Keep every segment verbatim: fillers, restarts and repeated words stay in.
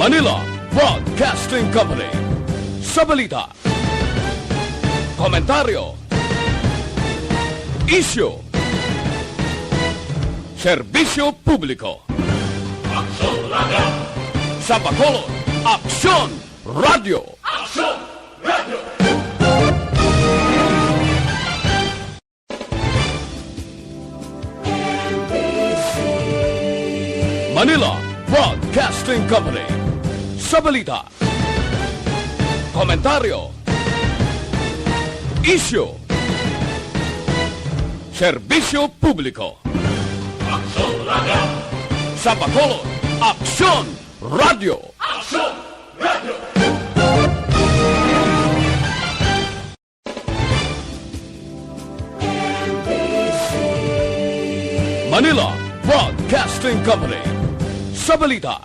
Manila Broadcasting Company. Sa balita, komentaryo, isyu, serbisyo publiko. Aksyon Radio. Sa Bacolod, Aksyon Radio. Aksyon Radio. Manila Broadcasting Company. Sa balita, komentaryo, isyu, serbisyo publiko. Aksyon Radio. Sa Bacolod, Aksyon Radio. Aksyon Radio. Manila Broadcasting Company. Sa balita,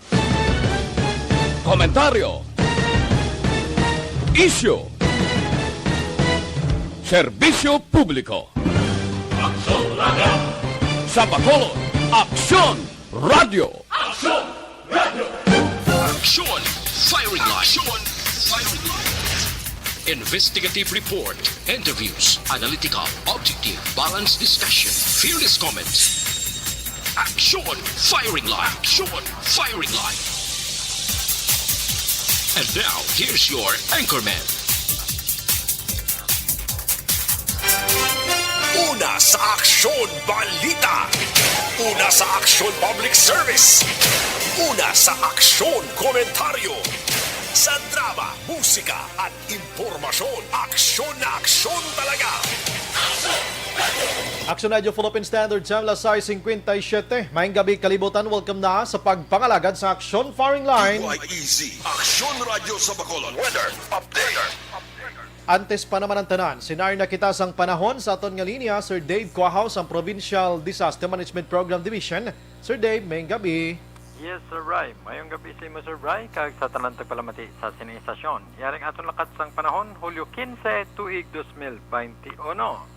komentaryo, isyu, serbisyo publiko. Aksyon Radio. Sa Bacolod, Aksyon Radio. Aksyon Radio. Aksyon Firing Line. Aksyon Firing Line. Investigative report, interviews, analytical, objective, balanced discussion, fearless comments. Aksyon Firing Line. Aksyon Firing Line. And now, here's your anchorman. Una sa Aksyon Balita. Una sa Aksyon Public Service. Una sa Aksyon Komentaryo. Sa drama, musika, at impormasyon, aksyon na aksyon talaga. Aksyon Radio Philippine Standard Time, alas sais cincuenta y siete. Maayong gabi, kalibutan. Welcome na sa pagpangalagad sa Aksyon Firing Line. B Y E Z, Aksyon Radio sa Bacolod. Weather update. Antes pa naman ang tanan, sinari na kita sang panahon sa aton nga linya, Sir Dave Cuahaw sang Provincial Disaster Management Program Division. Sir Dave, maayong gabi. Yes, Sir Bry. Maayong gabi sa imo, Sir Bry, kag sa tanan tagpalamati sa sining istasyon. Yari ang aton lakat sang panahon, Hulyo quince, tuig dos mil bente uno.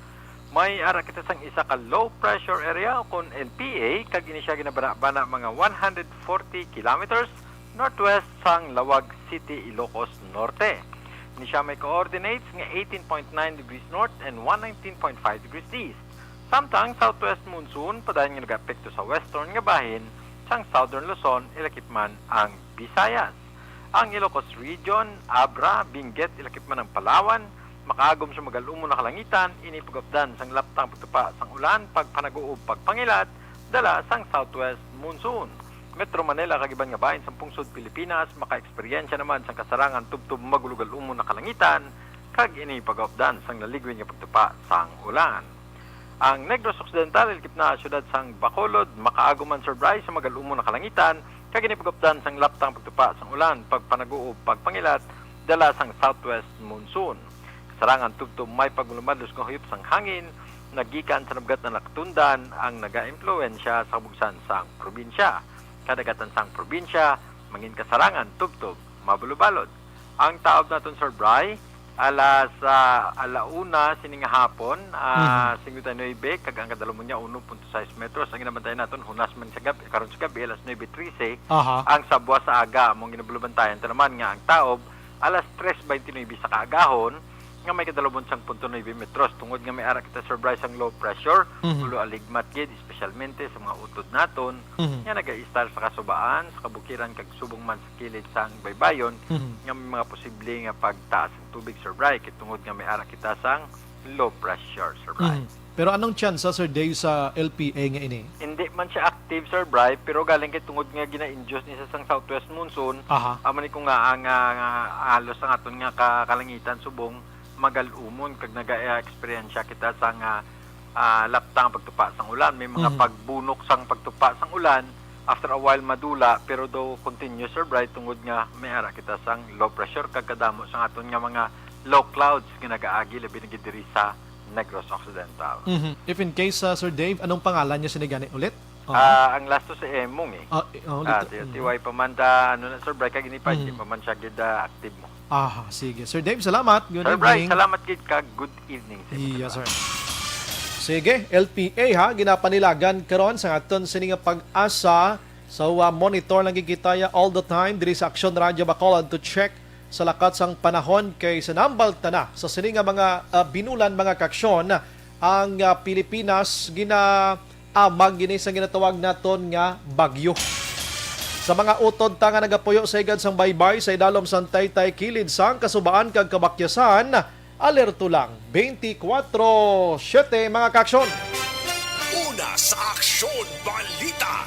May ara kita sang isa ka low pressure area, o kon L P A, kag ini sia ginabanabana mga one hundred forty kilometers northwest sang Laoag City, Ilocos Norte. Ini sia may coordinates nga eighteen point nine degrees north and one nineteen point five degrees east. Samtang southwest monsoon padayon nga nagaapekto sa western nga bahin sang Southern Luzon, ilakip man ang Visayas. Ang Ilocos Region, Abra, Benguet, ilakip man ang Palawan, makaagom sa magal-umon na kalangitan, ini pag-updan sang laptang pagtupa sang ulan, pagpanaguob, pagpangilat, dala sang southwest monsoon. Metro Manila kag iban nga bahin sang pungsod Pilipinas makaeksperyensya naman sang kasarangan tubtob magulogal-umon na kalangitan, kag ini pag-updan sang laligwin nga pagtupa sang ulan. Ang Negros Occidental, ilakip na siyudad sang Bacolod, makaagom man, Sir Bry, sa magal-umon na kalangitan, kag ini pag-updan sang laptang pagtupa sang ulan, pagpanaguob, pagpangilat, dala sang southwest monsoon. Kasarangan tubtob may paglumadlos nga huyop sang hangin, nagikan sa nabugat na nakatundan ang nagaimpluwensya sa kabugsan sang probinsya. Kadagatan sang probinsya, mangin kasarangan tubtob mabalubalod. Ang taob naton, Sir Bry, alas, ah, ala una sini nga hapon, ah, Mhm. cincuenta y nueve, kag ang kadalumon niya uno punto sais metros. Ang ginabantayan naton, hunas man sa gab-, karon sa gabi, alas nuebe trese, Aha. ang sabwa sa aga, among ginabalubantayan ta naman nga ang taob, alas tres veintinuebe sa kaagahon, nga may kadalumon sang punto nuebe metros, tungod nga may ara kita, Sir Bry, sang low pressure, Mhm. ulo aligmat gid, espesyalmente sa mga utod naton, Mhm. nga nagaistar sa kasubaan, sa kabukiran, kag subong man sa kilid sang baybayon, Mhm. nga may mga posible nga pagtaas sang tubig, Sir Bry, kay tungod nga may ara kita sang low pressure, Sir Bry. Mhm. Pero anong tsansa, Sir Dave, sa L P A nga ini? Hindi man siya active, Sir Bry, pero galing kay tungod nga gina-induce ni siya sang southwest monsoon, Aha. amo ni ko nga ang, ah, nga halos ang aton nga ka-, kalangitan subong magal-umon kag naga-eksperyensya kita sang, ah, ah, laptang pagtupa sang ulan. May mga Mhm. pagbunok sang pagtupa sang ulan, after a while madula, pero daw continuous, Sir Bry, tungod nga may ara kita sang low pressure kag kadamo sang aton nga mga low clouds nga nagaagi labi na gid diri sa Negros Occidental. Mhm. If in case, ah, Sir Dave, anong pangalan niya sini gani ulit? Oo. Ah, ang last to si Emong eh. Ah, eh, oh, Ah, dito. T-, Mm. T Y pa man ta, ano na, Sir Bry, kag ini pa, Mm. hindi pa man siya gid, ah, active mo. Aha, sige. Sir Dave, salamat. Good Sir Bry, evening. salamat gid ka. Good evening sa inyo Iya, dalawa. sir. Sige, L P A ha, ginapanilagan karon sa aton sini nga pag-asa So, ah, monitor lang gid kita ya all the time diri sa Aksyon Radyo Bacolod to check sa lakat sang panahon, kay sa nambal ta na sa sini nga mga, ah, binulan, mga kaaksyon, ang, ah, Pilipinas ginaamag gini sa ginatawag naton nga bagyo. Sa mga utod ta nga nagapuyo sa higad sang baybay sa idalom sang taytay kilid sang kasubaan kag kabakyasan, alerto lang twenty-four seven, mga kaaksyon. Una sa Aksyon Balita.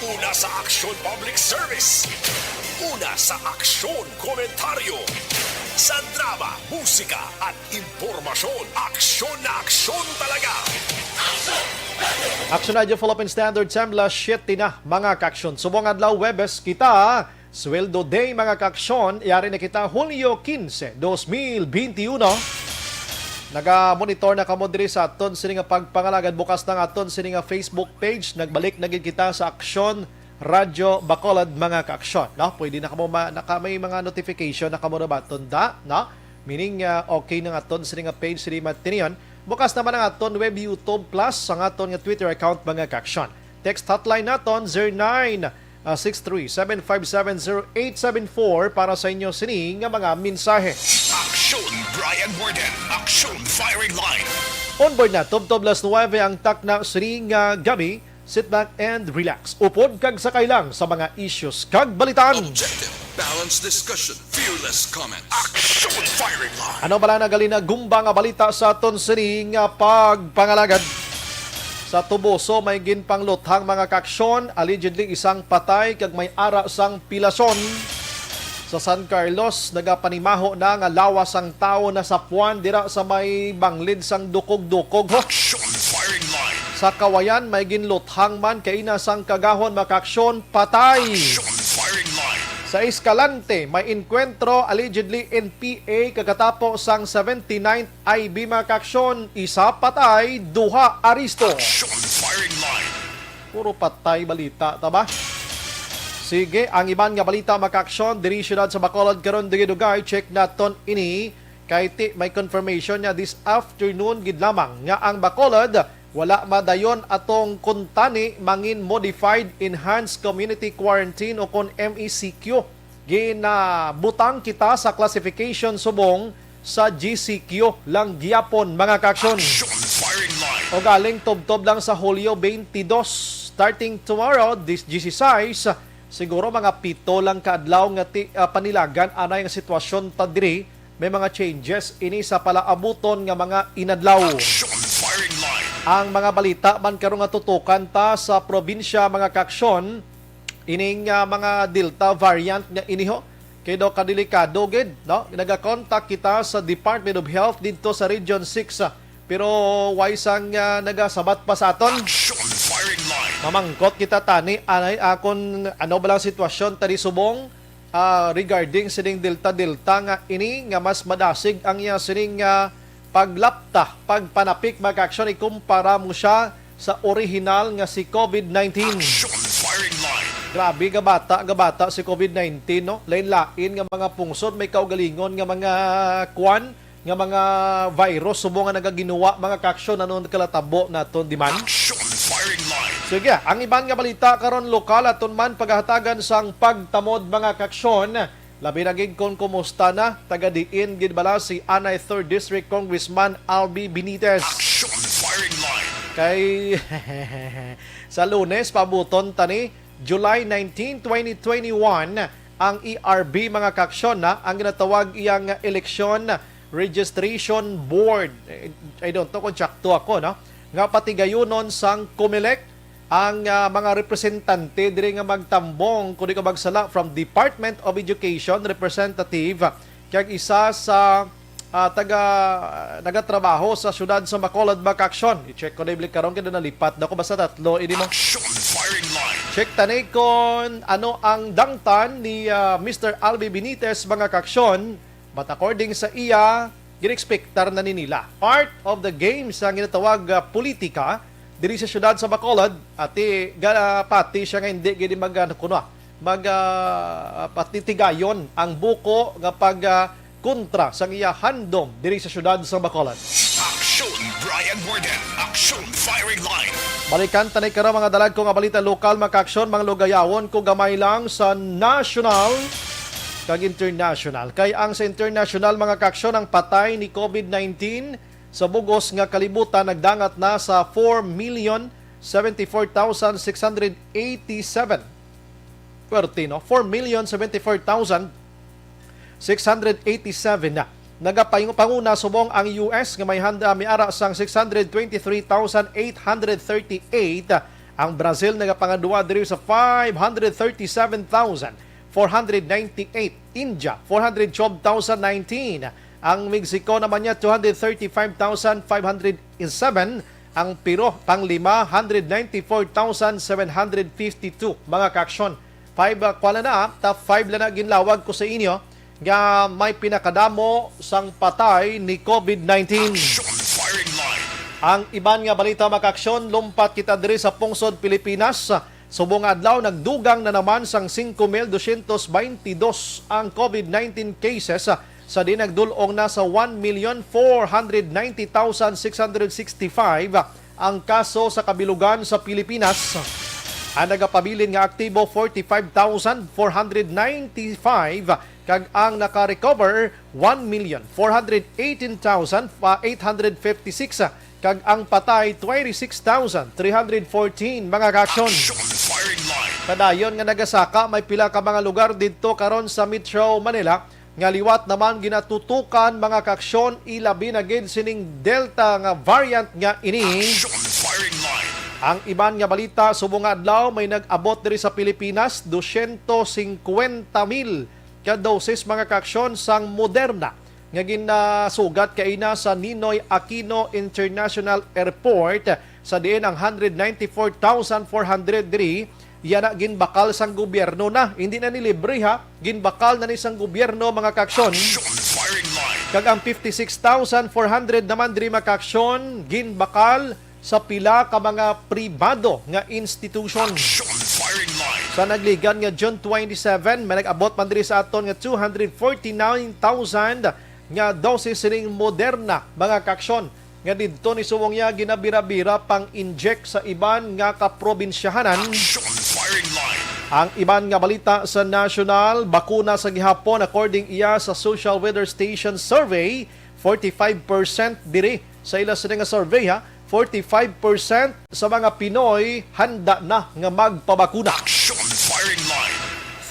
Una sa Aksyon Public Service. Una sa Aksyon Komentaryo. Sa drama, musika, at impormasyon, aksyon na aksyon talaga. Aksyon Radyo Philippine Standard, time, alas siyete na, mga kaaksyon. Subong adlaw, Huwebes kita, Sweldo Day, mga kaaksyon. Yari na kita, Hulyo quince, dos mil veintiuno. Naga-monitor na kamo diri sa aton sini nga pagpangalagad. Bukas na nga aton sini nga Facebook page. Nagbalik na gid kita sa Aksyon Radyo Bacolod, mga kaaksyon, no? Pwede na kamo ma-, naka-, may mga notification na kamo na ba aton da, no? Meaning, ah, okay na nga aton sini nga page, sini matinion. Bukas naman ang aton web YouTube Plus, ang aton nga Twitter account, mga kaaksyon. Text hotline naton, zero nine, ah, six three seven five seven zero eight seven four, para sa inyo sini nga mga mensahe. Aksyon Brian Warden, Aksyon Firing Line. On board na, tubtob alas nuwebe ang takna sini nga gabi. Sit back and relax. Upod kag sakay lang sa mga issues kag balitaan. Objective, balanced discussion, fearless comments. Aksyon Firing Line. Ano bala na gali na gumba nga balita sa aton sini nga pagpangalagad? Sa Toboso, may ginpangluthang, mga kaaksyon, allegedly isang patay kag may ara sang pilason. Sa San Carlos, nagapanimaho na nga lawas ang tawo nasapuan dira sa may banglid sang Dukog-Dukog, ho. Aksyon Firing Line. Sa Kawayan, may ginluthang man kaina sang kagahon, mga kaaksyon, patay. Aksyon Firing Line. Sa Escalante, may inkwentro, allegedly N P A, kagatapo sang seventy-ninth I B, mga kaaksyon, isa patay, duha aresto. Aksyon Firing Line. Puro patay balita, ta ba? Sige, ang iban nga balita, mga kaaksyon, diri siyudad sa Bacolod karon, dugay-dugay, check naton ini. Kay ti, may confirmation niya this afternoon gid lamang nga ang Bacolod wala madayon atong kuntani mangin Modified Enhanced Community Quarantine o kon M E C Q. Ginabutang kita sa classification subong sa G C Q lang gyapon, mga kaaksyon. Action Firing Line. O galing tubtob lang sa Hulyo twenty-two, starting tomorrow, this G C size, siguro mga pito lang ka adlaw nga ti-, ah, panilagan anay nga sitwasyon ta diri. May mga changes ini sa palaabuton nga mga inadlaw. Action Firing Line. Ang mga balita man karon nga tutukan ta sa probinsya, mga kaaksyon, ining, ah, mga Delta variant nga ini, ho, kay daw kadelikado gid, no? Nagakontak kita sa Department of Health didto sa Region six, ah, pero way sang, ah, nagasabat pa sa aton. Action Firing Line. Mamangkot kita tani, anay, ah, kun ano ba lang sitwasyon tani subong, ah, regarding sining Delta, Delta nga ini nga mas madasig ang iya sining, ah, paglapta, pagpanapik, mga kaaksyon, ikumpara mo siya sa orihinal nga si COVID nineteen. Action Firing Line. Grabe, gabata, gabata si COVID nineteen, no? Lain-lain nga mga pungsod may kaugalingon nga mga kwan, nga mga virus subong nga nagaginuwa, mga kaaksyon, ano nagkalatabo naton di man. Action Firing Line. Sige, ang iban nga balita karon lokal, aton man pagahatagan sang pagtamod, mga kaaksyon. Labi na gid kon kumusta na, taga diin gid bala si anay Third District Congressman Albi Benitez. Action Firing Line. Kay sa Lunes, pabuton ta ni, July nineteen, twenty twenty-one, ang E R B, mga kaaksyon, na ang ginatawag iyang Election Registration Board. Eh, I don't know kung tsakto ako, no? Nga patigayunon sang Comelec ang, ah, mga representante diri nga magtambong, kung di ko magsala, from Department of Education representative, kag isa sa, ah, taga, nagatrabaho sa siyudad sa Bacolod, mga kaaksyon. I-check ko na ibalik karon kay nalipat na ako. Basta tatlo ini mo. Action Firing Line. Check tani kon ano ang dangtan ni, ah, Mister Albi Benitez, mga kaaksyon. But according sa iya, ginexpectar na ni nila. Part of the games ang ginatawag, ah, politika diri sa siyudad sa Bacolod, ati ga-, pati siya nga hindi gid mag, ano, kuno, ah, mag, ah, patitigayon ang buko nga pag, ah, kontra sang iya handom diri sa siyudad sa Bacolod. Action Brian Warden, Action Firing Line. Balikan ta ni karon mga dalagko nga balita lokal, mga kaaksyon, manglugayawon ko gamay lang sa national kag international. Kay ang sa international, mga kaaksyon, ang patay ni COVID nineteen sa bugos nga kalibutan nagdangat na sa four million seventy-four thousand six hundred eighty-seven. Pwerte, no? Four million seventy-four thousand six hundred eighty-seven na. Nagapanguna subong ang U S nga may handa, may ara sang six hundred twenty-three thousand eight hundred thirty-eight. Ang Brazil nagapangadua diri sa five hundred thirty-seven thousand four hundred ninety-eight. India, four hundred twelve thousand nineteen. Ang Mexico naman niya, two hundred thirty-five thousand five hundred seven. Ang Peru, panglima, hundred ninety-four thousand seven hundred fifty-two. Mga kaaksyon, five, ah, kuwan na, top five lang na ginlawag ko sa inyo nga may pinakadamo sang patay ni COVID nineteen. Action Firing Line. Ang iban nga balita, mga kaaksyon, lumpat kita diri sa pungsod Pilipinas. Subong nga adlaw, nagdugang na naman sang singko mil dosyentos baynte dos ang COVID nineteen cases, sa di nagdul-ong na sa one million four hundred ninety thousand six hundred sixty-five ang kaso sa kabilugan sa Pilipinas. Ang nagapabilin nga aktibo, forty-five thousand four hundred ninety-five, kag ang naka-recover, one million four hundred eighteen thousand eight hundred fifty-six, kag ang patay, twenty-six thousand three hundred fourteen, mga kaaksyon. Action Firing Line. Padayon nga nagasaka, may pila ka mga lugar didto karon sa Metro Manila nga liwat naman ginatutukan, mga kaaksyon, ilabi na gid sining Delta nga variant nga ini. Action Firing Line. Ang iban nga balita, subong nga adlaw, may nag-abot diri sa Pilipinas dosyentos singkwenta mil ka dosis, mga kaaksyon, sang Moderna nga ginasugat kaina sa Ninoy Aquino International Airport, sa diin ang hundred ninety-four thousand four hundred diri, yana ginbakal sang gobyerno na. Hindi na ni libre, ha, ginbakal na ni sang gobyerno, mga kaaksyon. Action Firing Line. Kag ang fifty-six thousand four hundred naman diri, mga kaaksyon, ginbakal sa pila ka mga pribado nga institusyon. Action Firing Line. Sa nagligan nga June twenty-seven, may nag-abot man diri sa aton nga two hundred forty-nine thousand nga dosis sining Moderna, mga kaaksyon, nga didto ni subong niya ginabira-bira pang-inject sa iban nga kaprobinsyahanan. Action Firing Line. Ang iban nga balita sa national, bakuna sa gihapon, according iya sa Social Weather Station survey, forty-five percent diri sa ila sini nga survey, ha, forty-five percent sa mga Pinoy handa na nga magpabakuna. Action Firing Line.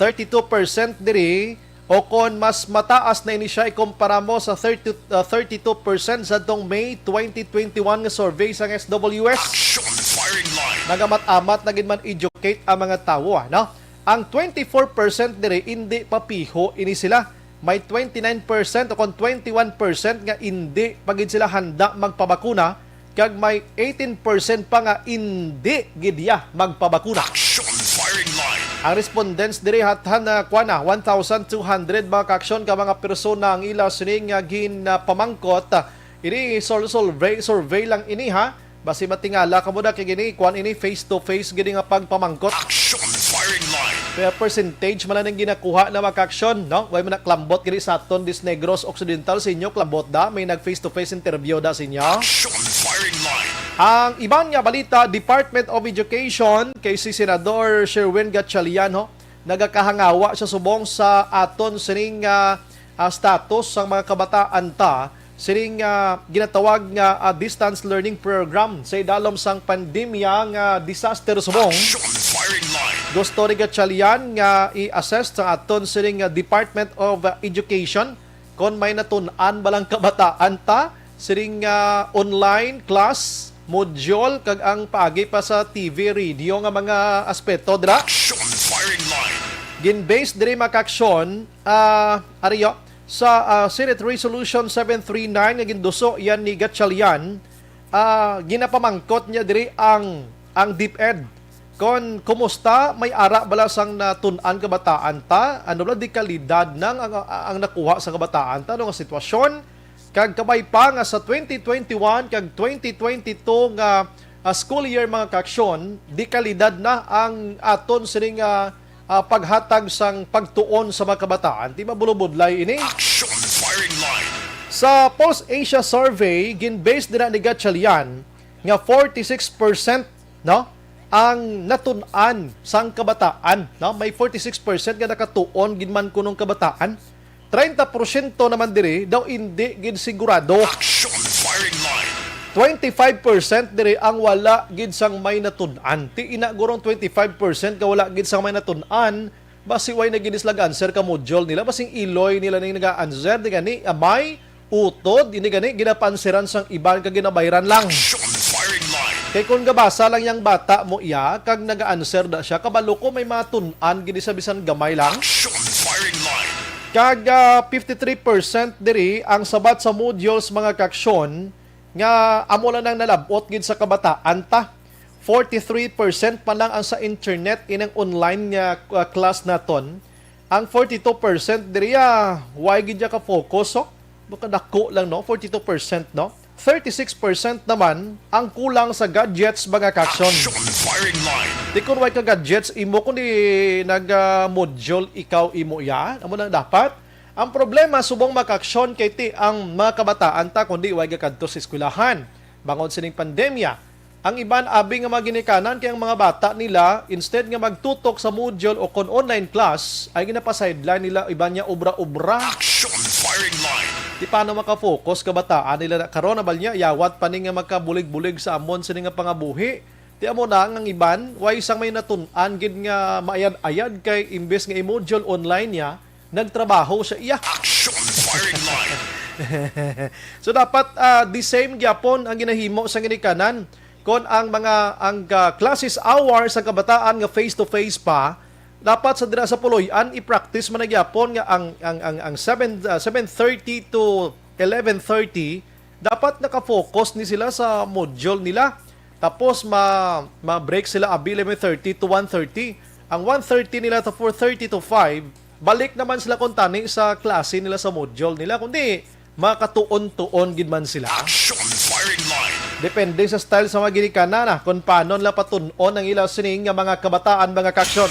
Thirty-two percent diri, o kon mas mataas na ini siya ikumpara mo sa thirty, uh, thirty-two percent sa tong May twenty twenty-one nga survey sang S W S. Action Firing Line. Nagamat-amat na gid man educate ang mga tawo, ano? Ang twenty-four percent diri, hindi pa piho ini sila. May twenty-nine percent o kon twenty-one percent nga indi pa gid sila handa magpabakuna, kag may eighteen percent pa nga indi gid ya magpabakuna. Action Firing Line. Ang respondents diri hathan na, kuwan na, one thousand two hundred, mga kaaksyon, ka mga persona ang ila sini nga ginapamangkot. Ini sur-, survey, survey lang ini, ha. Basi matingala ka mo da kay gini, kuwan ini, face to face gid nga pagpamangkot. Action Firing Line. Kaya percentage man lang ginakuha na, mga kaaksyon, no? Way man na klambot gini sa aton, dis Negros Occidental, sa inyo klambot da, may nag face to face interview da sa inyo. Action Firing Line. Ang iban nga balita, Department of Education, kay si Senador Sherwin Gatchalian, ho, nagakahangawa siya subong sa aton sining, ah, ah, status sang mga kabataan ta sining, ah, ginatawag nga, ah, distance learning program sa idalom sang pandemya nga disaster subong. Action Firing Line. Gusto ni Gatchalian nga i-assess sa aton sining, ah, Department of, ah, Education kon may natun-an ba lang kabataan ta sining, ah, online class module kag ang paagi pa sa T V, radio nga mga aspeto dira. Action Firing Line. Gin-base diri, mga kaaksyon, ah, ariyo, sa, ah, Senate Resolution seven three nine nga ginduso yan ni Gatchalian, ah, ginapamangkot niya diri ang, ang DepEd. Kon kumusta, may ara bala sang natun-an kabataan ta? Ano bala di kalidad nang ang, ang nakuha sa kabataan ta, ano nga sitwasyon? Kag kabay pa nga sa twenty twenty-one kag twenty twenty-two nga, ah, school year, mga kaaksyon, di kalidad na ang aton sining, ah, ah, paghatag sang pagtuon sa mga kabataan. Di mabulobudlay ini. Action Firing Line. Sa Pulse Asia Survey, gin-base dira ni Gatchalian nga forty-six percent no? Ang natun-an sang kabataan, no? May forty-six percent nga nakatuon gid man kunong kabataan. Treinta porsyento naman diri daw indi gid sigurado. Action firing line. Twenty-five percent diri ang wala gid sang may natun-an. Ti ina gurong twenty-five percent nga wala gid sang may natun-an, basi way na gid sila ga-answer ka module nila, basing iloy nila ning naga-answer, di gani, amay, utod, ini gani, ginapansiran sang iban ka ginabayran lang. Action firing line. Kay kung gabasa lang yang bata mo iya, kag naga-answer da siya, kabalo ko may matun-an gid sa bisan gamay lang. Action firing line. Kag ah, fifty-three percent diri ang sabat sa modules, mga kaksyon, nga amo lang nang nalab-ot gid sa kabataan ta. Forty-three percent pa lang ang sa internet, inang online nga ah, class naton. Ang forty-two percent diri ah, why gid ka focus, oh? Baka dako lang, no? Forty-two percent, no? Thirty-six percent naman ang kulang sa gadgets, mga kaksyon. Action firing line. Di kun way ka gadgets imo, kundi nag-module ikaw imo iya, amo nang dapat. Ang problema, subong, mga kaksyon, kay ti ang mga kabataan ta kundi way gakadto sa eskwelahan. Bangod sining pandemya, ang iban abi nga mga ginikanan kay ang mga bata nila, instead nga magtutok sa module o kon online class, ay ginapasideline nila iban niya obra-obra. Action firing line. Di paano makafocus kabataan nila na karon, abal niya, yawat pa ni nga makabulig-bulig sa amon sini nga pangabuhi. Ti amo na nga ang iban, way sang may natun-an gid nga maayad-ayad kay imbes nga i-module online niya, nagtrabaho sa iya. Action firing line. So dapat ah, the same gyapon ang ginahimo sa ginikanan. Kon ang mga ang ah, classes hour sa kabataan nga face to face pa, dapat sa dira sa puloy-an i-practice man na gyapon nga ang ang ang, ang seven ah, seven thirty to eleven thirty dapat naka-focus ni sila sa module nila. Tapos ma ma-break sila abi eleven thirty to one thirty. Ang one thirty nila to four thirty to five, balik naman sila kuntani sa klase nila sa module nila, kundi makatuon-tuon gid man sila. Action firing line. Depende sa style sa mga ginikanan, ah, kung paano nila patun-on ang ila sining nga mga kabataan, mga kaksyon.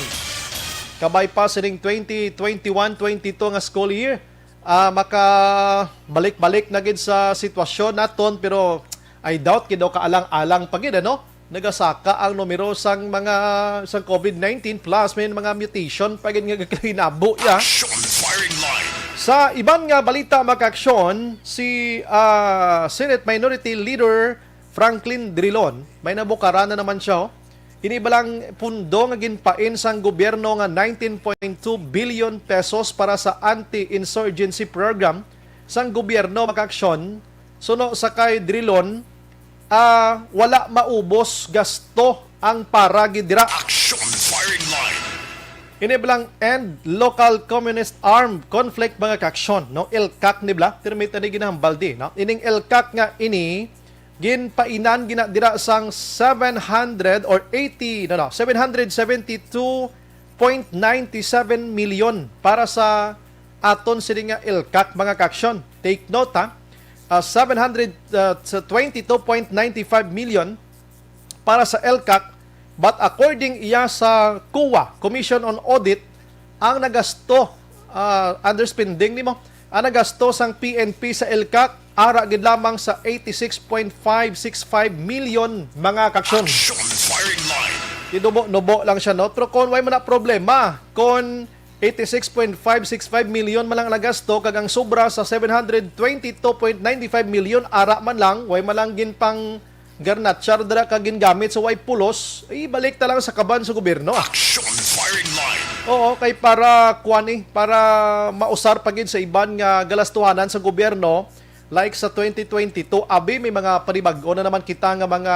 Kabay pa sining twenty twenty-one twenty-two nga school year, ah, makabalik-balik na gid sa sitwasyon naton, pero I doubt gid daw kaalang-alang pa gid, ano? Nagasaka ang numero sang mga sang covid nineteen, plus may mga mutation pa gid nga gakahinabo ya. Action firing line. Sa iban nga balita, mga kaaksyon, si ah, Senate Minority Leader Franklin Drilon, may nabukaran na naman siya, oh. Ini balang pundo nga ginpain sang gobyerno nga nineteen point two billion pesos para sa anti-insurgency program sang gobyerno, mga kaaksyon, suno sa kay Drilon, ah, wala maubos gasto ang para gid dira. Action firing line. Ini balang End Local Communist Armed Conflict, mga kaaksyon, no? ELCAC ni bala, termita ni ginahambal di, no? Ining ELCAC nga ini, ginpainan gina dira sang seven hundred or eighty, no, no, seven hundred seventy-two point nine seven million para sa aton sini nga ELCAC, mga kaaksyon. Take note, ha, ah, seven hundred twenty-two point nine five million para sa ELCAC, but according iya sa COA, Commission on Audit, ang nagasto, ah, underspending nimo, ang nagasto sang P N P sa ELCAC ara gid lamang sa eighty-six point five six five million, mga kaaksyon. Action firing line. Tinubo-nubo lang siya, no? Pero kon way man na problema, kon eighty-six point five six five million man lang nagasto, kag ang sobra sa seven hundred twenty-two point nine five million ara man lang, way man lang ginpang garnatsar dira kag gingamit sa way pulos, ibalik ta lang sa kaban sa gobyerno. Action firing line. Oo, kay para kuan, eh, para mausar pa gid sa iban nga galastuhanan sa gobyerno, like sa twenty twenty-two, abi, may mga panibag-o na naman kita nga mga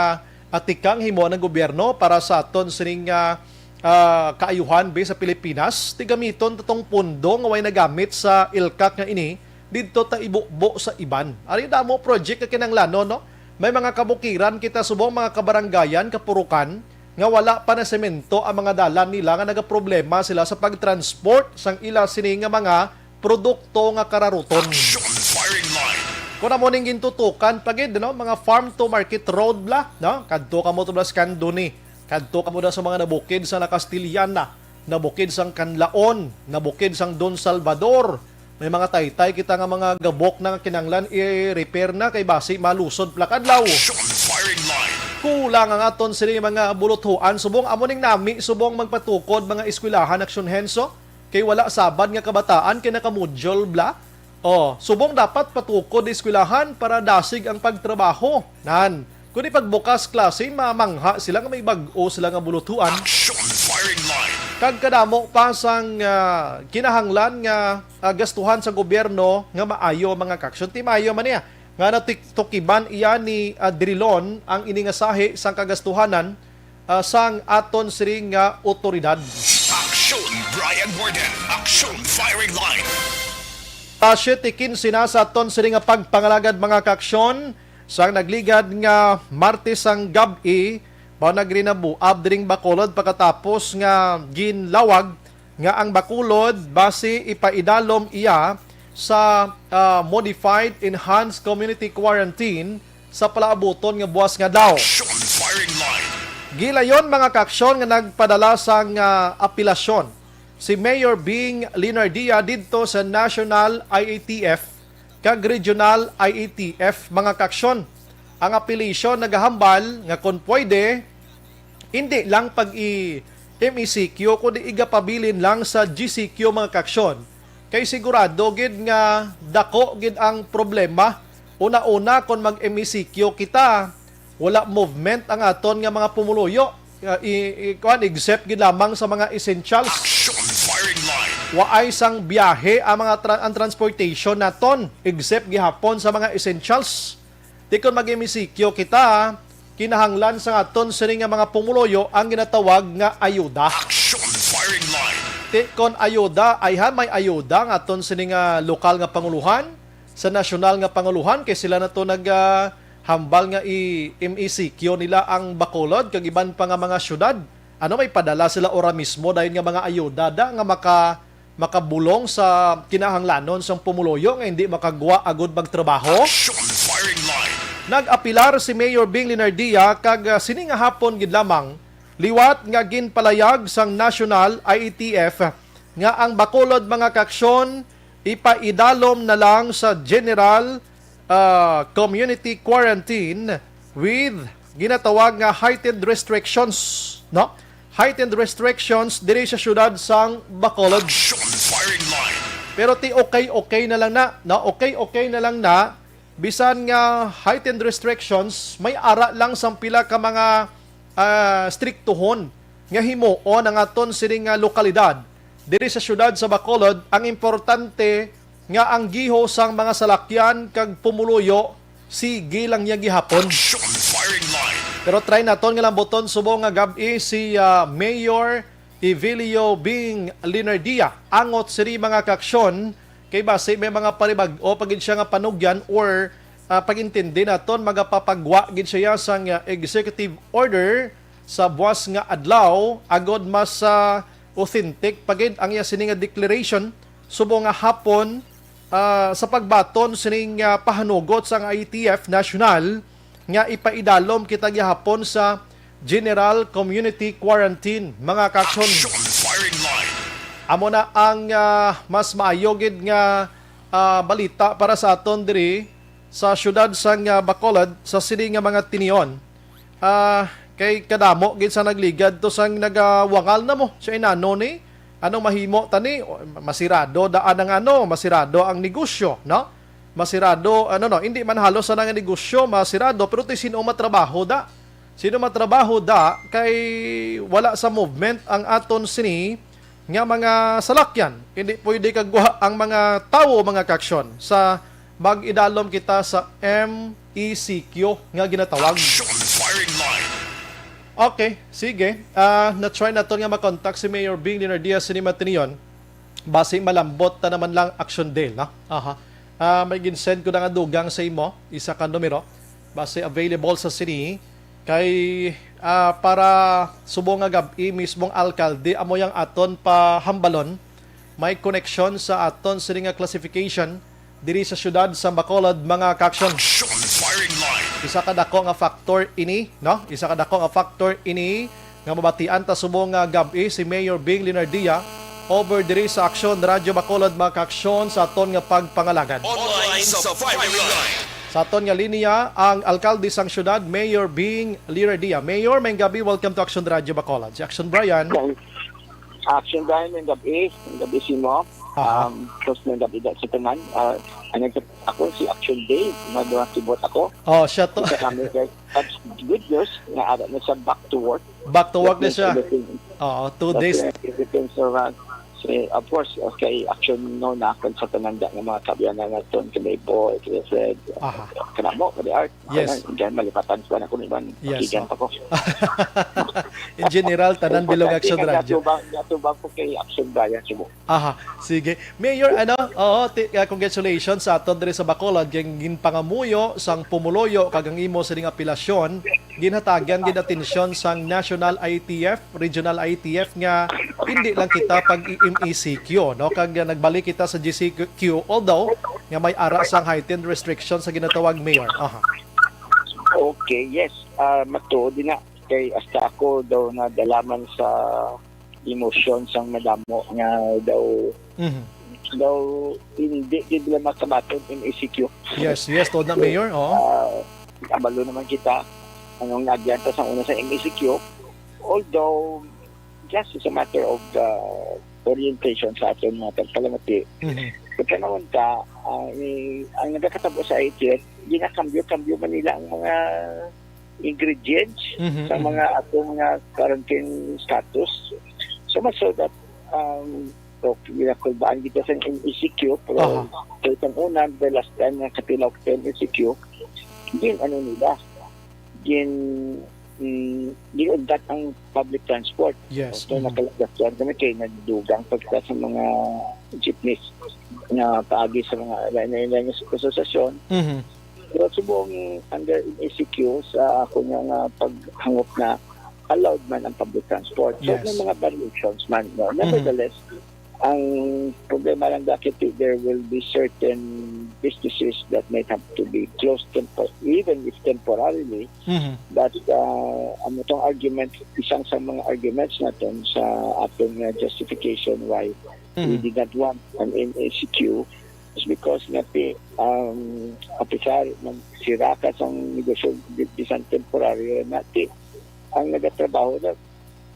atikang himo ng gobyerno para sa aton sining ah, ah, kaayuhan, be, sa Pilipinas. Ti gamiton ta tong pondo nga way nagamit sa ELCAC nga ini didto ta ibubo sa iban. Ari damo project nga kinahanglanon, no? May mga kabukiran kita subong, mga kabaranggayan, kapurukan, nga wala pa nasemento ang mga dalan nila, nga nagaproblema sila sa pag-transport sang ila sini nga mga produkto nga kararuton. Action firing line. Kung amo ning gintutukan pa gid, no, mga farm to market road bala, no? Kadto kamo to bala sa Candoni, kadto kamo na sa mga nabukid sa La Castellana, nabukid sang Canlaon, nabukid sang Don Salvador. May mga taytay kita nga mga gabok na nga kinahanglan i-repair na kay basi malusod pala kadlaw. Action firing line. Kulang ang aton sini mga buluthuan. Subong amo ning nami, subong magpatukod mga eskwelahan, Aksyon Henso. Kay wala sabad nga kabataan kay naka-module bla. Oh, subong dapat patukod eskwelahan para dasig ang pagtrabaho. Nan, kundi pagbukas klase, mamangha sila nga may bag-o sila nga buluthuan. Action firing line. Kag kadamo pa sang, ah, kinahanglan nga, ah, gastuhan sa gobyerno nga maayo, mga kaksyon. Ti maayo man niya nga natukiban iya ni, ah, Drilon ang ini nga sahi sang kagastuhanan, ah, sang aton siring nga otoridad. Action, Brian Warden. Action firing line. Alas siyete quince na sa aton siring nga pagpangalagad, mga kaaksyon. Sang nagligad nga Martes sang gab-i, mao nagrinabuab diring Bacolod pagkatapos nga ginlawag nga ang Bacolod basi ipaidalom iya sa, ah, modified enhanced community quarantine sa palaabuton nga buwas nga adlaw. Action firing line. Gilayon, mga kaaksyon, nga nagpadala sang, ah, apelasyon si Mayor Bing Linardia didto sa National I A T F kag Regional I A T F, mga kaaksyon. Ang apelasyon nagahambal nga kon pwede, hindi lang pag-i-M E C Q, kundi igapabilin lang sa G C Q, mga kaaksyon. Kay sigurado gid nga dako gid ang problema. Una-una, kon mag-M E C Q kita, wala movement ang aton nga mga pumuluyo. Ah, i, i, kuwan, except gid lamang sa mga essentials. Action firing line. Waay sang biyahe ang mga tra-, ang transportation naton, except gihapon sa mga essentials. Di kon mag-M E C Q kita, kinahanglan sa aton sini nga mga pumuluyo ang ginatawag nga ayuda. Action firing line. Ti kon ayuda, ayhan may ayuda ang aton sini nga lokal nga panguluhan, sa nasyonal nga panguluhan, kay sila na to nag, ah, hambal nga i-M E C Q nila ang Bacolod kag iban pa nga mga syudad. Ano, may padala sila ora mismo dayon nga mga ayuda da nga maka makabulong sa kinahanglanon sang pumuluyo nga hindi makagwa agud magtrabaho? Action firing line. Nag-apelar si Mayor Bing Linardia kag, ah, sini nga hapon gid lamang liwat nga ginpalayag sang National I A T F nga ang Bacolod, mga kaaksyon, ipaidalom na lang sa general ah, community quarantine with ginatawag nga heightened restrictions, no? Heightened restrictions diri sa siyudad sang Bacolod. Action firing line. Pero ti okay-okay na lang na, no? Okay-okay na lang na, bisan nga heightened restrictions, may ara lang sang pila ka mga, ah, striktuhon nga himuon ang aton sining, ah, lokalidad diri sa siyudad sa Bacolod. Ang importante, nga ang giho sang mga salakyan kag pumuluyo sige lang niya gihapon. Action firing line. Pero try naton nga lambuton subong nga gab-i si, ah, Mayor Evelio Bing Linardia. Angot sini, mga kaaksyon, kay basi may mga panibag-o pa gid siya nga panugyan or, ah, pag-intindi naton, magapapagwa gid siya sang, ah, executive order sa buwas nga adlaw agod mas, ah, authentic pa gid ang iya sini nga declaration subong nga hapon, ah, sa pagbaton sining, ah, pahanugot sang I A T F National nga ipaidalom kita gihapon sa General Community Quarantine, mga kaaksyon. Action firing line. Amo na ang, ah, mas maayo gid nga, ah, balita para sa aton diri sa siyudad sang, ah, Bacolod sa sini nga mga tinion. Ah, kay kadamo gid sa nagligad to sang nagawangal na mo sa inano ni. Anong mahimo tani? O, masirado daan ang ano, masirado ang negosyo, no? Masirado, ano, no, hindi man halos ang negosyo masirado, pero ti sino matrabaho da? Sino matrabaho da kay wala sa movement ang aton sini nga mga salakyan? Hindi pwede kagwa ang mga tawo, mga kaaksyon, sa mag-idalom kita sa M E C Q nga ginatawag. Action firing line. Okay, sige. Ah, na-try naton nga makontak si Mayor Bing Linardia sini matinion. Basi malambot ta naman lang action deal, no? Aha. Ah, may ginsend ko na nga dugang sa imo, isa ka numero. Basi available sa sini. Kay, ah, para subong nga gab-i, mismong alkalde amo yang aton pahambalon. May koneksyon sa aton sini nga classification diri sa siyudad sa Bacolod, mga kaaksyon. Action firing line. Isa ka dako nga factor ini, no? Isa ka dako nga factor ini nga mabatian ta subong nga gab-i si Mayor Bing Linardia over diri sa Aksyon Radyo Bacolod, mga kaaksyon, sa aton nga pagpangalagad. Online sa firing line. Sa aton nga linya, ang alkalde sang syudad, Mayor Bing Liradia. Mayor, may gabi, welcome to Action Radio Bacolod. Si Action Brian. Action Brian, may gabi, may gabi sa imo. Aha. Um, close na gabi da sa tanan. Uh, ang nagsa- ako si Action Dave, madura kibot ako. Oh, siya to. Sa kami, guys. That's good news na ara na sa back to work. Back to work na siya. Everything- Oo, two that's days. Everything so, uh, si, of course, okay, Action no na kung sa tanan da nga mga kaabyanan naton, kay Boy, kay Fred, Aha. Kanamo, kay Art. Yes. Diyan, malipatan ko na kung iban. Yes, Pakigan oh. pa ko. In general, tanan bilog Action Radio. Natubang, natubang ko kay Action Brian Cebu. Aha, sige. Mayor, ano, oo, ti- uh, congratulations sa aton diri sa Bacolod, kay ginpangamuyo sang pumuluyo kag ang imo sining apelasyon, ginhatagan gid atensyon sang National I T F, Regional I T F nga hindi lang kita pag M E C Q, no? Kag uh, nagbalik kita sa G C Q, although nga may ara sang heightened restriction sa ginatawag, Mayor. Aha. Okay, yes. Ah, matuod na kay hasta ako daw nadalaman sa emosyon sang madamo nga daw Mhm. daw hindi gid nila makabaton ang M E C Q. Yes, yes, tuod na, Mayor. Oo. Ah, kabalo naman kita anong naagian ta sa una sa M E C Q. Although, just as a matter of uh, orientation sa aton mga pagpalamati, Mhm. sa panahon ta, ah, i- ang nagakatabo sa I T F, ginakambyo-kambyo man nila ang mga ingredients Mhm, sa mhm. mga atong mga quarantine status. So much so that um, so, ginakulbaan kita sa M E C Q, pero Aha. sa isang una, the last time nga katilaw kita sa M E C Q, gin ano nila, gin mm, ginugdat ang public transport. Yes. So, Mhm. nakalagasuan kami kay nagdugang pagka sa mga jeepneys na paagi sa mga lain-lain nga asosasyon. Mhm. Pero subong under M E C Q sa ako nga, nga paghangop na allowed man ang public transport. So, Yes. may mga variations man. No? Mhm. Nevertheless, ang problema lang, Dakiti, there will be certain businesses that might have to be closed tempor- even if temporarily. Mhm. But uh, ang itong argument, isang sa mga arguments natin sa ating uh, justification why we Mhm. did not want an M E C Q is because nga ti, um, apisar man sira ka sang negosyo di- bisan temporaryo na ti ang nagatrabaho na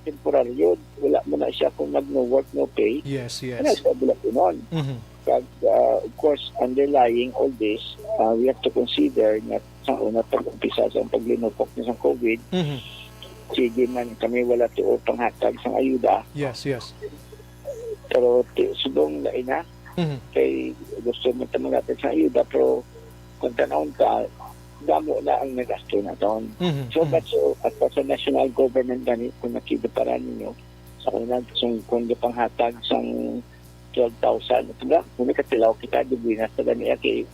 temporaryo, wala mo na siya kung nag no work, no pay. Yes, Ano yes. sa bulakunon? Mhm. Kag, uh, of course, underlying all this, uh, we have to consider nga sa una pag-umpisa sa paglinupok na sa COVID, Mhm. sige man kami wala tuo panghatag sang ayuda, Yes, yes. pero ti, subong lain na, Mhm. kay gusto mo ta maghatag sa ayuda, pero kung tanawon ka, damo na ang nagasto naton. Mhm. So, Mhm. but so, at sa national government gani, kung nakita para ninyo, sa kanila, kung, kung gipanghatag sang twelve thousand, ito ba? Kung katilaw kita, di buwinas na gani kay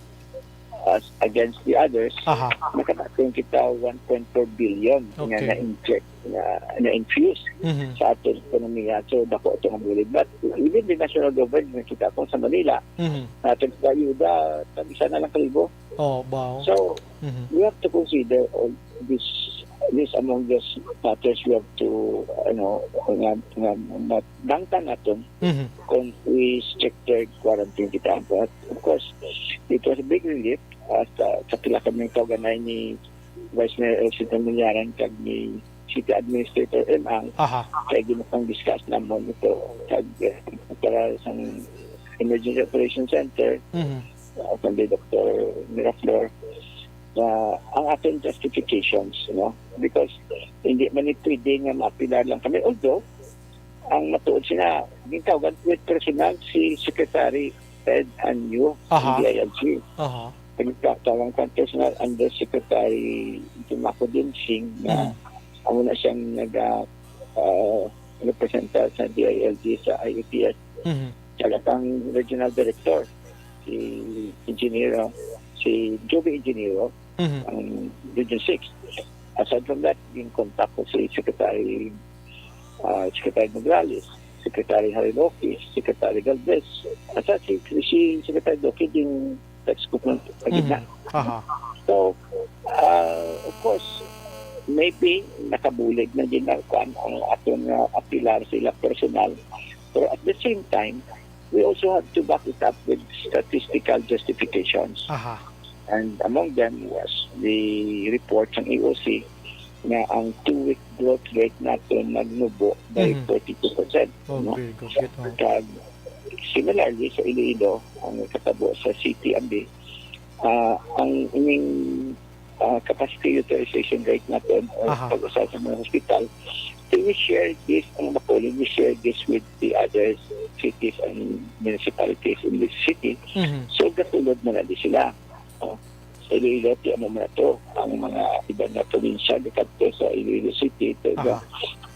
as against the others, Aha. nakabaton kita one point four billion nga Okay. na-inject, na, na-infuse Mhm. sa ating ekonomiya. So, dako ito nga bulig. But even the national government, nakita ko sa Manila, Mhm. natin sa ayuda, tag isa na lang kalibo. Oh, wow. So, Mhm. we have to consider all this this among these matters we have to, ano, nga, nga, nga dangtan natin Mhm. kung i-stricter quarantine kita. But of course, it was a big relief at uh, sa pila kami kauganay ni Vice Mayor Elsie Tanduliaran kag ni City Administrator M. Ang Aha. kay ginapang-discuss namon ito kag uh, para sa Emergency Operation Center, Mhm. uh, kundi Doktor Miraflor, na ang ating justifications, no? Because hindi man ni pwede nga maapilar lang kami. Although, ang matuod sila, gintawgan with personal si Secretary Ted Anyo, Aha. D I L G. Aha. Nagtawag kang personal Undersecretary Jumako Dinsing na Mhm. amo na siyang nag uh, representa sa D I L G sa I A T S. Mhm. Siya ang regional director, si Engineer, si Joby Engineer, Mhm. ang Region six. Aside from that, in contact ko si Secretary uh, Secretary Nograles, Secretary Harry Roque, Secretary Galvez. Asa si, si Secretary Roque din text ko ng pagitna. Mhm. Aha. So, uh, of course, maybe nakabulig na din ang, kuwan, ang aton nga apilar sila personal. Pero at the same time, we also have to back it up with statistical justifications. Aha. And among them was the report sang A O C nga ang two-week growth rate naton nagnubo by Mhm. forty-two percent, Oh, no? Very good. Oh. Kag similarly, sa Iloilo, ang katabo sa city, ambi, ah, ang ining, ah, capacity utilization rate naton o Aha. pag-usar sa mga hospital, so we share this, ang Bacolod, we share this with the other cities and municipalities in the city. Mhm. So, gatulod na lang di sila. Oh, sa Iloilo, ti amo man to. Ang mga iban nga probinsya, gatadto sa Iloilo City, pero Aha.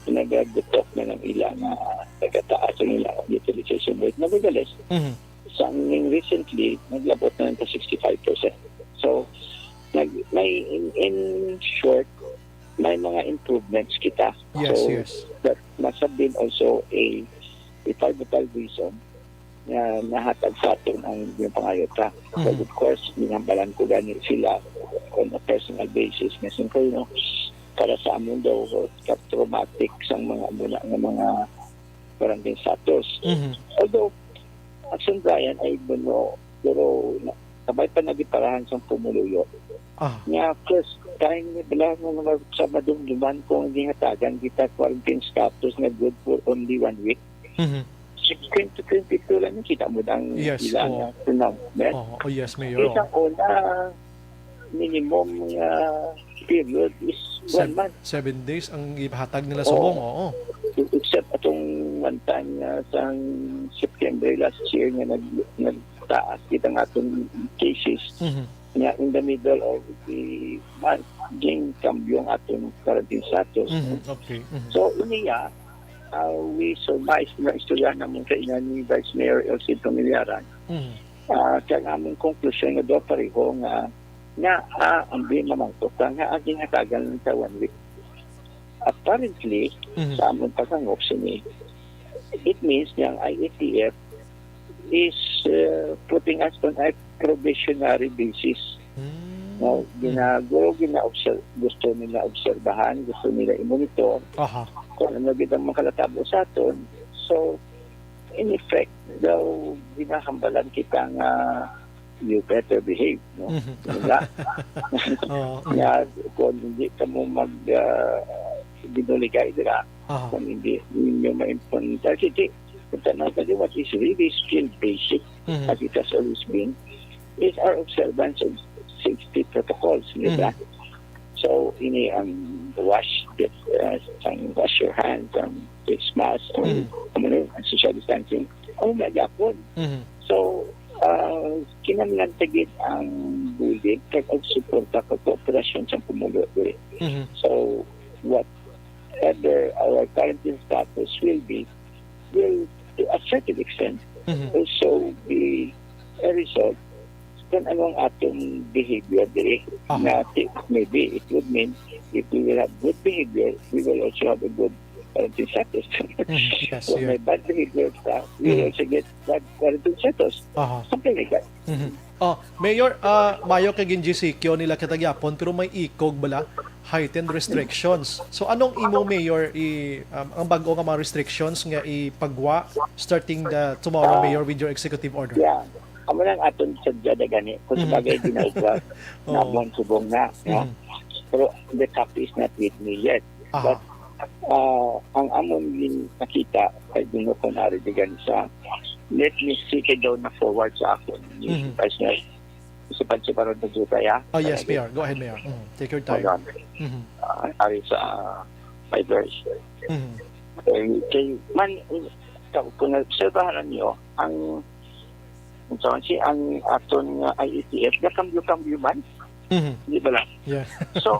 nagagutok na ng ila nga nagataas ang ila utilization rate. Nevertheless, Mhm. sa recently, naglabot na lang sa sixty-five percent. So, nag-, may, in, in short, may mga improvements kita. Yes, So, yes. that must have been also a, a pivotal reason nga nahatag sa aton ang ginpangayo ta. But Mhm. of course, ginhambalan ko gani sila on a personal basis nga siyempre, no, para sa amon daw ka-traumatic sang mga muna nga mga quarantine status. Mhm. Although, Action Brian ay buno, pero na-, sabay pa nagiparahan sang pumuluyo. Ah. Nga first time ni bala nga mga sa madumduman ko nga gihatagan kita quarantine status nga good for only one week. Mhm. Twenty twenty-two lang yung kita mo dang Yes, ilang oo. Announcement. Oo, oh, yes, Mayor, Isang oo. Una, minimum nga period is Sev-, one month. Seven days ang ihatag nila Oo. subong, oo. Except atong one time nga sang September last year nga nag-, nagtaas kita nga atong cases Mhm. nga in the middle of the month, ging kambyo ang atong quarantine status. Mhm. Okay. Mhm. So, unya, ah, we surmise nga istorya namon kay nga ni Vice Mayor Elsie Familiaran. Mhm. Ah, kaya nga among conclusion nga daw pareho nga, nga, ah, ang di mamangkot ka nga ang ginhatagan lang sa one week. Apparently, Mhm. sa among paghangop sini, it means nga ang I A T F is, uh, putting us on a probationary basis. Mm. No, Mm. ginaguro, gina-obser-, gusto nila obserbahan, gusto nila i-monitor Aha. kung ano gid ang makalatabo sa aton. So, in effect, daw ginahambalan kita nga you better behave, no? Mhm. Diba? Oo. Nga, kung hindi ka mo mag, ah, binuligay dira, Aha. kung hindi ninyo ma-implement. Kasi di, kung tanong ka di, what is really still basic, Mhm. as it has always been, is our observance of safety protocols, di ba? Mhm. So, ini ang wash, uh, sang wash your hands, ang face mask, ang, Mhm. ano yun, ang social distancing. Oh, may gapon. Mhm. So, ah, kinahanglan ta gid ang bulig kag ang suporta kag kooperasyon sa pumulo diri. Mhm. So, whatever our current status will be, will, to a certain extent, Mhm. also be a result kung ano ang atong behavior diri. Aha. Na ti-, maybe it would mean if we will have good behavior, we will also have a good quarantine status. Mhm. Yes, Kung yeah. may bad behavior ka, you Mhm. will also get bad quarantine status. Aha. Something like that. Mhm. Oh, Mayor, ah, mayo kay gin-G C Q nila kita gyapon, pero may ikog bala, heightened restrictions. So, anong imo, Mayor, i-, um, ang bag-o nga mga restrictions nga ipagwa starting the tomorrow, Ah. Mayor, with your executive order? Yeah. Amo lang aton sa Jada gani. Kung Mhm. sabagay, ginaugwa Oo. namon subong na, no? Mhm. Pero the copy is not with me yet. Aha. But, ah, ang amon gin-, nakita kay Ginoong Conrad Digansa, let me see kay daw na-forward sa akon ni Mhm. Vice Mayor. Sa pagsiparon sa Jutay, ha? Oh, yes, Kaya, Mayor. Go ahead, Mayor. Mhm. Take your time. Hold on. Mhm. Ah, ari sa Viber. Mhm. Eh, kay, man, ka-, kung naobserbahan niyo, ang, ang tawag si, ang aton nga I A T F, nakambyo-kambyo man. Mhm. Di ba lang? Yeah. So,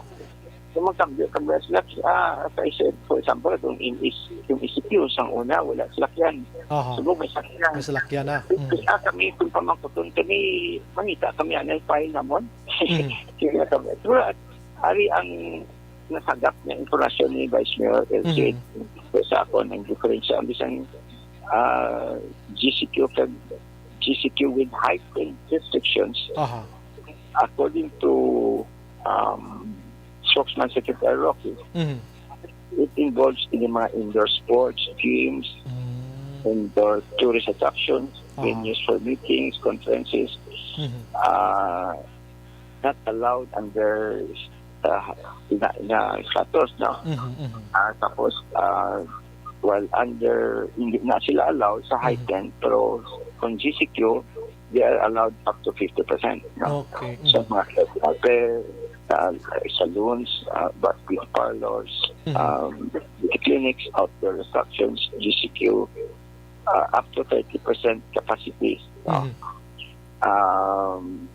kung magkambyo, kambyo sila, ah, as I said, for example, itong M S, yung E C Q, sang una, wala salakyan. Aha. Subong may salakyan. May salakyan na. Mm. Ah, kami, kung pamangkuton kami, mangita kami, ano, file namon. Mm. Kaya kami, pero, ah, ari ang nasagap nga impormasyon ni Vice Mayor Elsie Mhm. sa akon, ang diferensya, ang bisang, ah, G C Q kag G C Q with heightened restrictions. Aha. According to, um, spokesman Secretary Roque, Mhm. it involves in the mga indoor sports, gyms, Mm. indoor tourist attractions, Aha. venues for meetings, conferences, Mhm. ah, not allowed under, uh, na, na status, no? Mhm, mhm. Ah, tapos, ah, while under, hindi na sila allowed sa Mhm. heightened, pero kung G C Q, they are allowed up to fifty percent, no? Okay, So, mhm. mga, uh, pe-, uh, salons, uh, but beauty parlors, Mhm. um, beauty clinics, outdoor attractions, G C Q, uh, up to thirty percent capacity, no? Mhm. Um,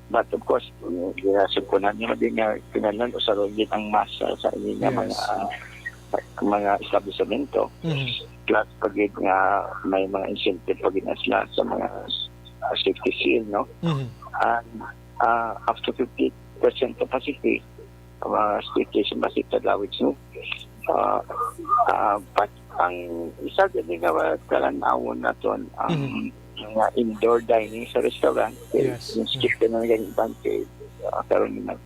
but of course, uh, ginasugpunan niya din nga kinahanglan usaron gid ang mask sa, sa ini nga Yes. mga, ah, mga establisamento. Mhm. Plus pa gid nga may mga incentive pa gid na sila sa mga, ah, safety seal, no? Mhm. And, ah, up to fifty percent capacity, mga station basta sa lawig, no? Ah, ah, but ang isa gani nga kalan-awon naton ang Mhm. mga indoor dining sa restaurant, kay Yes. yung Mhm. skip na nga yung bante, ah, karon na,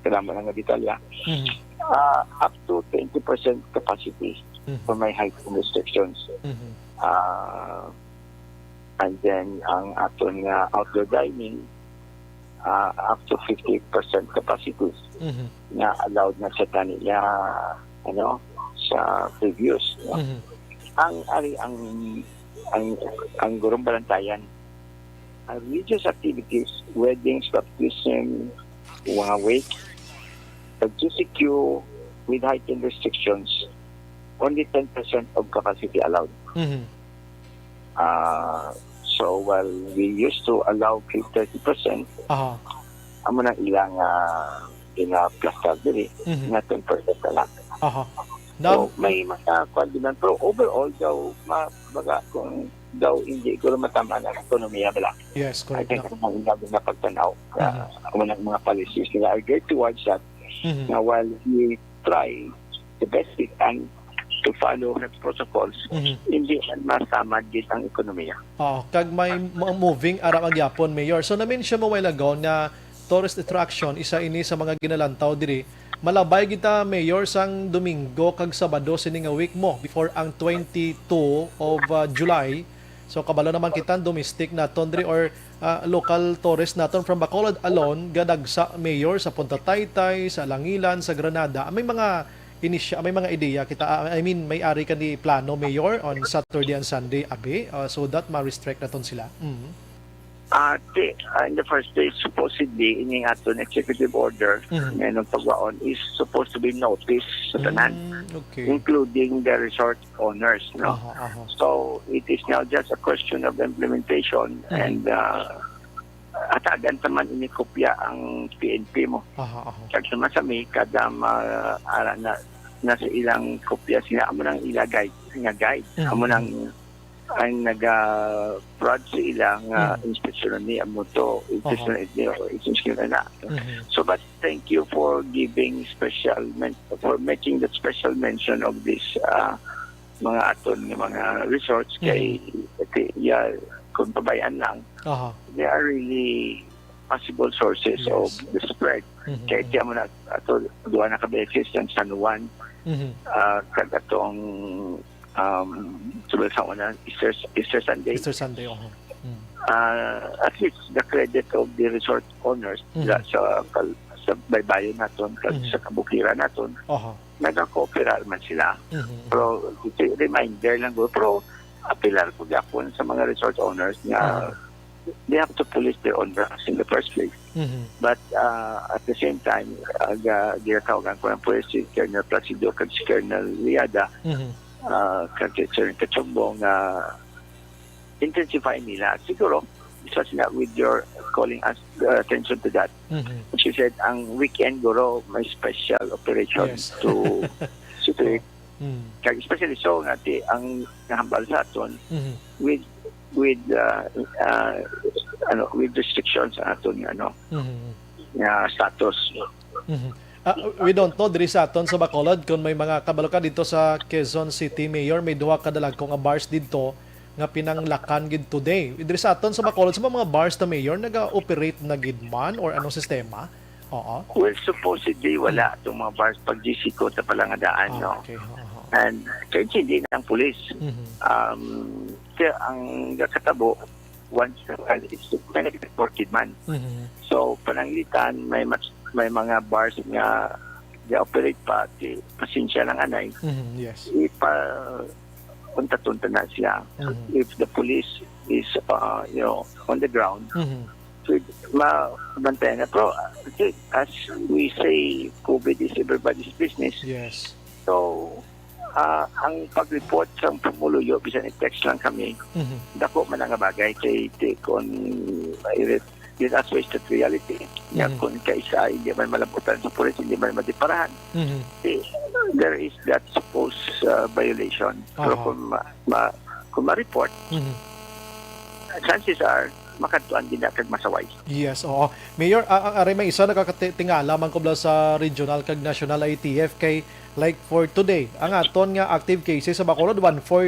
kailangan na nga detalya. Mhm. Ah, up to twenty percent capacity Mhm. for my height restrictions. Mhm. Ah, and then, ang aton nga outdoor dining, ah, up to fifty percent capacity Mhm. nga allowed na sa kanila, ano, sa previous, no? Mhm. Ang, ari, ang, ang, ang gurong balantayan, ang religious activities, weddings, baptism, mga wake, pag G C Q with heightened restrictions, only ten percent of capacity allowed. Mhm. Ah, so, while we used to allow thirty percent, Aha. amo nang ilang, ah, ginaplastar diri, Mhm. nga ten percent na lang. Aha. So, Nab- may mga kwan din, pero overall daw, ma-, baga, kung daw hindi ko matamaan ang ekonomiya, bala. Yes, I correct. think Na- ang mga na pagtanaw, ah, Mhm. amo nang mga policies nila are geared towards that, Mhm. na while we try the best we can to follow health protocols, Mhm. hindi man masamad gid ang ekonomiya. Oo, kag may mo-, moving ara gyapon, Mayor. So, na-mention mo while ago nga tourist attraction, isa ini sa mga ginalantaw diri. Malabay kita, Mayor, sang Domingo kag Sabado sini nga week mo, before ang twenty-two of, uh, July. So, kabalo naman kita, domestic naton diri or, uh, local tourist naton from Bacolod alone, gadagsa, Mayor, sa Punta Taytay, sa Alangilan, sa Granada. May mga inisya, may mga ideya kita, uh, I mean, may ari ka ni plano, Mayor, on Saturday and Sunday, abi, uh, so that ma-restrict naton sila. Mm. Ah, ti-, ah, in the first place, supposedly, ining aton executive order Mhm. nga nang pagwaon is supposed to be notice sa tanan, Mm, okay. including the resort owners, no? Aha, aha. So, it is now just a question of implementation Mhm. and, ah, atagan ta man ini kopya ang P N P mo. Aha, aha. Kag sa masami, kada ma-, ara na, nasa ilang kopya sila, amo nang ila guide, nga guide. Mhm. Amo nang ang naga-prod sa ila nga Mm. inspeksyon ni amo to, inspeksyon Oho. ni, inspeksyon na. Mhm. So, but thank you for giving special men-, for making that special mention of this, ah, mga aton nga mga resorts kay, Mhm. kay, yeah, kung pabayaan lang, Aha. they are really possible sources of Yes. the spread. Mhm, Kay mhm. tiyan mo na, ato, duha na ka beses ang San Juan, Mhm. ah, kag atong, um, tubal sa una, Easter, Easter Sunday. Easter Sunday, oho. Mm. Ah, at least the credit of the resort owners Mhm. sa, sa kal-, sa baybayon naton, kag Mhm. sa kabukiran naton, Oho. nagakooperar man sila. Mhm. Pero, ito, reminder lang ko. Pero, apelar ko gyapon sa mga resort owners nga Mhm. they have to police their own backs in the first place. Mhm. But, ah, at the same time, aga, ginatawagan ko ng police si Colonel Placido kag si Colonel Liada, Mhm. ah, kag si Colonel Cachombo nga intensify nila. Siguro, isa sila with your calling us, uh, attention to that. Mhm. She said, ang weekend, guro, may special operation Yes. to, to it. Mm. Kag especially so nga ti ang nahambal sa aton Mhm. with, with, uh, uh, ano, with restrictions sa aton nga, ano, Mhm. nga status. Mhm. Ah, we don't know diri sa aton sa Bacolod kung may mga kabalo ka dito sa Quezon City, Mayor, may duha ka dalagko nga bars dito nga pinanglakan gid today. Diri sa aton sa Bacolod, sa mga bars ta, Mayor, naga-operate na gid man or anong sistema? Oo. Well, supposedly, wala Hmm. itong mga bars pag G C ko sa palangadaan, Ah, no? okay. Oo. And kaya hindi na ang pulis. Mhm. Um, kaya ang nakatabo, once in a while, it's very reported man. Mhm. So, pananglitan, may mas, may mga bars nga di-operate pa, di, pasensya lang anay. Mhm, yes. Ipa-, unta-tunta na siya. Mhm. If the police is, uh, you know, on the ground, Mhm. so, ma-, bantayan na. Pero, uh, as we say, COVID is everybody's business. Yes. So, ah, ang pag-report sa pumuluyo, bisan i-text lang kami, Mhm. dako man nga bagay kay, kay kung i-re-, it as waste of reality. Nga Mhm. kung kaisa, hindi man malabutan sa pulis, hindi man madiparahan. Mhm. Eh, there is that supposed, uh, violation. Pero Aha. kung ma-, ma-, kung ma-report, Mhm. chances are, makadtuan din na kag masaway. Yes, oo. Mayor, a-, a-, ari may isa nakakatingala man ko bala sa regional kag national I T F kay, like, for today, ang aton nga active cases sa Bacolod, one four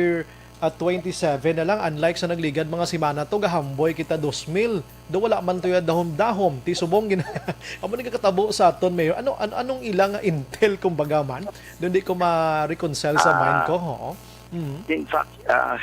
at twenty-seven na lang, unlike sa nagligad mga semana to, gahamboy kita dos mil. Do wala man to ya dahom-dahom, ti subong gina-, amo ni kakatabo sa aton, Mayor. Ano, an-, anong ilang nga intel, kumbaga man? Doon di ko ma-reconcile sa mind Ah, ko, oo. Mhm. In fact, ah,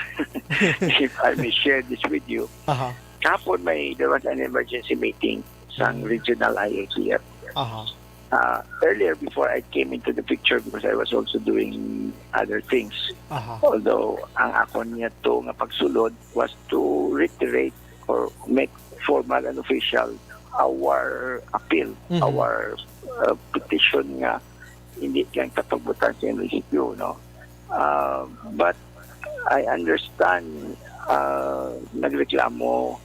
if I may share this with you, Aha. kahapon may, there was an emergency meeting sa Mm. regional I A T F. Aha. Ah, earlier, before I came into the picture, because I was also doing other things, Aha. although ang akon niya to nga pagsulod was to reiterate or make formal and official our appeal, Mhm. our, uh, petition nga hindi lang ta pagbutan sa M A C Q, no? Uh, but I understand, uh, nagreklamo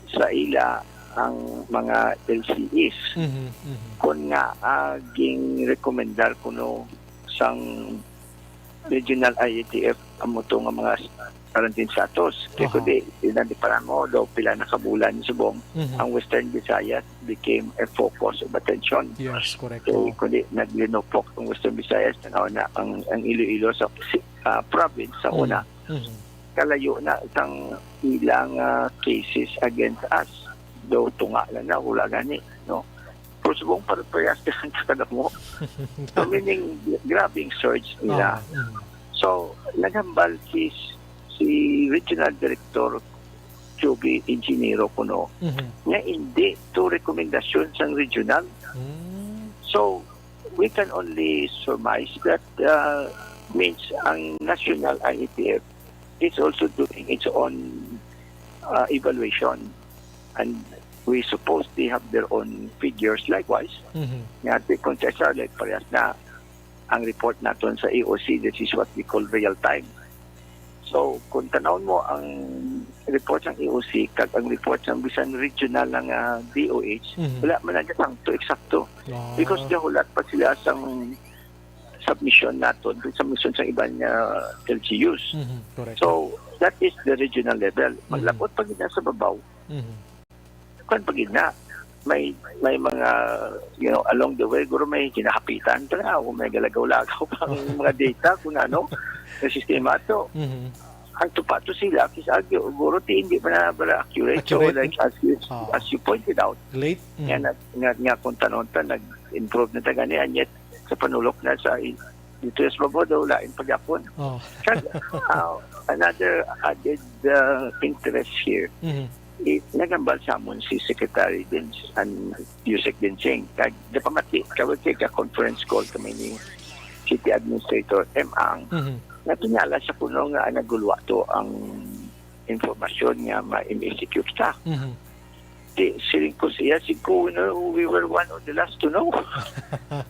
sa ila ang mga L C Es. Mhm, mhm. Kun nga, ah, gingrekomendar kuno sang regional I A T F amo to nga mga s-, quarantine status. Kay Aha. kundi, inandi pa mo, daw pila na ka bulan subong, Mhm. ang Western Visayas became a focus of attention. Yes, correct. Kay Oo. kundi, naglinupok ang Western Visayas, tanaw na ang, ang Iloilo sa si-, ah, province sa Mm. una. Mhm. Kalayo na sang ilang, ah, cases against us. Daw tunga lang na, wala gani, no? Pero subong para parehas ka lang kadamo. So, meaning, grabe ang surge nila. Ah, mm. So, naghambal si, si Regional Director Joby Ingenero kuno, Mhm. nga hindi to rekomendasyon sang regional. Mm. So, we can only surmise that, uh, means ang national I A T F is also doing its own, uh, evaluation. And we suppose they have their own figures likewise. Mhm. Nga, di, kung sa isa, like, parehas na ang report naton sa E O C, this is what we call real time. So, kung tanawon mo ang report sang E O C kag ang report sang bisan regional nga D O H, Mhm. wala man nagasangto eksakto. Ah. Because gahulat pa sila sang submission naton, kag submission sang iban nga L G Us. Mhm, correct. So, that is the regional level. Mhm. Maglabot pa gid na sa babaw. Mhm. Kuwan pa gid na, may, may mga, you know, along the way, guro may kinahapitan pa na, o may galagaw-lagaw pa ang mga data, kung ano, ang sistema to. Mhm. Ang tupa to sila, kis agyo, guro ti hindi pa na bala accurate. So, Accurate. like, as you, Ah. as you pointed out, Late. nga, Mhm. na, nga, nga kung tanon ta, nag-improve na ta gani, and yet, sa panulok na sa i-, dito sa babaw daw, lain pagyapon. Oh. Kag, ah, another added, ah, interest here, Mhm. i-, naghambal sa amon si Secretary Dins-, an-, Yusek Dinsing. Kag napamati, kawag kay ka-conference call kami ni City Administrator M. Ang, Mhm. natingala siya kuno nga nagulwa to ang impormasyon nga ma-M A C Q kita. Mhm. Di, siling ko siya, siling ko, you know, we were one of the last to know.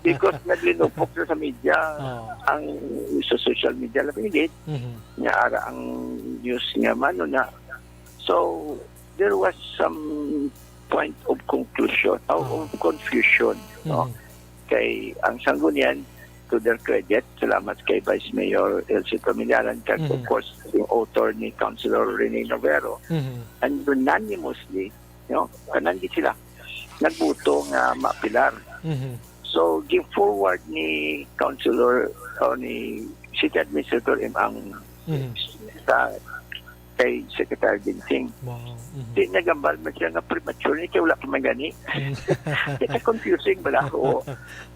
Because naglinupok na sa media, Oh. ang, sa social media, labi gid, Mhm. nga ara ang news nga mano na. So, there was some point of conclusion, o Oh. of confusion, no? Mhm. Kay ang Sanggunian, to their credit, salamat kay Vice Mayor Elsie Tomillaran, kag of Mhm. course, yung author ni Councilor Rene Novero, Mhm. and unanimously, you know, kanan gid sila nagbuto nga maapilar. Mhm. So, gi-forward ni Councilor o ni City Administrator M. Ang Mhm. sa kay Secretary Dinsing. Wow. Mhm. Di, naghambal man siya nga premature ni kay wala pa man gani. Mm. Di ka confusing bala. Oo.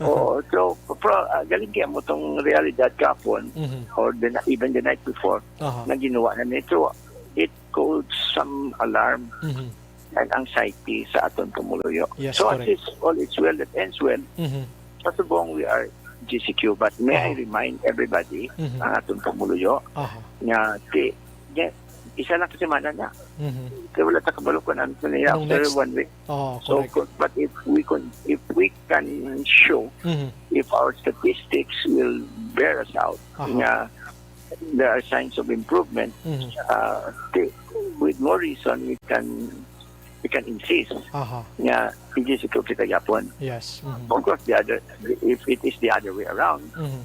Oo. So, pro-, ah, galing kaya mo tong realidad kahapon Mhm. or the, even the night before Aha. na ginawa na nito. It caused some alarm Mhm. and anxiety sa aton pumuluyo. Yes, So, at correct. least all is well that ends well. Mhm. Pasubong, we are G C Q. But may I Uh-huh. remind everybody, Mhm. ang aton pumuluyo, Uh-huh. nga ti, nga isa lang ka semana na. Mhm. Kaya wala ta kabalo kung ano na niya Anong after next? one week. Oh, So, correct. kung, but if we can, if we can show, Mhm. if our statistics will bear us out, Uh-huh. nga there are signs of improvement, Mhm. uh, ti, with more reason, we can, we can insist Uh-huh. nga i-G C Q kita gyapon. Yes. Mhm. Of course, the other, if it is the other way around, Mhm.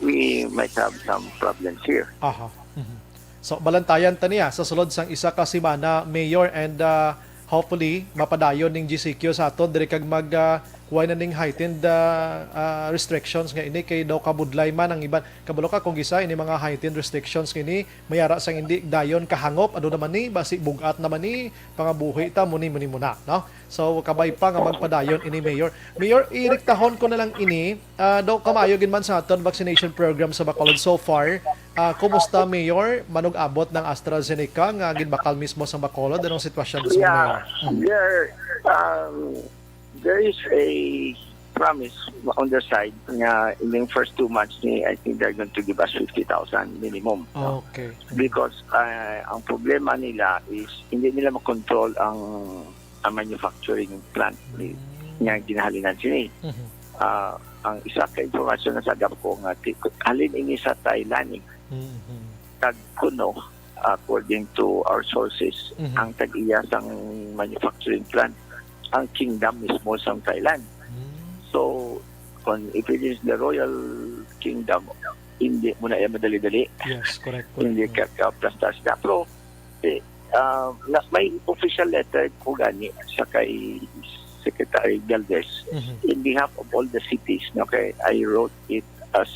we might have some problems here. Aha. Mhm. So, balantayan ta niya sa sulod sang isa ka semana, Mayor, and, ah, hopefully, mapadayon ning G C Q sa aton diri kag mag, ah, kuway na ning heightened, ah, ah, restrictions nga ini kay daw kabudlay man ang iban. Kabalo ka kung gisa ini mga heightened restrictions nga ini, may ara sang hindi dayon kahangop, ano naman ni, basi bugat naman ni, pangabuhi ta, muni, muni, muna, no? So, kabay pa nga magpadayon ini, Mayor. Mayor, iriktahon ko na lang ini. Ah, daw kamaayo gid man sa aton vaccination program sa Bacolod so far. Ah, kumusta, Mayor? Manug-abot ng AstraZeneca nga ginbakal mismo sa Bacolod? Anong sitwasyon sa Yeah, Mayor? Mm. there, um, there is a promise on their side nga in the first two months ni, I think they're going to give us fifty thousand minimum, no? Okay. Mm. Because, uh, ang problema nila is hindi nila makontrol ang, ang manufacturing plant ni, Mm. nga ginahalinan sini. Mhm. Ah, ang isa ka impormasyon na sagap ko nga ti-, halin ini sa Thailand, eh. Mhm. Kag kuno, according to our sources, Mhm. ang tag-iya sang manufacturing plant, ang kingdom mismo sang Thailand. Mm. So, kung if it is the royal kingdom, hindi mo na iya madali-dali. Yes, correct, correct. Hindi Mm. ka, ka plastar sila. Pero, eh, ah, na, may official letter ko gani sa kay Secretary Galvez Mhm. in behalf of all the cities, no? Kay I wrote it as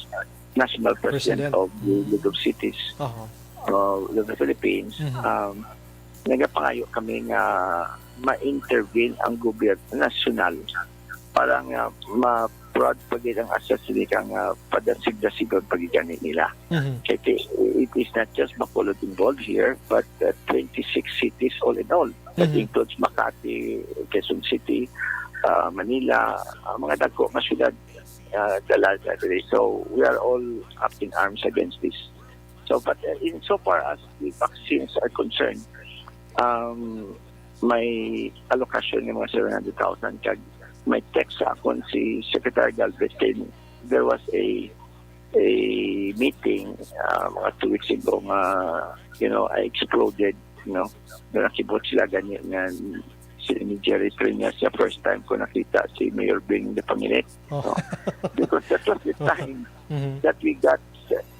national president President. of the Mm. League of Cities Aha. uh, of the Philippines. Mhm. Um, nagapangayo kami nga ma-intervene ang gobyerno nasyonal para nga ma-prod pa gid ang AstraZeneca nga padasig-dasigon pa gid gani nila. Mhm. Kay ti-, it is not just Bacolod involved here, but, uh, twenty-six cities all in all. That Mhm. includes Makati, Quezon City, uh, Manila, uh, mga dagko nga syudad, uh, dala na diri. So, we are all up in arms against this. So, but, uh, in so far as the vaccines are concerned, um, may allocation ng mga seven hundred thousand, kag may text sa akon si Secretary Galvez kay there was a, a meeting, uh, mga two weeks ago nga, you know, I exploded, you know, nga nakibot sila gani nga si, ni Jerry Triñas, sa first time ko nakita si Mayor Bing Napanginit. Oh. No? Because that was the time Mhm. that we got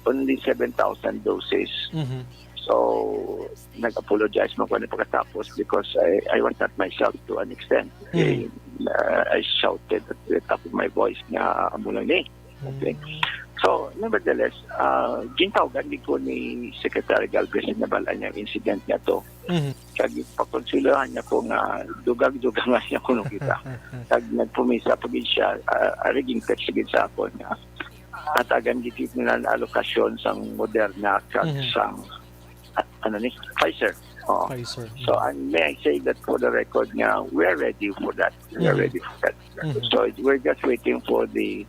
only seven thousand doses. Mhm. So, nag-apologize man ko ni pagkatapos because I, I was not myself to an extent. Mhm. Eh, uh, I shouted at the top of my voice nga amo lang ni. Okay. Mm. So, nevertheless, uh, gintawgan gid ko ni Secretary Galvez, nabal-an niya ang incident nga to. Mhm. Kag pakonsulohan niya ko nga dugag-dugag nga siya kuno kita. Kag nagpumisa pa gid siya, ah, ari ging text gid sa akon nga hatagan gid nila ang alokasyon sang Moderna kag Mhm. sang, ah, ano ni, Pfizer. Oo. Pfizer. So, Mhm. and may I say that for the record nga we are ready for that. We are Mhm. ready for that. Mhm. So, we're just waiting for the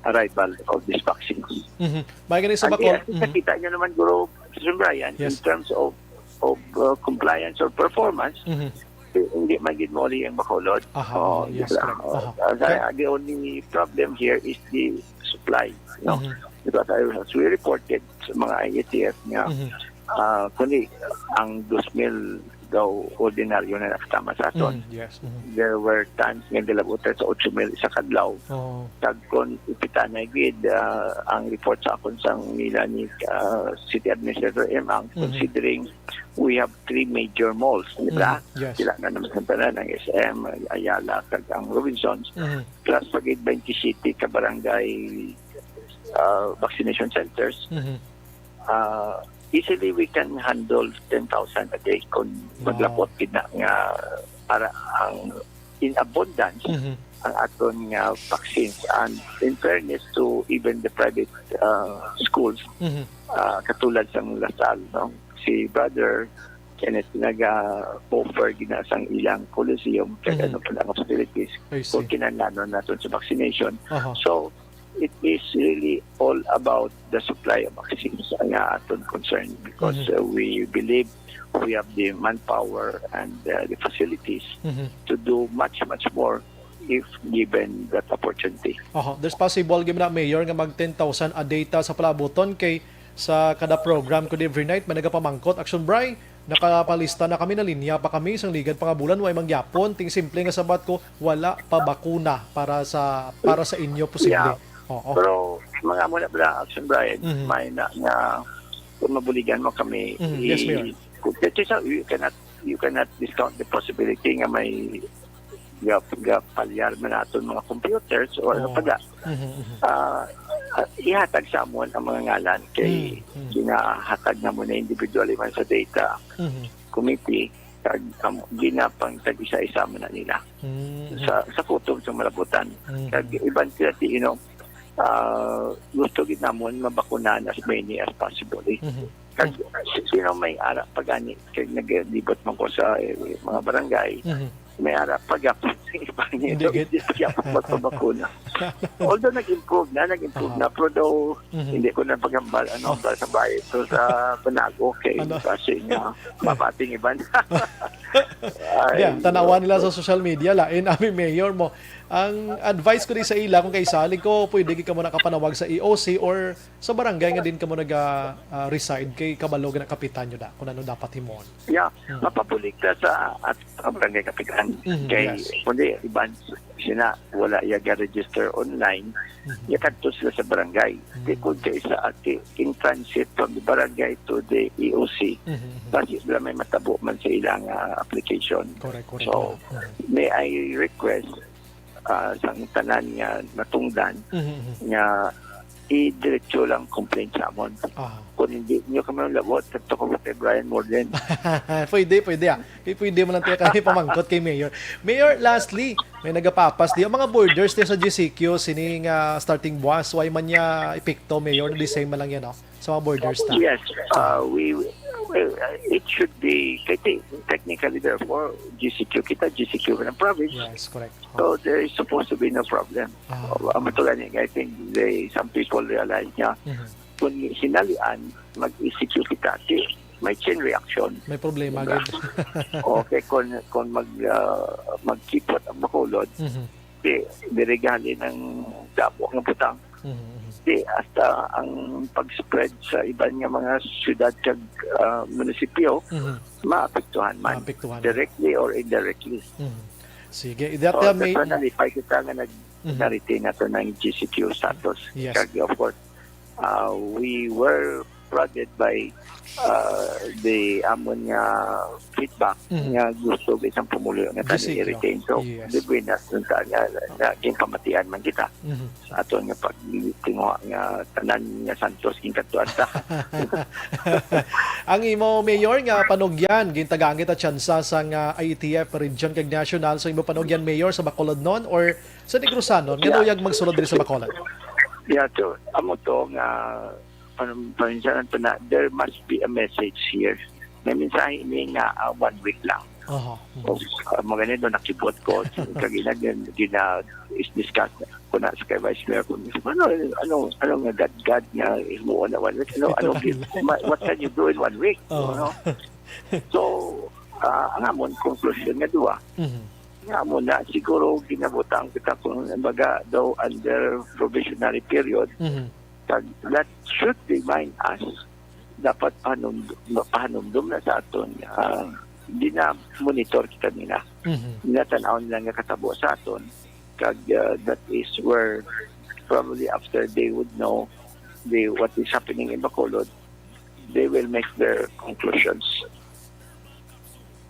arrival of these vaccines. Mhm. May gani sa And Bacol. yes, Mhm. nakita niyo naman, Guro, Sir Brian, in Yes. terms of, of, uh, compliance or performance, Mhm. eh, hindi man gid muli ang Bacolod. Aha, Oo, yes, di ba? correct. Oo. Aha. Ang, Kaya ang the only problem here is the supply, no? Mhm. Because I, as we reported sa mga I A T F nga, Mhm. ah, kundi ang dos mil daw ordinaryo na nakatama sa aton. Mm, yes. Mhm. There were times nga gilabot sa ocho mil isa ka adlaw. Oo. Kag kon ipitanay gid, ah, ang report sa akon sang nila ni, ah, City Administrator Emang, Mhm. considering we have three major malls, di ba? Mm, yes. Sila na naman sa tanan, ang S M, Ayala, kag ang Robinsons. Mhm. Plus pa gid twenty-seven ka barangay, ah, vaccination centers. Mhm. Ah, easily we can handle ten thousand a day kung Wow. maglapot gid na nga para ang in abundance Mhm. ang aton nga vaccines. And in fairness to even the private, ah, schools, Mhm. ah, katulad sang La Salle, no? Si Brother Kenneth, naga-offer gina sang ilang coliseum kag Mhm. ano pa lang facilities I kung see. kinahanglanon naton sa vaccination. Aha. So, it is really all about the supply of vaccines nga aton concern because, Mhm. uh, we believe we have the manpower and, uh, the facilities Mhm. to do much, much more if given that opportunity. Aha. There's possible gyud na, Mayor, nga mag ten thousand a day ta sa palabuton kay sa kada program ko every night may nagapamangkot, Action Bri, nakapalista na kami, nalinya pa kami sang ligad pa nga bulan, way mangyapon. Ting simple nga sabat ko, wala pa bakuna para sa, para sa inyo posible. Yeah. Oo. Pero mga amo na bala, Action Brian, Mhm. may na nga kung mabuligan mo kami, Mhm. Yes, i- Mayor. kung, kasi sa, you cannot, you cannot discount the possibility nga may ga-, gapalyar man naton mga computers o ano Oo. pa da. Mhm, mhm. Ah, ah, ihatag sa amon ang mga ngalan kay Mm, mm. ginahatag na mo na individually man sa data Mhm. committee kag, um, ginapang tag-isa-isa man na nila Mm, mhm. sa, sa kutob sa malabutan. Mhm. Kag iban sila ti, you know, ah, gusto gid namon mabakunahan as many as possible, eh. Mhm. Kag si-, sino may ara pa gani, kay naglibot man ko sa, eh, mga barangay, Mhm. may ara pa gapon sa iba niya. Hindi So, gid. hindi pa siya magpabakuna. Although nag-improve na, nag-improve Aha. na, pero daw, Mhm. hindi ko na paghambal, ano, Oh. hambal sa bayan. So, sa Panago, kay Ano? kasi nga, mapating iban. Ay, Yeah, tanawan nila no. sa social media, lain, ami mayor mo. Ang advice ko di sa ila, kung kaisalig ko, pwede gid ka mo nakapanawag sa E O C or sa barangay nga din kamo naga, ah, reside, kay kabalo gid na kapitan nyo da kung ano dapat himuon. Yeah, Hmm. mapabulig ka sa at sa barangay kapitan. Mhm, Kay yes. kundi iban sina wala ya ga-register online, Mhm. ya kadto sila sa barangay. Mhm. Di kung kay sa ati in transit from the barangay to the E O C, Mhm, mhm. basi sila may matabo man sa ilang, ah, application. Correct, correct. So, Mhm. may I request, ah, sang tanan nga natungdan Mhm, mhm. nga idiretso lang complaint sa amon. Ah. Kung hindi nyo kami labot, kadto ko kay Brian Morden. Pwede, pwede, ah. Kay pwede mo lang tayo kami pamangkot kay Mayor. Mayor, lastly, may nagapapas di ang mga borders di sa G C Q, sini nga starting buwas, way man niya epekto, Mayor, the same man lang yan, no? Sa mga borders ta. Yes, uh, we, well, uh, it should be, kay te-, technically, therefore, G C Q kita, G C Q ng province. Yes, correct. So, there is supposed to be no problem. Ah. Uh, ang matulad niya, I think they, some people realize niya, Mhm. kung sinalian, mag-E C Q kita, di, may chain reaction. May problema Diba? gid. Okay, kung, kung mag, ah, magkipot ang Bacolod, Mhm. di, dirigali ng damo nga butang. Mhm, mhm. Di, hasta ang pag-spread sa iban nga mga syudad kag, ah, munisipyo, Mhm. maapektuhan man, Maapektuhan. directly or indirectly. Mhm. Sige, that, So, uh, may that's why nalipay kita nga nag-, Mhm. na-retain nato ng G C Q status. Yes. Kag, of course, uh, we were prodded by, uh, the amon nga feedback Mhm. nga gusto isang pumulo nga G C Q. tani i-retain. So, Yes. di buenas nun ta nga, nga ginpamatian man kita Mhm. sa aton nga pagtinguha nga tanan nga santos ginkadtuan ta. Ang imo, Mayor, nga panugyan, gintagaan kita tsansa sa nga I E T F region kag national, sa imo panugyan, Mayor, sa Bacolodnon or sa Negrosanon, nga Yeah. luyag magsulod diri sa Bacolod? Yeah, to, amo to nga, ano, paminsan to na, there must be a message here. May mensahe ini nga, ah, one week lang. Aha. O, ah, mga ganito, nakibot ko, kag ina, gin-, gina-, is discuss ko na sa kay Vice Mayor kung ano, ano, ano nga gad-gad nga himuon na one week. Ano, ano, Ito lang. ma-, what can you do in one week? Oh. Ano? So, ah, ang amon conclusion nga duwa, Mhm. nga amo na, siguro ginabutang kita kung, baga, daw under probationary period, Mhm. kag that should remind us, dapat pahanum-, pahanumdom na sa aton, ah, gina-monitor kita nila. Mhm. Ginatan-aw nila nga katabo sa aton, kag, ah, that is where probably after they would know the, what is happening in Bacolod, they will make their conclusions.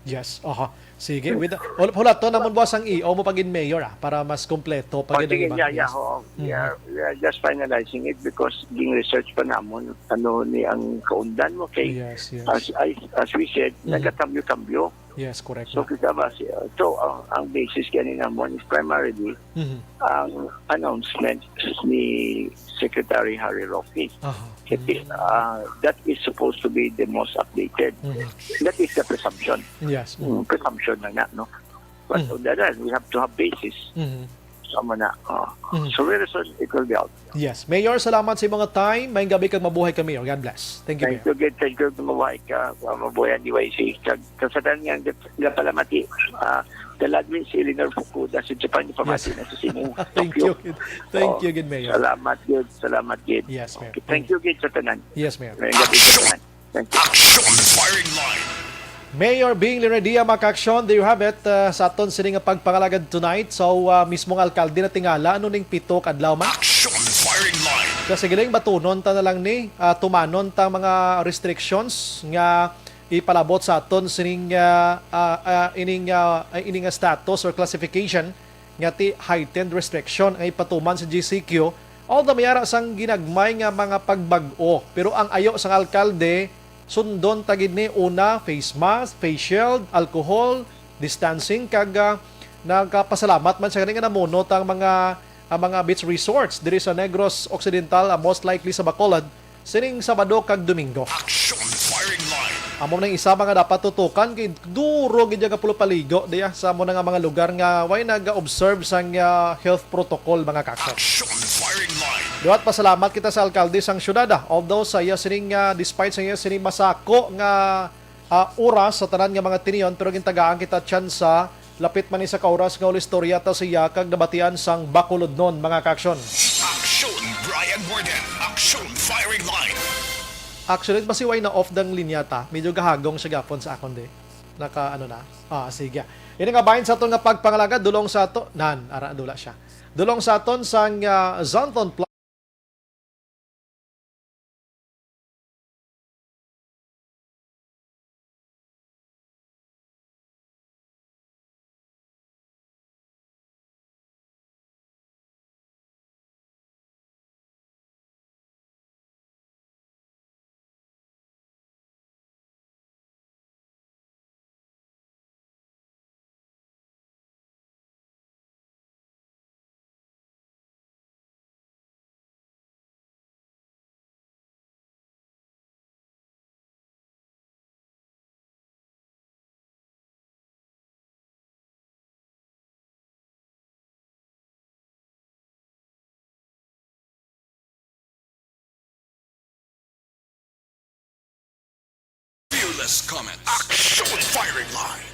Yes, aha. Sige, with, hul-, hulaton namon, boss, ang E O mo pagin mayor, ah, para mas kompleto pa Oh, gid ang sige, iba. Yeah, yeah, Yes. oo. Mhm. Yeah, we are just finalizing it because ging research pa namon ano ni ang kaundan mo kay Yes, yes. as I, as we said, Mhm. nagakambyo-kambyo. Yes, correct. So kita ba siya? So ang, ang basis gani namon is primarily Mhm. ang announcement ni Secretary Harry Roque. Aha. Kasi, uh, that is supposed to be the most updated. Mhm. That is the presumption. Yes. Mm, presumption na nga, no? But Mhm. on the other hand, we have to have basis. Mhm. Sama na. Oh. Mhm. So very soon, it will be out. Yes. Mayor, salamat sa imong time. Maayong gabi kag mabuhay ka, Mayor. God bless. Thank you, Thank Mayor. you, good. Thank you, mabuhay ka. Uh, mabuhay ang D Y C. Kag kasadan nga, nag-, nagpalamati. Uh, the lovely si Eleanor Fukuda sa Japan, ipamati Yes. na sa simo. Thank you. Thank Oh, you, good Mayor. Salamat, good. Salamat, good. Yes, Mayor. Okay, thank you, good, sa tanan. Yes, Mayor. Maayong gabi sa tanan. Thank you. Action firing line. Mayor Bing Liradia, Makaksyon, there you have it. Uh, sa aton sini nga pagpangalagad tonight, so uh, mismo nga alkalde na tingala, ano ning pito ka adlaw man? Action firing line. Kasi galing batunon ta na lang ni, uh, tumanon ta mga restrictions nga ipalabot sa aton sining uh, uh, uh, ining uh, ining uh, status or classification nga ti heightened restriction ang ipatuman sa G C Q, although may ara sang ginagmay nga mga pagbag-o. Pero ang ayo sang alkalde, sundon ta gid ni una, face mask, face shield, alcohol, distancing, kag ah, nagapasalamat man siya gani nga namuno ta ang mga ang mga beach resorts diri sa Negros Occidental, ah, most likely sa Bacolod, sining Sabado kag Domingo. Action firing line. Amo nang isa mga dapat tutukan kay duro gid nga pulupaligo diya sa amo na nga mga lugar nga way nag-observe sang ah, health protocol, mga kaksyon. Action firing line. Liwat pasalamat kita sa alkalde sang syudad, ah. Although sa iya sining ah, despite sa iya sining masako nga ah, oras sa tanan nga mga tinion, pero gintagaan kita tsansa lapit man ni sa ka oras nga ulistorya ta siya kag nabatian sang Bacolodnon, mga kaaksyon. Action Brian Morden. Action firing line. Actually, masiway na off dang linya ta. Medyo gahagong siya gapon sa akon di. Naka ano na. Ah, sige. Ini nga bahin sa aton nga pagpangalagad, dulong sa ato. Nan, ara, dula siya. Dulong sa aton sang ah, Zonton Plus. Fearless comment. Action firing line.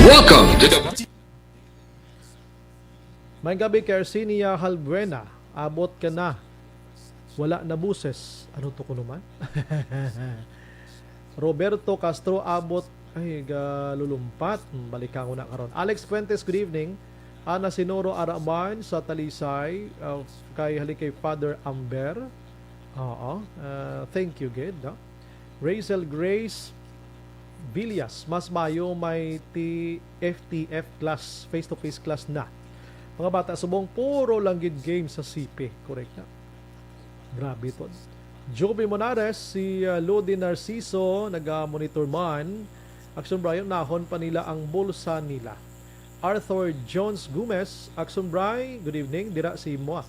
Welcome to the May gabi, Kersinia Halbuena. Abot ka na. Wala na buses. Ano to kuno man? Roberto Castro, abot. Ay, galulumpat. Hmm, balikan ko na karon. Alex Fuentes, good evening. Ana Sinoro Araman sa Talisay, uh, kay hali kay Father Amber. Oo. Uh, thank you, gid, no? Rachel Grace Villas, mas mayo may T F T F class, face-to-face class na. Mga bata subong, puro lang gid game sa C P. Correct na. Grabe to. Joby Monares, si uh, Lodi Narciso, naga-monitor man. Action Brian, nahon pa nila ang bulsa nila. Arthur Jones Gomez, Action Bri, good evening. Dira si mo.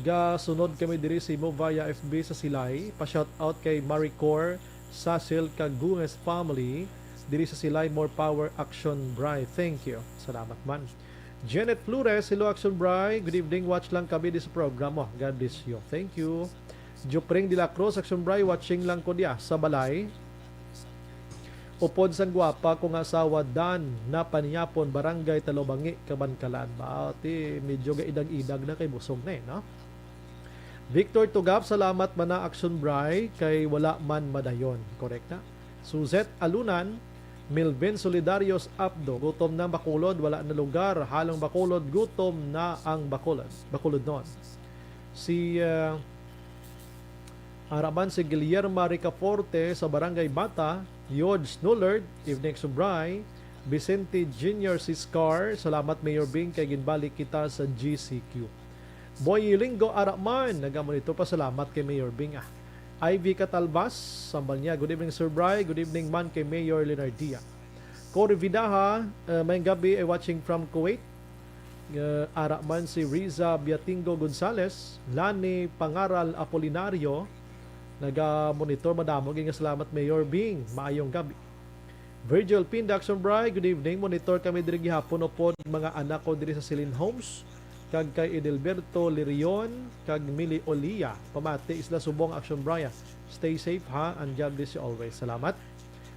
Gasunod kami diri sa imo via F B sa Silay. Pa-shout out kay Maricor, Cecil, kag Gomez family diri sa Silay. More power, Action Bri. Thank you. Salamat man. Janet Flores, hello Action Bri. Good evening. Watch lang kami di sa programa. God bless you. Thank you. Jupring de la Cruz, Action Bri, watching lang ko diya sa balay. Upod sang gwapa kong asawa, Dan Napaniyapon, Barangay Talobangi, Kabankalan. Ba, ti, medyo gaidag-idag na kay busog na eh, no? Victor Tugap, salamat man na Action Bri, kay wala man madayon. Correct na. Suzette Alunan, Melvin Solidarios Abdo, gutom na ang Bacolod, wala na lugar, halong Bacolod, gutom na ang Bacolod. Bacolodnon. Si, ah, ara man si Guillerma Ricaforte sa Barangay Bata, George Nullard, evening Subray, Vicente Junior Siscar, salamat Mayor Bing kay ginbalik kita sa G C Q. Boy Linggo ara man, nagamonitor pa, salamat kay Mayor Bing, ah. Ivy Catalbas, sambal niya, good evening Sir Bry, good evening man kay Mayor Leonardia. Cory Vidaha, uh, may gabi ay watching from Kuwait. Uh, ara man si Riza Biatingo Gonzalez, Lani Pangaral Apolinario, naga-monitor, madamo gid nga salamat Mayor Bing. Maayong gabi. Virgil Pinda, Action Bry, good evening. Monitor kami diri gihapon upod mga anak ko diri sa Silin Homes, kag kay Edelberto Lirion, kag Mili Olia. Pamati sila subong, Action Bry. Stay safe ha, and God bless you always. Salamat.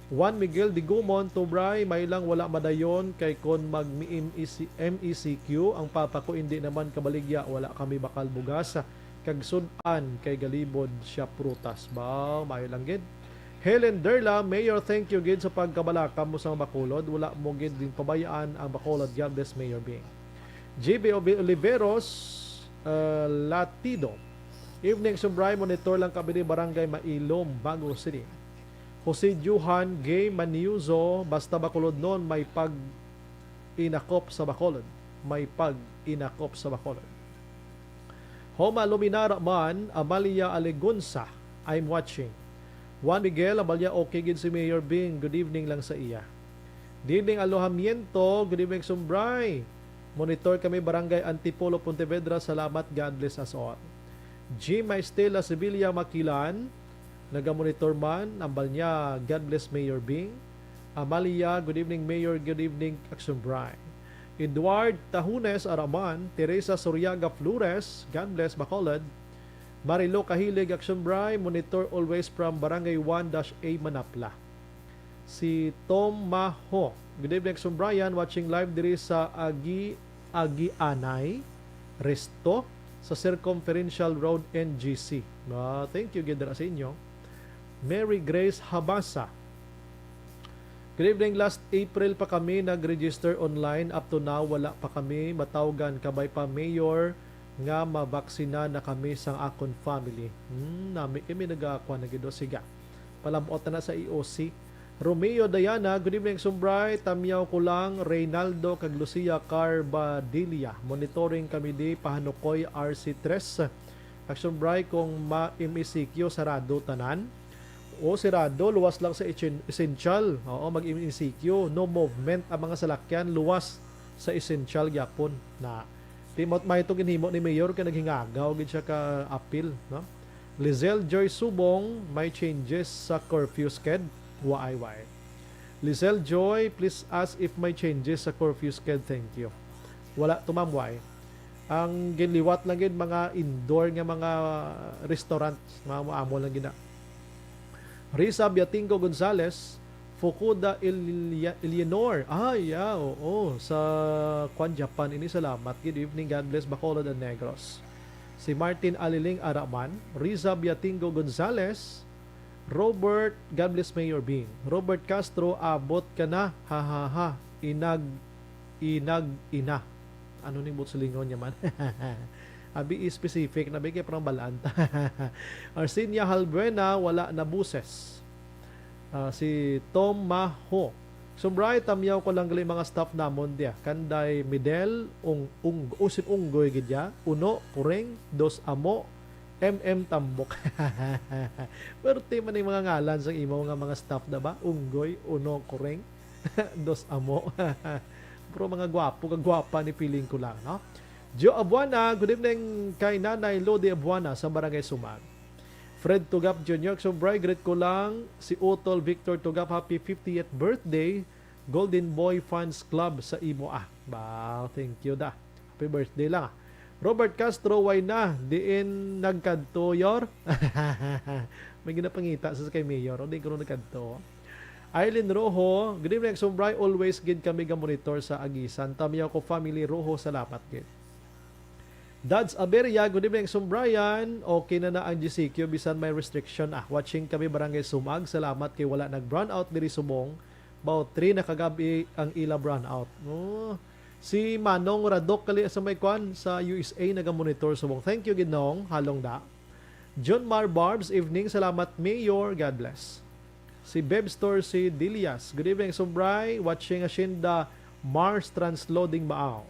Juan Miguel Digumon, Tubray, may lang wala madayon kay kon mag M E C, M E C Q ang papa ko, hindi naman kabaligya, wala kami bakal bugas kag sud-an kay galibod siya prutas. Ba, mayo lang gid. Helen Derla, Mayor, thank you gid sa pagkabalaka mo sa Bacolod. Wala mo gid din pabayaan ang Bacolod. God bless, Mayor Bing. J B Obi-, Oliveros, uh, Latido. Evening, Subray, monitor lang kami ni Barangay Mailom, Bago City. Jose Johan Gay Maniuzo, basta Bacolodnon, may pag-inakop sa Bacolod. May pag-inakop sa Bacolod. Homa Luminara man, Amalia Alegunza, I'm watching. Juan Miguel, Amalia, okay gid si Mayor Bing. Good evening lang sa iya. Good evening, Alojamiento. Good evening, Sumbray. Monitor kami, Barangay Antipolo, Pontevedra. Salamat. God bless us all. Jim Estela Sevilla Makilan, nagamonitor man. Ambal niya, God bless Mayor Bing. Amalia, good evening, Mayor. Good evening, Action Bray. Edward Tahunes Araman, Teresa Soriaga Flores, God bless, Bacolod. Marilo Kahilig, Action Bray, monitor always from Barangay one dash A Manapla. Si Tom Maho, good evening, Action Brian, watching live diri sa Agi, Agianay Resto sa Circumferential Road, N G C. Ah, thank you gid dira sa inyo. Mary Grace Habasa, good evening. Last April pa kami nag-register online. Up to now, wala pa kami matawgan. Kabay pa, Mayor, nga mabaksina na kami sang akon family. Hmm, nami kami nagakuan na gid, o, siga. Palamot na na sa E O C. Romeo Diana, good evening, Sumbray. Tamyaw ko lang, Reynaldo kag Lucia Carbadilla. Monitoring kami di Pahanukoy R C tres. Action Bray, kung ma-M E C Q, sarado tanan. O, sarado, luwas lang sa echen-, essential. Oo, mag-M E C Q. No movement ang mga salakyan, luwas sa essential gyapon. Na, timot may ito ginhimo ni Mayor kay naghingagaw gid siya ka apil, no? Lizelle Joy Subong, may changes sa curfew sked? Waay, waay. Lizelle Joy, please ask if may changes sa curfew sked. Thank you. Wala to, ma'am, waay. Ang ginliwat lang gid mga indoor nga mga restaurant, mga amo lang gid na. Risa Biatingo Gonzales, Fukuda Ilia-, Eleanor. Ah, yeah, oo. Sa Kwan, Japan. Ini, salamat. Good evening. God bless Bacolod and Negros. Si Martin Aliling Araman, Risa Biatingo Gonzales, Robert, God bless Mayor Bing. Robert Castro, abot ka na. Ha, ha, ha. Inag, inag, ina. Ano ning buot silingon niya man? Abi specific na, bigay parang balaan ta. Arsinia Halbuena, wala na buses. Ah, si Tom Maho. Sumbray, tamyaw ko lang gali mga staff namon diya. Kanday Midel, ung, ung, usin unggoy gid ya. Uno, Kuring, dos, Amo, M M Tambok. Perte man yung mga ngalan sa imo nga mga staff na ba? Unggoy, Uno, Kuring, dos, Amo. Pero mga gwapo, kag gwapa ni feeling ko lang, no? Joe Abuana, good evening kay Nanay Lodi Abuana sa Barangay Sumag. Fred Tugap Junior, so bright, greet ko lang si Utol Victor Tugap, happy fiftieth birthday, Golden Boy Fans Club sa imo, ah. Ba, thank you da. Happy birthday lang, ah. Robert Castro, way na, diin nagkadto, Yor? May ginapangita sa kay Mayor, o di ko nagkadto. Aileen Rojo, good evening, Sumbray. Always gid kami ga monitor sa Agisan. Tamyaw ko family, Rojo, salamat gid. Dads Aberia, good evening, Sumbrayan. Okay na na ang G C Q, bisan may restriction. Ah, watching kami, Barangay Sumag. Salamat kay wala nag-brownout diri subong. About three na kagabi ang ila brownout. Oh. Si Manong Radok kali sa may kwan sa U S A nagamonitor subong. Thank you gid, Nong. Halong da. John Mar Barbs, evening. Salamat, Mayor. God bless. Si Beb Store, si Dilias. Good evening, Subray. Watching Hacienda Mars Transloading Maaw.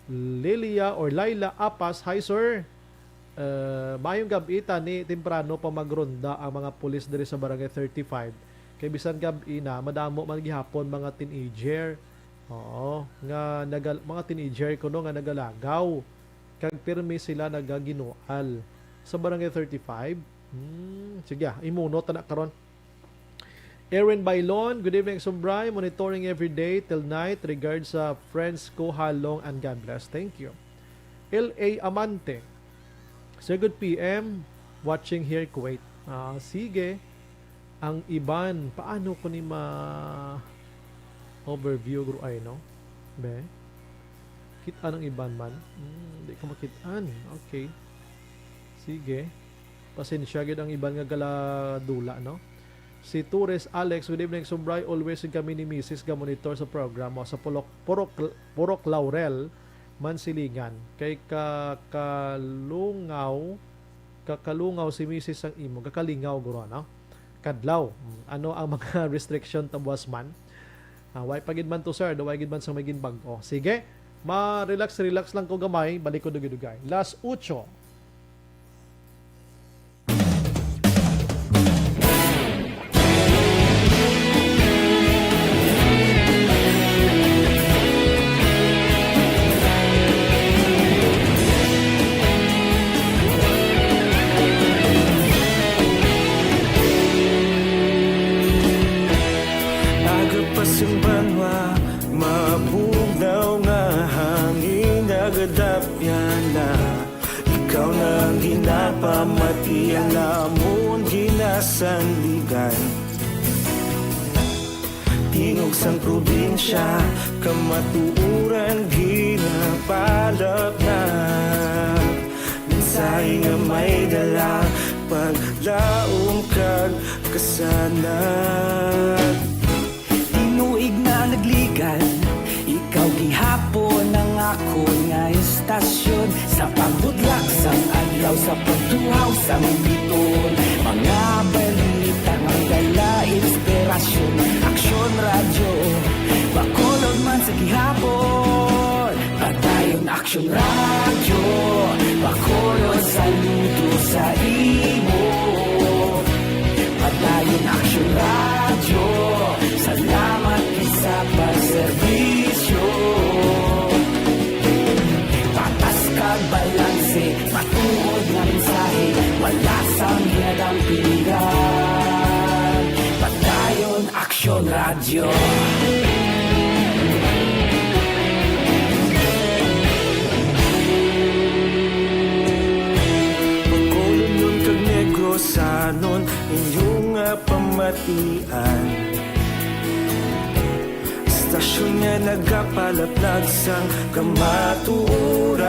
Lilia or Laila Apas, hi, sir. Uh, maayong gab-i. Tani temprano pa magronda ang mga pulis diri sa Barangay thirty-five. Kay bisan gab-i na, madamo man gihapon mga teenager. Oo, nga nagal-, mga teenager kuno nga nagalagaw. Kag pirmi sila nagaginual sa Barangay thirty-five. Hmm, sige, ah, imuno ta na karon. Erwin Bailon, good evening, Subray. Monitoring every day till night. Regards sa friends ko, Halong, and God bless. Thank you. L A Amante, Sir, good P M. Watching here, Kuwait. Ah, sige. Ang iban, paano ko ni ma-overview, guro, ay, no? Be? Kit-an ang iban man? Hmm, di ko makit-an. Okay. Sige. Pasensya gid ang iban nga galadula, no? Si Torres Alex, good evening, Subray. Always gid kami ni Misis ga monitor sa programa sa Purok, Purok, Purok Laurel, Mansilingan. Kay ka-, kalungaw, kakalungaw si Misis sang imo, kakalingaw, guro, no? Kadlaw. Mm, ano ang mga restriction tabuas man? Ah, way pa gid man to, sir. Daw way gid man sa may ginbag-o. Sige, ma-relax, relax lang ko gamay. Balik ko dugay-dugay. Las ocho. Aga pa sing banwa, mabugnaw nga hangin, nagadapyan na. Ikaw na ang ginapamati, ang amon ginasandigan. Tingog sang probinsya, kamatuoran ginapalapnag. Mensahe nga may dala, paglaom kag kasanag. Tinuig na nagligad, ikaw gihapon ang akon nga estasyon. Sa pagbudlak sang adlaw, sa pagtuhaw sang bituon, mga balita nga dala inspirasyon. Aksyon Radyo, Bacolod man sa gihapon. Padayon Aksyon Radyo, Bacolod, saludo sa imo. Padayon Aksyon Radyo, salamat gid sa pagserbisyo. Patas kag balanse, matuod nga mensahe, wala sang ginadampigan. Padayon Aksyon Radyo. Bacolodnon kag Negrosanon, inyo nga pamatian. Estasyon nga nagapalaplag sang kamatuoran.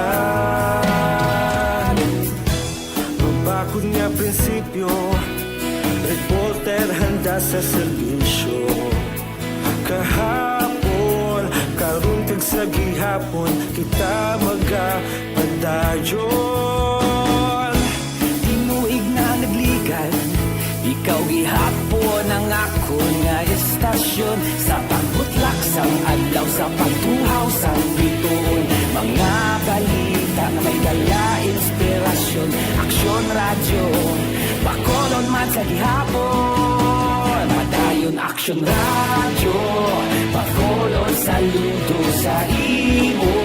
Mabakod nga prinsipyo, reporter handa sa serbisyo. Kahapon, karon kag sa gihapon, kita magapadayon. Tinuig na nagligad, ikaw gihapon ang akon nga estasyon. Sa pagbutlak sang adlaw, sa pagtuhaw sang bituon, mga balita nga may dala inspirasyon. Aksyon Radyo, Bacolod man sa gihapon. Padayon Aksyon Radyo, Bacolod, saludo sa imo.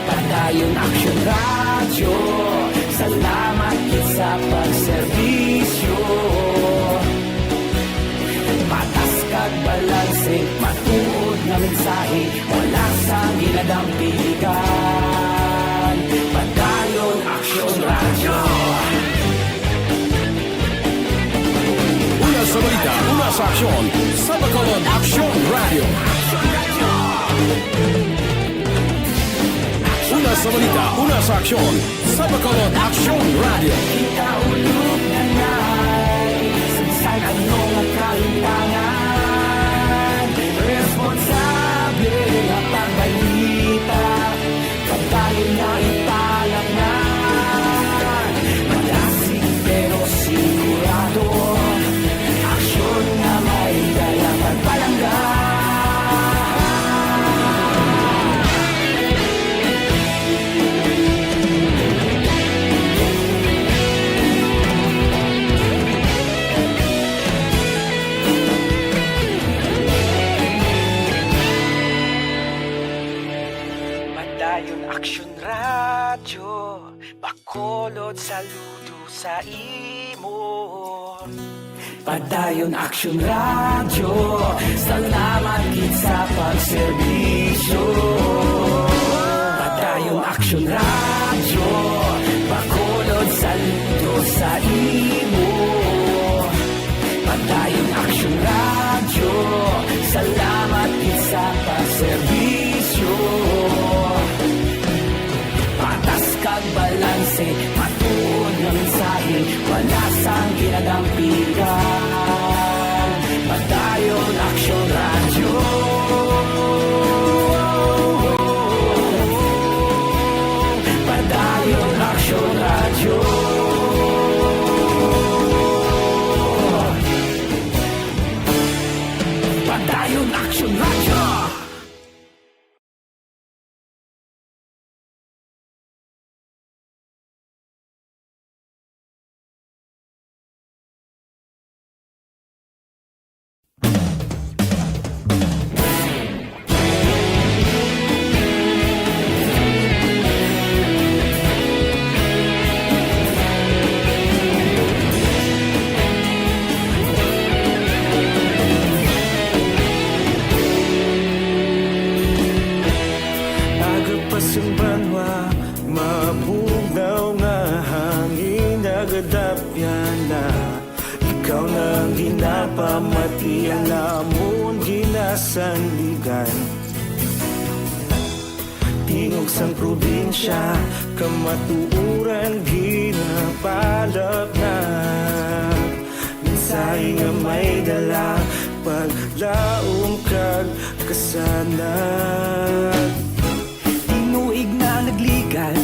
Padayon Aksyon Radyo, salamat gid sa pagserbisyo. Patas kag balanse, matuod nga mensahe, wala sang ginadampigan. Padayon Aksyon Radyo. Una sa balita, una sa aksyon, sa Bacolod Aksyon Radyo. Una sa balita, una sa aksyon, sa Bacolod Aksyon Radyo. Kita ulog na nai, sagsag ano nga kalimtangan. Ayon Aksyon Radyo, Bacolod, saludo sa imo. Padayon Aksyon Radyo, salamat gid sa pagserbisyo. Padayon Aksyon Radyo, Bacolod, saludo sa imo. Padayon Aksyon Radyo, salamat gid sa pagserbisyo. Patas kag balanse, matuod nga mensahe, wala sang ginadampigan. Padayon Aksyon Radyo. Padayon Aksyon Radyo. Padayon Aksyon Radyo. Agapas ang banwa, mabugnaw nga hangin, nagadapyan na. Ikaw na ang ginapamati, ang amon ginasandigan. Tingog sang probinsya, kamatuoran ginapalapnag. Mensahe nga may dala, paglaom kag kasanag. Tinuig na nagligan,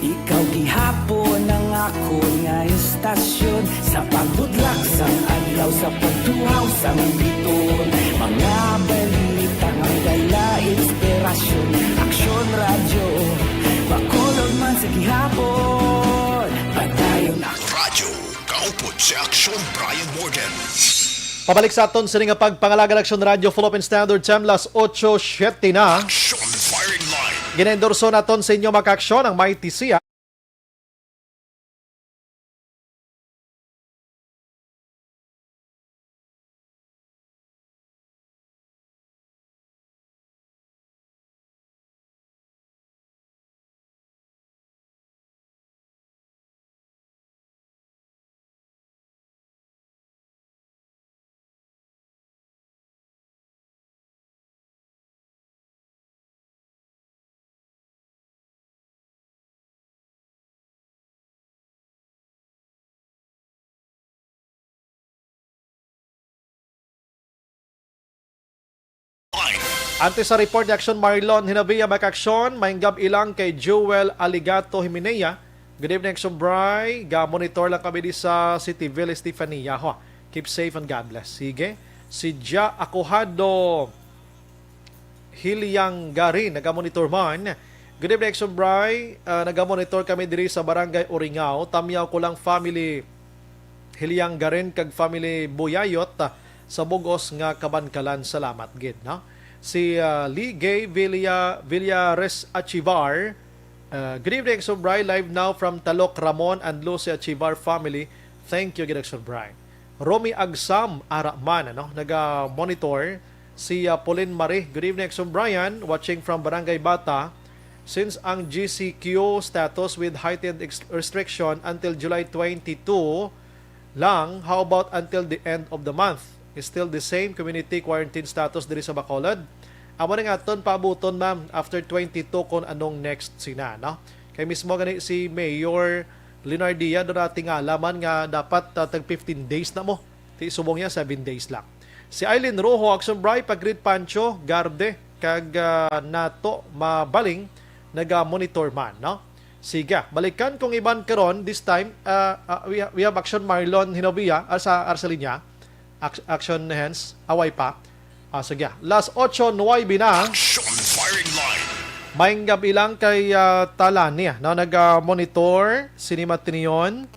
ikaw gihapon ang akon nga istasyon. Sa pagbudlak sang adlaw, sa pagtuhaw sang biton, mga balita nga dala inspirasyon. Aksyon Radyo, Bacolod man sa gihapon. Padayon Aksyon Radyo, kaupod si Aksyon Brian Morden. Pabalik sa aton sini nga pagpangalagan, Aksyon Radyo, Philippine Standard Time, las ocho siete na. Aksyon Firing Line. Ginaendorso naton sa inyo, mga ka-aksyon, ang Mighty Sia. Antes sa report ni Aksyon Marlon Hinabia, mga ka-aksyon, maayong gab-i lang kay Jewel Aligato Himenea. Good evening, Aksyon Bri. Ga-monitor lang kami di sa Cityville, Estefania. Ho, keep safe and God bless. Sige. Si Ja Acohado Hiliang Garin, naga-monitor man. Good evening, Aksyon Bri. Ah, naga-monitor kami diri sa Barangay Uringao. Tamyaw ko lang family Hiliang Garin kag family Buyayot, ah, sa bug-os nga Kabankalan. Salamat gid, no? Si, ah, Lee Gay Villa, Villares Achivar, ah, "Good evening, Aksyon Bri. Live now from Talok, Ramon and Lucia Achivar family. Thank you gid, Aksyon Bri." Romy Agsam, ara man, ano, naga-monitor. Si, ah, Pauline Marie, "Good evening, Aksyon Brian. Watching from Barangay Bata. Since ang G C Q status with heightened ex-, restriction until July twenty-two lang, how about until the end of the month? Is still the same community quarantine status diri sa Bacolod?" Amo na nga aton paabuton, ma'am, after twenty-two kung anong next sina, no? Kay mismo gani si Mayor Leonardia do natingala man nga dapat, ah, tag fifteen days na mo. Ti subong niya, seven days lang. Si Eileen Rojo, "Aksyon Bri, pag-greet Pancho, Garde, kag, ah, Nato Mabaling, naga-monitor man," no? Sige, balikan kong iban karon. This time, ah, ah, we, we have Aksyon Marlon Hinovia, ah, sa, ah, sa linya. Ac-, Aksyon Hens, away pa. Ah, sige. Las ocho nuwebe na. Action Firing Line. Maayong gab-i lang kay, ah, Talani, ah, no? Naga-monitor, sini man tiniyon.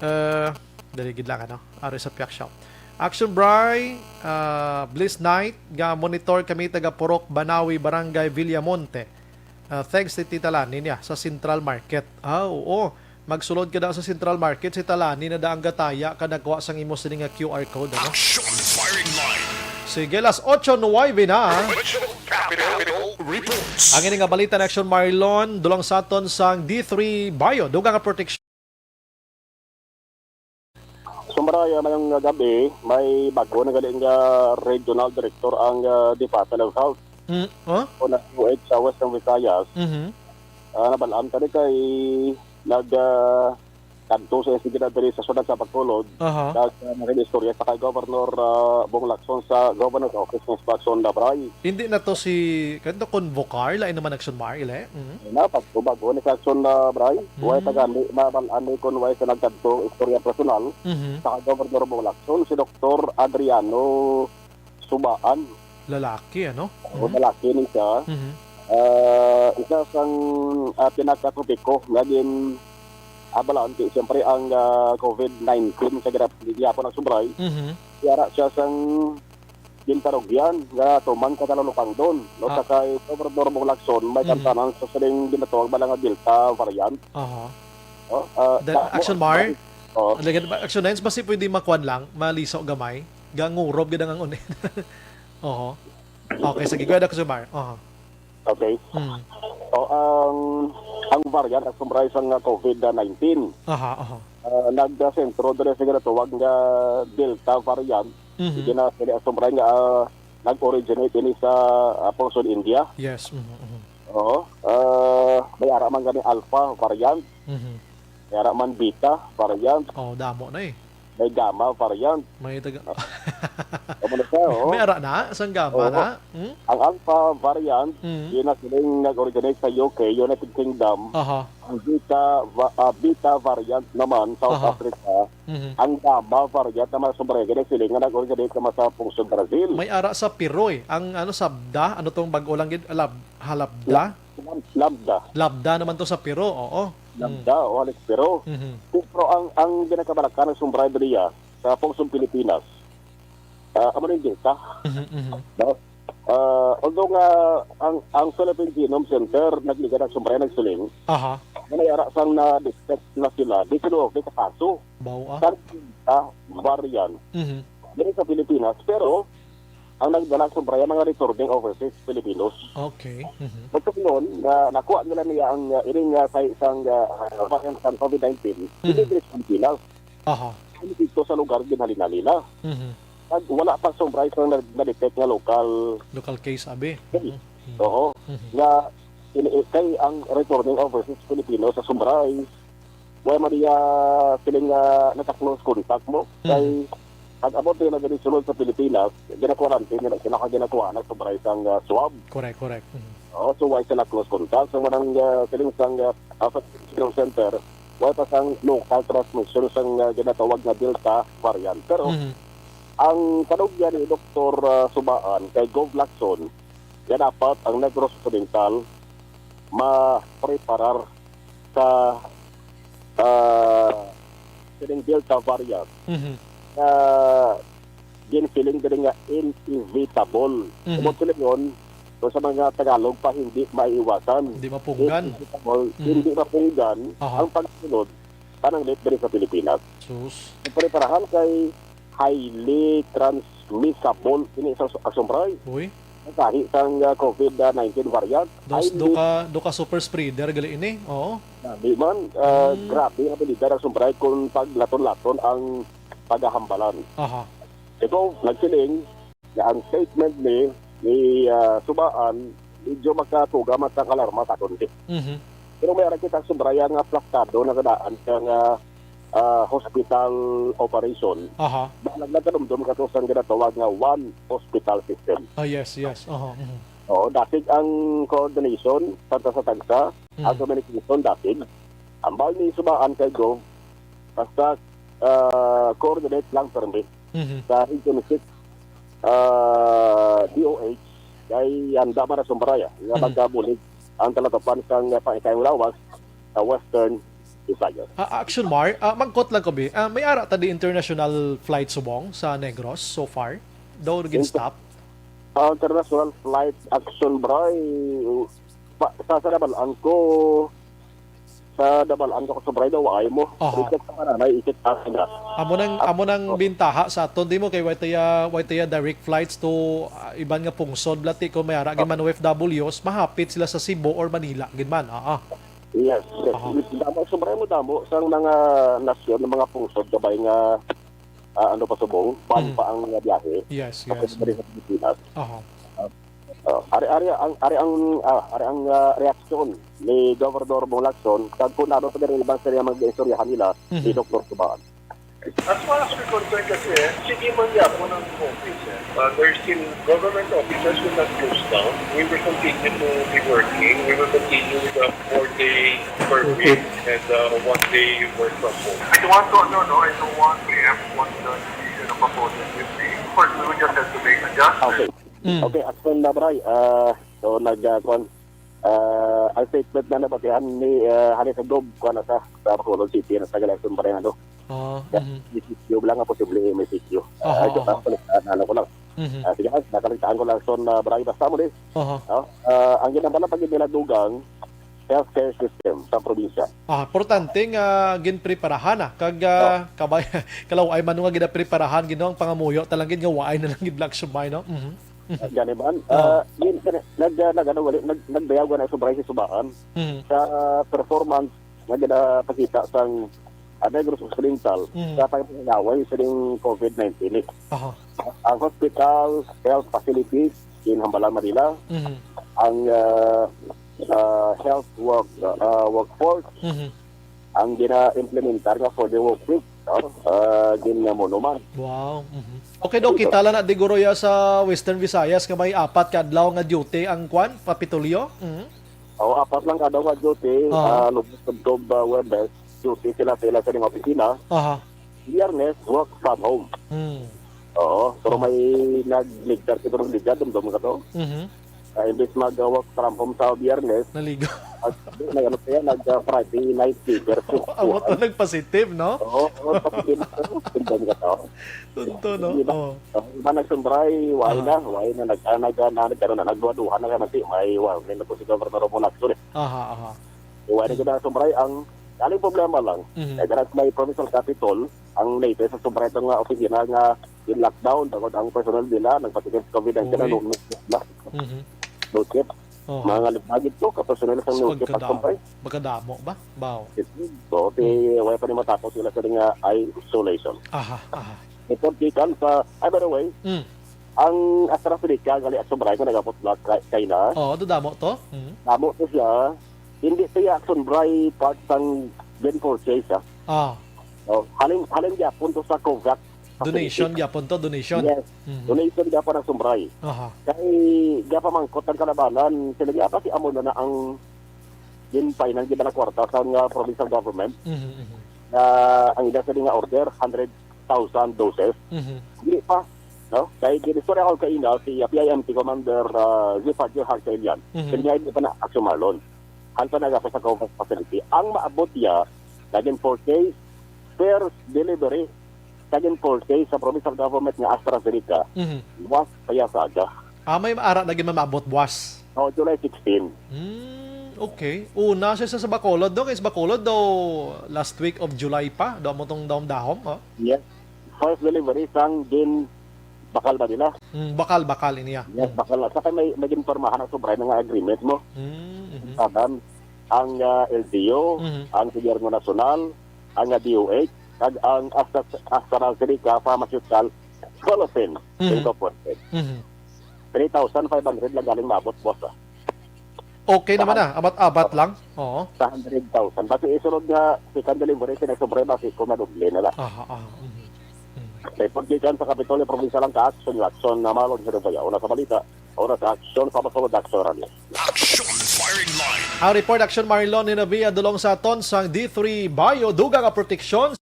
Eh, dali gid lang, ano? Ari sa Piak Shop. Action Bri, ah, Bliss Night, ga-monitor kami taga Purok Banawi, Barangay Villamonte. Ah, thanks ni Tita Lani niya sa Central Market. Ah, oo. Magsulod ka daw sa Central Market, si Talani na daang gataya ka nagkuha sang imo sini nga Q R code, ano? Action firing line. Sige, las otso nuwebe na. Regional Capital Reports. Ang ini nga balita na Action Marlon, dulang sa aton sang D three Bio, dugang nga protection. Sumbraya, mayong gabi, may bago na gali nga regional director ang, ah, Department of Health. Mm, oh? O na U H sa Western Visayas. Mhm. Ah, nabalaan kani kay nag, ah, kadto sa insidente diri sa siyudad sa Bacolod. Aha. Nag, ah, nag-istorya sa kay Governor, ah, Bong Lacson sa Governor's Office nga Action na, Bray. Hindi na to si, kanto, Convocar, lain naman Action Mar, ile? Mhm. Na, pagtubag ko ni sa Action na, Bray. Way Mm. tagani, mabalaan ni kung way sa nagkadto, istorya personal, Mhm. sa Governor Bong Lacson, si Doktor Adriano Subaan. Lalaki, ano? O, Mhm. lalaki ni siya. Mhm. Ah, isa sang, ah, pinakatopiko nga gin-, ah, balaan, siyempre, ang, ah, covid nineteen sa gihap-, gihapon ang subray. Mhm. Yara siya sang ginparugyan nga tuman ka Talulukangdon, no, Ah. sa kay Gobernador Bong Lacson, may Mhm. kantanan sa sining ginatawag bala nga Delta variant. Aha. Oh, ah, Then, sa-, Action mo-, Mar? Oh. Lagyan ba, Action Lines, basi pwede makuan lang, maliso gamay. Gangurob gid ang unin. Oho. Okay, sige, go ahead, Action Mar. Oho. Okay. Mm. O, ang, ang variant, Action Mar, sang, ah, covid nineteen. Aha, aha. Ah, nagsentro diri sa ginatawag nga Delta variant. Mhm. Sige na, sige, Action Mar, nga, ah, nag-originate ini sa, ah, Pungsod India. Yes, mhm, mhm. Oo. Ah, may ara man gani Alpha variant. Mhm. May ara man Beta variant. Oh, damo na eh. May Gamma variant. May taga- Amo na siya, oh. May ara na? Sang Gamma Oo. na? Hmm? Ang Alpha variant, Mm. yun na siling nag-originate sa U K, United Kingdom. Aha. Ang Beta va-, ah, Beta variant naman, South Aha. Africa. Mhm. Ang Gamma variant naman, Action Mar, gani siling nga nag-originate naman sa Pungsod Brazil. May ara sa Peru eh. Ang ano, sabda, ano tong bag-o lang gid, lab-, halabda? Lam-, lambda. Labda naman to sa Peru, oo. Lambda, Mm. o halos Peru. Mhm. Pero ang, ang ginakabalaka ng Action Mar diriya sa Pungsod Pilipinas, ah, amo na yung Delta. Mhm, mhm. No? Ah, although nga ang, ang Philippine Genome Center nagliga ng Action Mar nagsiling, Aha. nga may ara sang na-detect na sila, di sila okay sa kaso. Baw, ah. Sa Delta variant. Mhm. Diri sa Pilipinas, pero ang nagdala sa Action Mar, mga returning overseas Filipinos. Okay. Mhm. Pagkatapos nun, na nakuha nila niya ang, uh, iring, uh, sa isang, uh, variant sa covid nineteen, Mhm. hindi diri sa Pilipinas. Aha. Hindi dito sa lugar ginhalin-halin na. Mhm. Nag-, wala pa Action Mar ang na-, na-detect nga local Local case, abi. case. Mhm. Mhm. Oo. Mhm. Nga, ini-, kay ang returning overseas Filipino sa Action Mar, wala man niya feeling nga naka-close contact mo. Mm. Kay, ang abot na nagadisulod sa Pilipinas, ginakuwarantine nila sila kag ginakuha na sa baray sang, ah, swab. Correct, correct. Mm. Oo, so why sila close contact? So, manang, ah, feeling sang, ah, ah, sa Pilipinas Center, wala pa sang local transmission sang, ah, ginatawag nga Delta variant. Pero, Mhm. ang panugyan ni Doktor, ah, Subaan kay Gov Lacson, nga dapat ang Negros Occidental mapreparar sa, ah, sining Delta variant Mhm. nga ginfiling diri nga inevitable. Mhm. Kung sila yun, kung sa mga Tagalog pa, hindi maiiwasan. Hindi mapunggan. Inevitable, Mhm. hindi mapunggan Aha. ang pagsunod pananglit diri sa Pilipinas. Sus. Ang preparahan kay highly transmissible ini sa Action Mar. Uy. Ang tahi sang, ah, covid nineteen variant. Dos, Highly do ka, do ka super spreader gali ini. Oo. Grabe man, ah, Hmm. grabe ang abilidad sang Action Mar kung paglaton-laton ang pagahambalan. Aha. Ito, nagsiling nga ang statement ni, ni, ah, Subaan, medyo makatuga man sang alarma sa aton, di. Mhm. Pero may ara kita Action Mar nga aplaktado na kadaan siya nga, ah, hospital operation. Aha. Balag nagkadumdum ka to sa ginatawag nga one hospital system. Ah, yes, yes. Aha, mhm. Oo, dasig ang coordination sa tagsa-tagsa, ang Mhm. communication dasig. Ambal ni Subaan kay Gov, basta, ah, coordinate lang permi Mhm. sa Region six, ah, D O H, kay handa man ang Action Mar nga Mhm. magkabulig ang talatapan sang pangikayong lawas sa Western Visayas. Ah, Action Mar, ah, mangkot lang ko, bi. Ah, may ara ta di international flight subong sa Negros so far? Daw Inter-, gin-stop? Ah, international flight Action Mar, pa, sa, sa Nabalaan ko, sa Nabalaan ko, Sobray, daw ay mo. Aha. Research sa Maranay, isit sa na. Amo nang, Ap-, amo nang oh. Bintaha sa aton, di mo, kay way taya, way taya direct flights to, ah, iban nga pungsod, blati, kung may ara gid man O F Ws, mahapit sila sa Cebu or Manila gid man. Ah, ah. Yes, yes. Aha. Damo, Sobray, mo damo sang mga nasyon, ng mga pungsod, kabay nga, ah, ano pa subong, ban Mm. pa ang, ah, biyahe. Yes, Tapos yes. dali sa Pilipinas. Aha. Ah, oh, ari, ari ang, ari ang, ah, ari ang, ah, reaksyon ni Governor Bong Lacson, kag kung ano pa diri ibang sila mga istoryahan nila ni Mhm. Doktor Cubaan. As far as we're concerned kasi, eh, sige man yapon ang office, eh. Uh, there's still government offices will not close down. We will continue to be working. We will continue with a four-day per Okay. week and, uh, one day work from home. I don't want to, no, no, I don't want to preempt what the decision of a positive thing. Of course, we will just have to make adjustments. Okay. Mm. Okay, action na, Bray. Ah, so, nag, ah, kwan, ah, ang statement na nabatihan ni, ah, Hanif Gob, kwan na sa, sa Bacolod City, na taga Luzon pa rin, ano. Ah, Kaya, mhm. may sityo lang nga posible, may sityo. Aha, Ay, aha. Balik, ah, ano ko lang. Mhm. Ah, sige, ah, nakalitaan ko lang, son, ah, Bray, basta mo, di. Aha. Ah, ah, ang ginambala pag nila dugang, healthcare system sa probinsya. Ah, importante nga ginpreparahan na kag, ah, Oh. kabay, kalaw-ay man nga ginapreparahan, Ginoo, ang pangamuyo talang gid nga waay na lang gid black sumay, no? Mhm. Mhm. Gani man, Oh. ah, yun, kani, nag, ah, nag, ano, wali, nag, nagdayaw na sobra si Subaan Mhm. sa performance nga ginapakita sang, ah, Negros Occidental Mhm. sa pagpangaway sa ning covid nineteen, eh. Aha. Ang hospital, health facilities in Hambalang, Manila, Mhm. ang, ah, ah, health work, ah, workforce, Mhm. ang gina-implementar nga for the work week, no? Ah, gin nga monuman. Wow. Mhm. Okay, Dok, Ito. kita lang na di guro ya sa Western Visayas nga may apat ka adlaw nga duty ang kwan, Kapitolyo? Mhm. O, apat lang ka adlaw nga duty, Aha. ah, Lunes, Sabado, ah, Huwebes, duty sila sa ila sa mga opisina. Aha. Biyernes, work from home. Hmm. Oo, pero Oh. may nagligtas, siguro nagligtas, dumdum ka to. Mhm. Ah, imbis mag, ah, work from home sa Biyernes, Naligo. nag-, nag-, ano kaya, nag, ah, Friday night fever. Amo to nagpositive, no? Oo, oo, positive. Dumdum ka to. Tunto, no? Di ba? Oh. Oh, iba nagsumbray, wala Aha. na, wala na, nag-, ah, nag-, ah, nag-, ano na, nagduha-duha na kaya, may, may, may na po si Governor Romulo Lacson, eh. Aha, aha. Wala na Mm. gid nasumbray. Ang, ang problema lang, Mhm. eh, dara sa may provincial capitol, ang latest sa sumbray itong, ah, opisina nga in lockdown, tungod ang personnel nila, nagpatikit sa covid nineteen, Okay. ano, na, Mhm. no tip. Oho. Mga lima gid to, ka personnel sa Mas no tip, pagkadamo. pagsumbray. Pagkadamo ba? Baw. Ito, so, ti, Mm. wala pa ni matapos sila sa nga isolation. Aha, aha. Report gikan sa, ay, by the way, Mm. ang AstraZeneca, gali at sumbray ko, nagabot na kay, kay na. Oo, do damo to. Mm. Damo to siya, hindi to ya sumbray part sang gin purchase, ah. Ah. Oh, halin, halin gyapon to sa COVAX facility. Donation gyapon to, donation. Yes. Mhm. Donation gyapon ang sumbray. Aha. Kay gapamangkot ang kalabanan, sila gyapon si amo na na ang ginpainan, gid na kwarta sa nga provincial government. Mhm, mhm. Na ang ila sa nga order, hundred thousand doses. Mhm. Dili pa, no? Kay ginistorya ko kaina si, uh, P I M T Commander, uh, Zephyr J. Harcelian. Mhm. Kanya hindi pa na action malon. Hal pa nagapos sa COVAX facility. Ang maabot niya, naging four K, first delivery, naging four K sa provincial government nga AstraZeneca, Mhm. was kaya saga. Ah, may maara na gid maabot buwas. Oh, July sixteen. Hmm, okay. Una siya sa, sa Bacolod, no? Kay sa Bacolod daw last week of July pa, daw mo tong dahom-dahom, oh. Yes. First delivery sang gin bakal ba nila? Hmm, bakal, bakal, iniya. Yes, Hmm. bakal. Sa kay may, may ginpormahan ang sobra na nga agreement mo. Hmm, mhm. Tanan, ang, ah, L T O, Mhm. ang Gobyerno Nasyonal, ang, ah, D O H, kag ang Astra-, AstraZeneca Pharmaceutical Philippines Mhm. Incorporated. Mhm. Three thousand five hundred lang galing maabot, boss, ah. Okay naman Sa na, abat-abat lang. Oo. Sa hundred thousand. Basi isunod nga second delivery, sinagsobre, basi kung madoble na lang. Aha, aha. Mhm. Mhm. Report gikan sa Kapitolyo Provincial ang ka-action, Lacson Namalon, Hirubaya. Una sa balita, una sa action, sa Bacolod Action Radio. Action Firing Line. Ang report, Action Marlon Hinabia, dulong sa aton sang D three Bio, dugang nga proteksyon.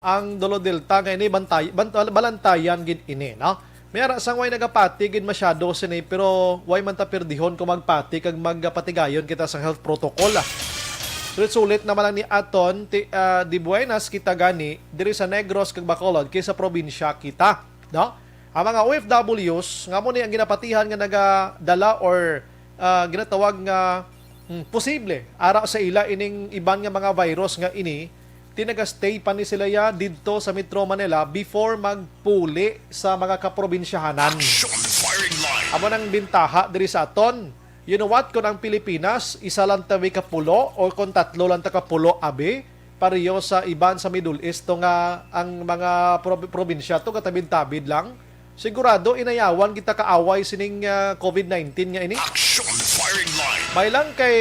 Ang Dolo Delta nga ini bantay-, bant-, balantayan gid ini, no? May ara sang way nagapati gid masyado sini, pero way man ta pirdihon kung magpati kag magpatigayon kita sa health protocol, ah. Sulit-sulit naman lang ni aton ti-, ah, di buenas kita gani diri sa Negros kag Bacolod kay sa probinsya kita, no? Ang mga O F Ws, nga mo ni ang ginapatihan nga nagadala or, ah, ginatawag nga, hmm, posible ara sa ila ining iban nga mga virus nga ini, ti naga-stay pa ni sila ya didto sa Metro Manila before magpuli sa mga kaprobinsyahanan. Action Firing Line. Amo nang bintaha diri sa aton. You know what? Kung ang Pilipinas, isa lang tawi ka pulo o kung tatlo lang ta ka pulo, abi, pareho sa iban sa Middle East to nga ang mga prob-, probinsya to katabid-tabid lang. Sigurado inayawan kita kaaway sining, ah, covid nineteen nga ini. Action Firing Line. May lang kay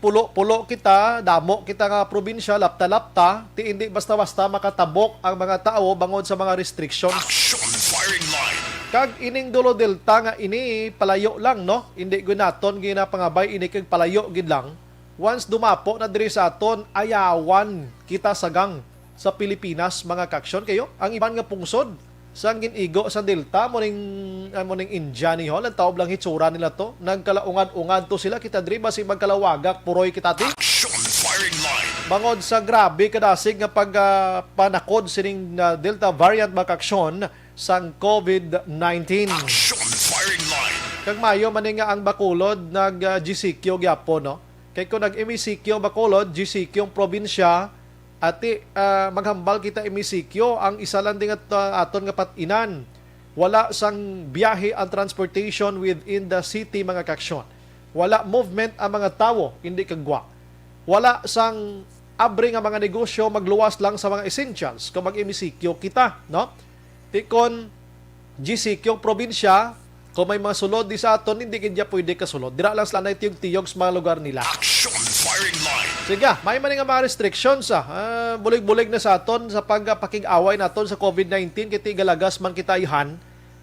pulo-pulo kita, damo kita nga probinsya, lapta-lapta, ti indi basta-basta makatabok ang mga tawo bangod sa mga restrictions. Action Firing Line. Kag ining dulo Delta nga ini palayo lang, no? Indi gud naton ginapangabay ini kag palayo gid lang. Once dumapo na diri sa aton, ayawan kita sa gang sa Pilipinas, mga kaaksyon kayo. Ang iban nga pungsod sang gin-igo sa Delta mo ning, ah, mo ning India ni ho, ang taob lang hitsura nila to. Nagkalaungad-ungad to sila, kita diri basi magkalawagak, puroy kita ti. Action Firing Line. Bangod sa grabe kadasig nga pag, ah, panakod sining, ah, Delta variant, mga kaaksyon, sang covid nineteen. Action Firing Line. Kag mayo man ni nga ang Bacolod nag, ah, G C Q gyapon, no? Kay kung nag-M E C Q ang Bacolod, G C Q ang probinsya, ati, ah, maghambal kita M E C Q, ang isa lang din at, ah, aton nga pat-inan. Wala sang biyahe ang transportation within the city, mga kaaksyon. Wala movement ang mga tawo, hindi kagwa. Wala sang abri nga mga negosyo, magluwas lang sa mga essentials kung mag-M E C Q kita, no? Ti kon G C Q ang probinsya, kung may mga sulod di sa aton, hindi gid ya pwede kasulod. Dira lang sila na tiyog-tiyog sa mga lugar nila. Action Firing Line. Sige, may man nga mga restrictions, ah. Ah, bulig-bulig na sa aton sa pagpakig-away naton sa covid nineteen, kay ti galagas man kita ayhan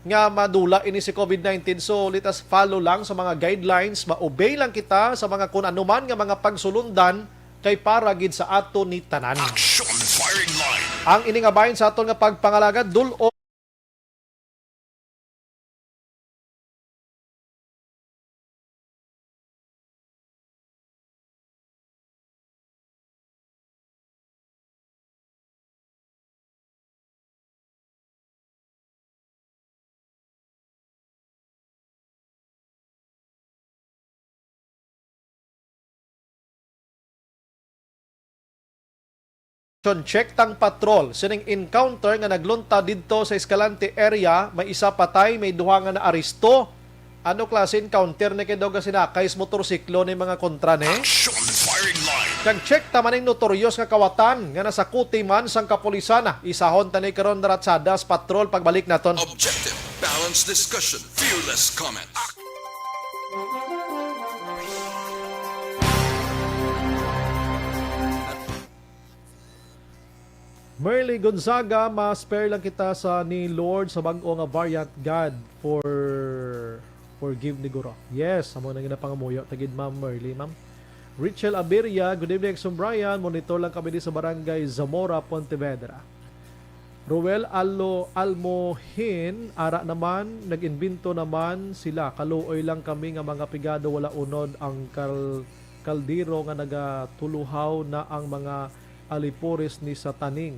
nga madula ini si covid nineteen. So, let us follow lang sa mga guidelines, ma-obey lang kita sa mga kun ano man nga mga pagsulundan kay para gid sa ato ni tanan. Action Firing Line. Ang ini nga bahin sa aton nga pagpangalagad, dul-o Check tang patrol sining encounter nga naglunta didto sa Escalante area, may isa patay, may duha nga naaresto. Ano klase encounter ni kay daw gasinakay sa motorsiklo ni mga kontra ni? Action Firing Line. Kag check ta man ning notorious nga kawatan nga nasakuti man sang kapulisan. Isahon ta ni karon daratsada sa patrol pagbalik naton. Objective, balanced discussion, fearless comment. Merly Gonzaga, ma-spare lang kita sa ni Lord sa bag-o nga variant, God for forgive ni Guro. Yes, amo na ginapangamuyo ta gid, Ma'am Merly, ma'am. Richel Abiria, good evening, Exum Brian. Monitor lang kami di sa Barangay Zamora, Pontevedra. Roel Alo-, Almohin, ara naman, nag-imbento naman sila. Kaluoy lang kami nga mga pigado, wala unod ang kal-, kaldero nga nagatuluhaw na ang mga alipores ni sa taning.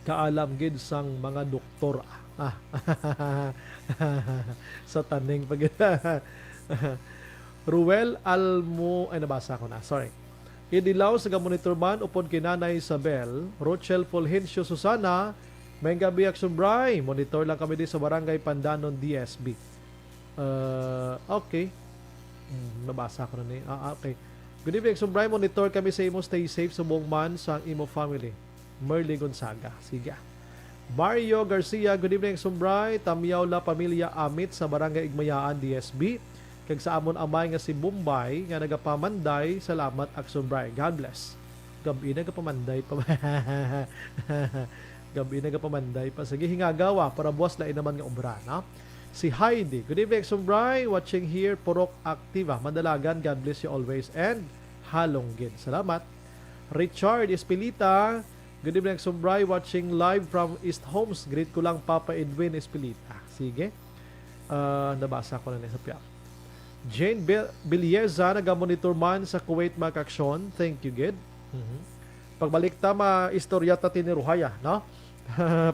Kaalam gid sang mga doktor. Ah. Sa taning pag-, Ruel Almo, ay, nabasa ko na. Sorry. Idilaw sa gamonitor man upod kay Nanay Isabel, Rochel Fulgencio Susana, may gabi, Action Bray. Monitor lang kami di sa Barangay Pandanon, D S B. Uh, okay. Hmm, nabasa ko na ni. Ah, okay. Good evening, Action Bray. Monitor kami sa imo. Stay safe sa buong man sa imo family. Merly Gonzaga. Sige. Mario Garcia, good evening, Action Bray. Tamyaw la pamilya Amit sa Barangay Igmayaan, D S B. Kag sa amon amay nga si Bombay nga nagapamanday, salamat, Action Bray. God bless. Gabi nagapamanday pa. Gabi nagapamanday pa. Sige, hingagawa para buwas lain naman nga obra, no? Si Heidi, good evening, Action Bray. Watching here, Purok Activa, Madalagan. God bless you always and halong gid. Salamat. Richard Espilita, good evening, Action Bray, watching live from East Homes. Greet ko lang, Papa Edwin Espilita. Sige. Ah, nabasa ko na ni sa piyak. Jane Be-, Belieza, nagamonitor man sa Kuwait, mga kaaksyon. Thank you, gid. Mhm. Pagbalik ta, maistorya ta tiniruhaya, no?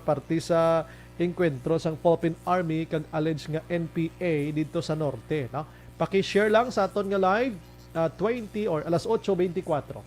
Parte sa engkwentro sang Philippine Army kag alleged nga N P A didto sa norte, no? Paki-share lang sa aton nga live, ah, twenty or alas otso twenty-four.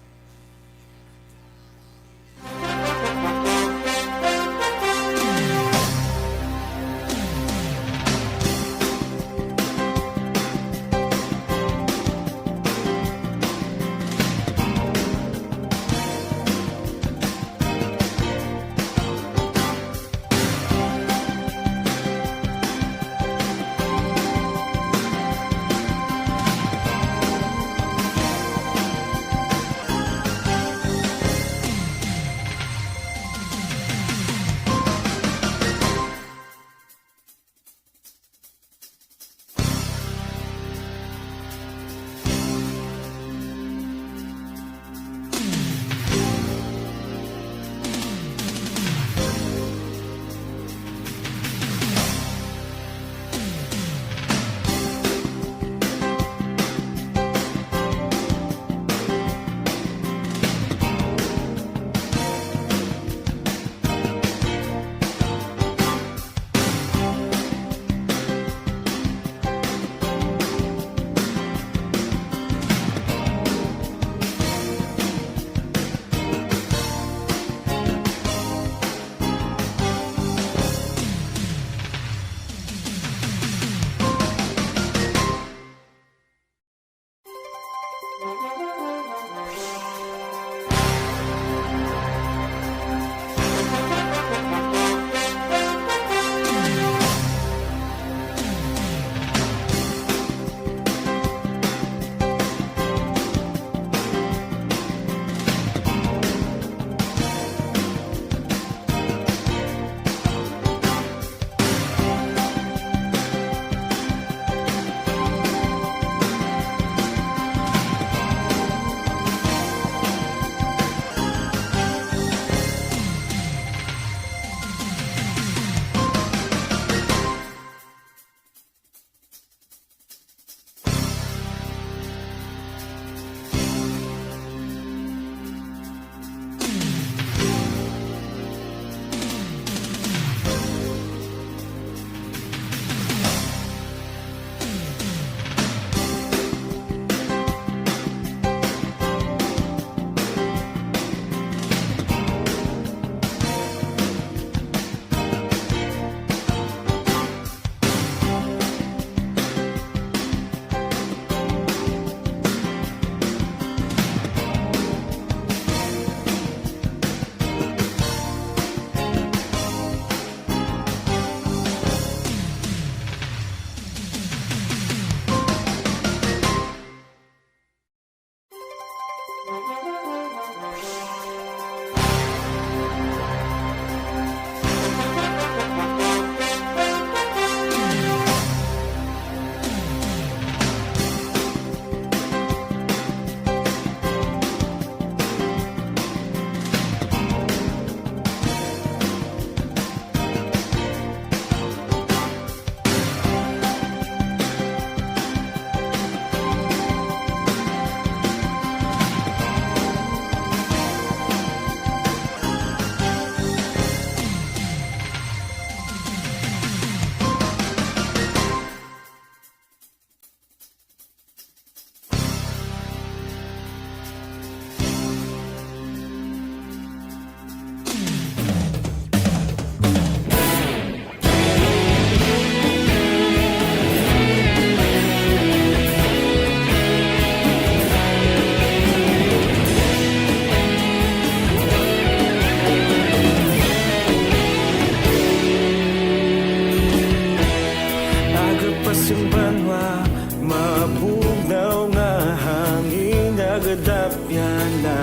Aga pa sang banwa, mabugnaw nga hangin nagadapyan na.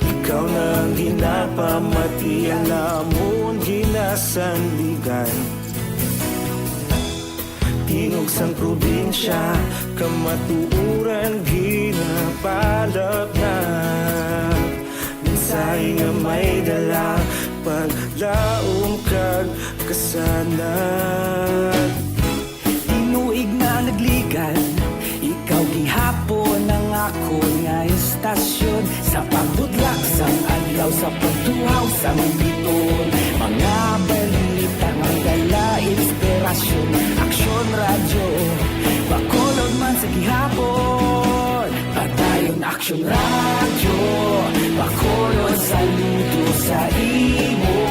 Ikaw na ang ginapamati, ang amon ginasandigan. Tingog sang probinsya, kamatuoran ginapalapnap. Mensahe nga may dala, paglaom kag kasanag. Tinuig na nagligad, ikaw gihapon ang akon nga estasyon. Sa pagbudlak sang adlaw, sa pagtuhaw sang biton, mga balita nga Sa gihapon, Padayon Aksyon Radyo, Bacolod, saludo sa imo.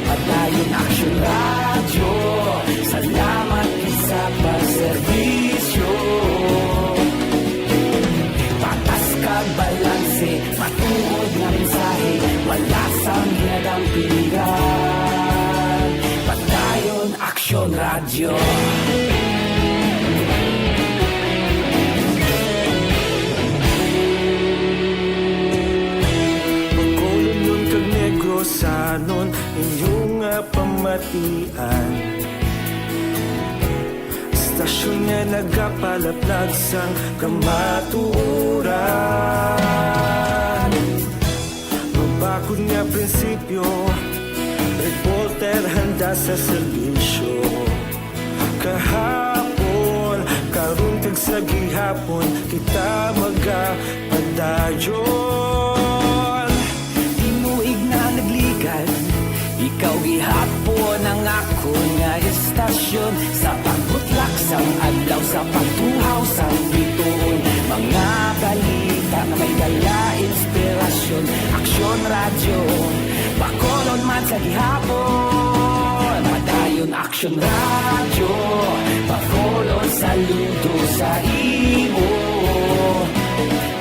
Padayon Aksyon Radyo, salamat gid sa pagserbisyo. Patas kag balanse, matuod nga mensahe, wala sang ginadampigan. Padayon Aksyon Radyo. Bacolodnon kag Negrosanon, inyo nga pamatian. Istasyon nga nagapalaplag sang kamatuoran. Mabakod nga prinsipyo, reporter handa sa serbisyo. Kahapon, karon kag sa gihapon, kita magapadayon. Tinuig na nagligan, ikaw gihapon ang akon nga istasyon. Sa pagbutlak sang adlaw, sa pagtuhaw sang bituon, mga balita nga may dala inspirasyon. Aksyon Radyo, Bacolod man sa gihapon. Padayon Aksyon Radyo, Bacolod, saludo sa imo.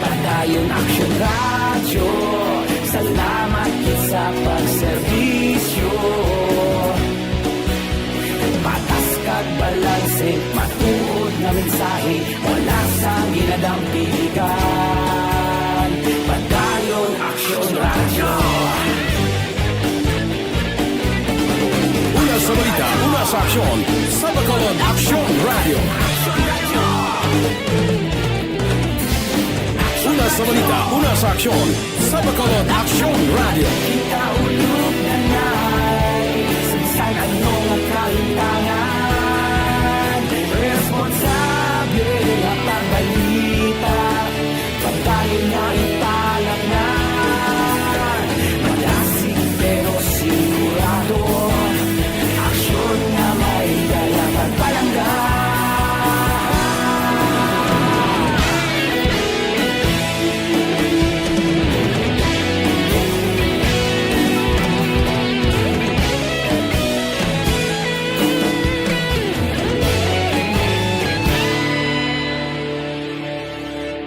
Padayon Aksyon Radyo, salamat gid sa pagserbisyo. Patas kag balanse, matuod nga mensahe, wala sang ginadampigan. Padayon Aksyon Radyo. Una sa balita, una sa aksyon, sa Bacolod Aksyon Radyo. Una sa balita, una sa aksyon, sa Bacolod Aksyon Radyo. Kita ulog na nais, bisan ano nga kahintangan, responsable nga pagbalita. Padayon nga ipalaknag, madasig pero sigurado, aksyon nga may dala pagpalangga.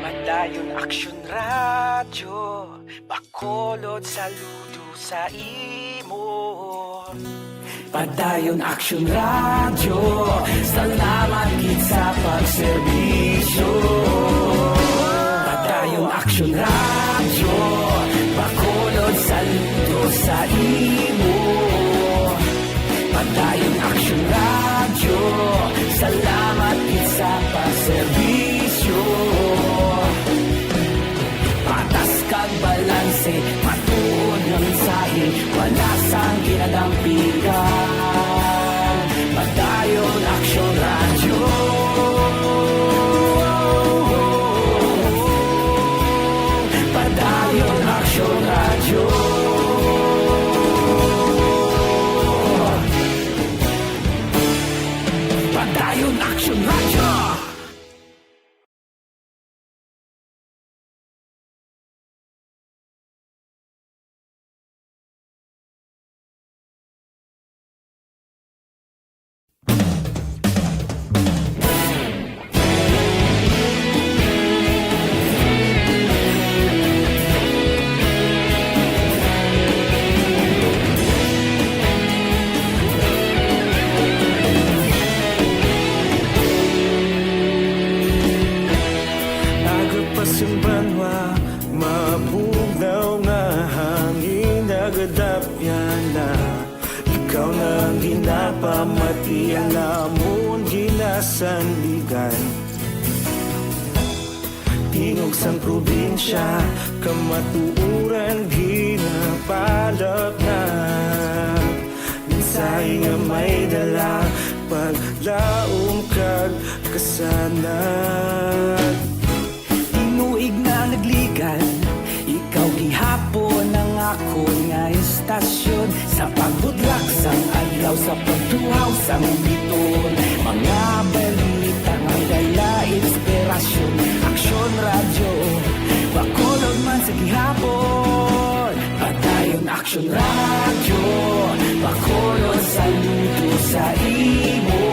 Padayon Aksyon Radyo, Bacolod, saludo sa imo. Padayon Aksyon Radyo, salamat gid sa pagserbisyo. Padayon Aksyon Radyo, Bacolod, saludo sa imo. Padayon Aksyon Radyo, salamat gid sa pagserbisyo. Patas kag balanse, matuod nga mensahe, wala sang ginadampigan. Padayon Aksyon Radyo. Padayon Aksyon Radyo. Padayon Aksyon Radyo. Aga pa sing banwa, mabugnaw nga hangin nagadapyan na. Ikaw na ang ginapamati, ang amon ginasandigan. Tingog sang probinsya, kamatuoran ginapalaknag. Mensahe nga may dala, paglaom kag kasanag. Tinuig na nagligan, ikaw gihapon ang akon nga istasyon. Sa pagbutlak sang adlaw, sa pagtuhaw sang bituon, mga balita nga may dala Action Radio, pakulo saludo sa imo.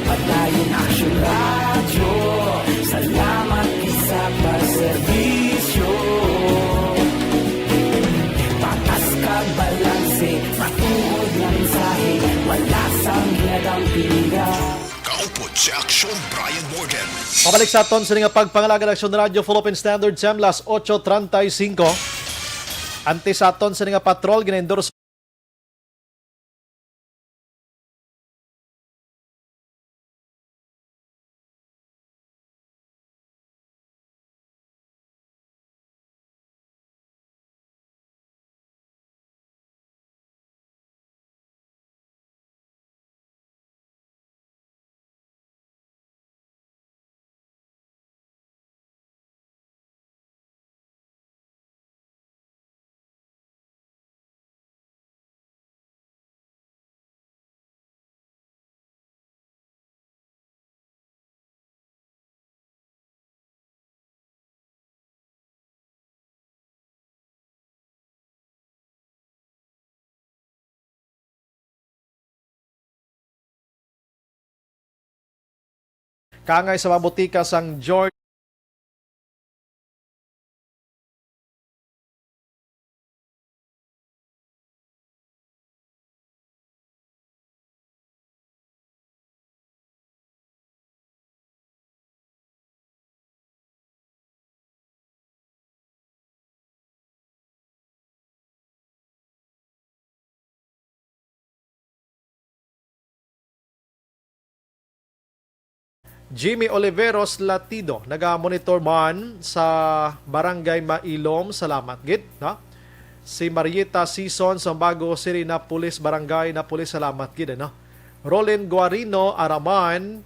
Padayon Action Radio, salamat gid sa pagserbisyo. Patas kag balanse, matuod nga mensahe, wala sang ginadampingan. Kaupod si Action Brian Morgan. Pabalik sa aton sini nga pagpangalagad, Action Radio, Philippine Standard Time, las ocho treinta y cinco. Antes sa aton sini nga patrol, gina-endorse Kaangay sa mga butika sang George. Jimmy Oliveros Latido, naga-monitor man sa Barangay Mailom. Salamat gid, no? Si Marieta Sison, Sambago City, Napoles Barangay, Napoles, salamat gid, ano? Roland Guarino Araman,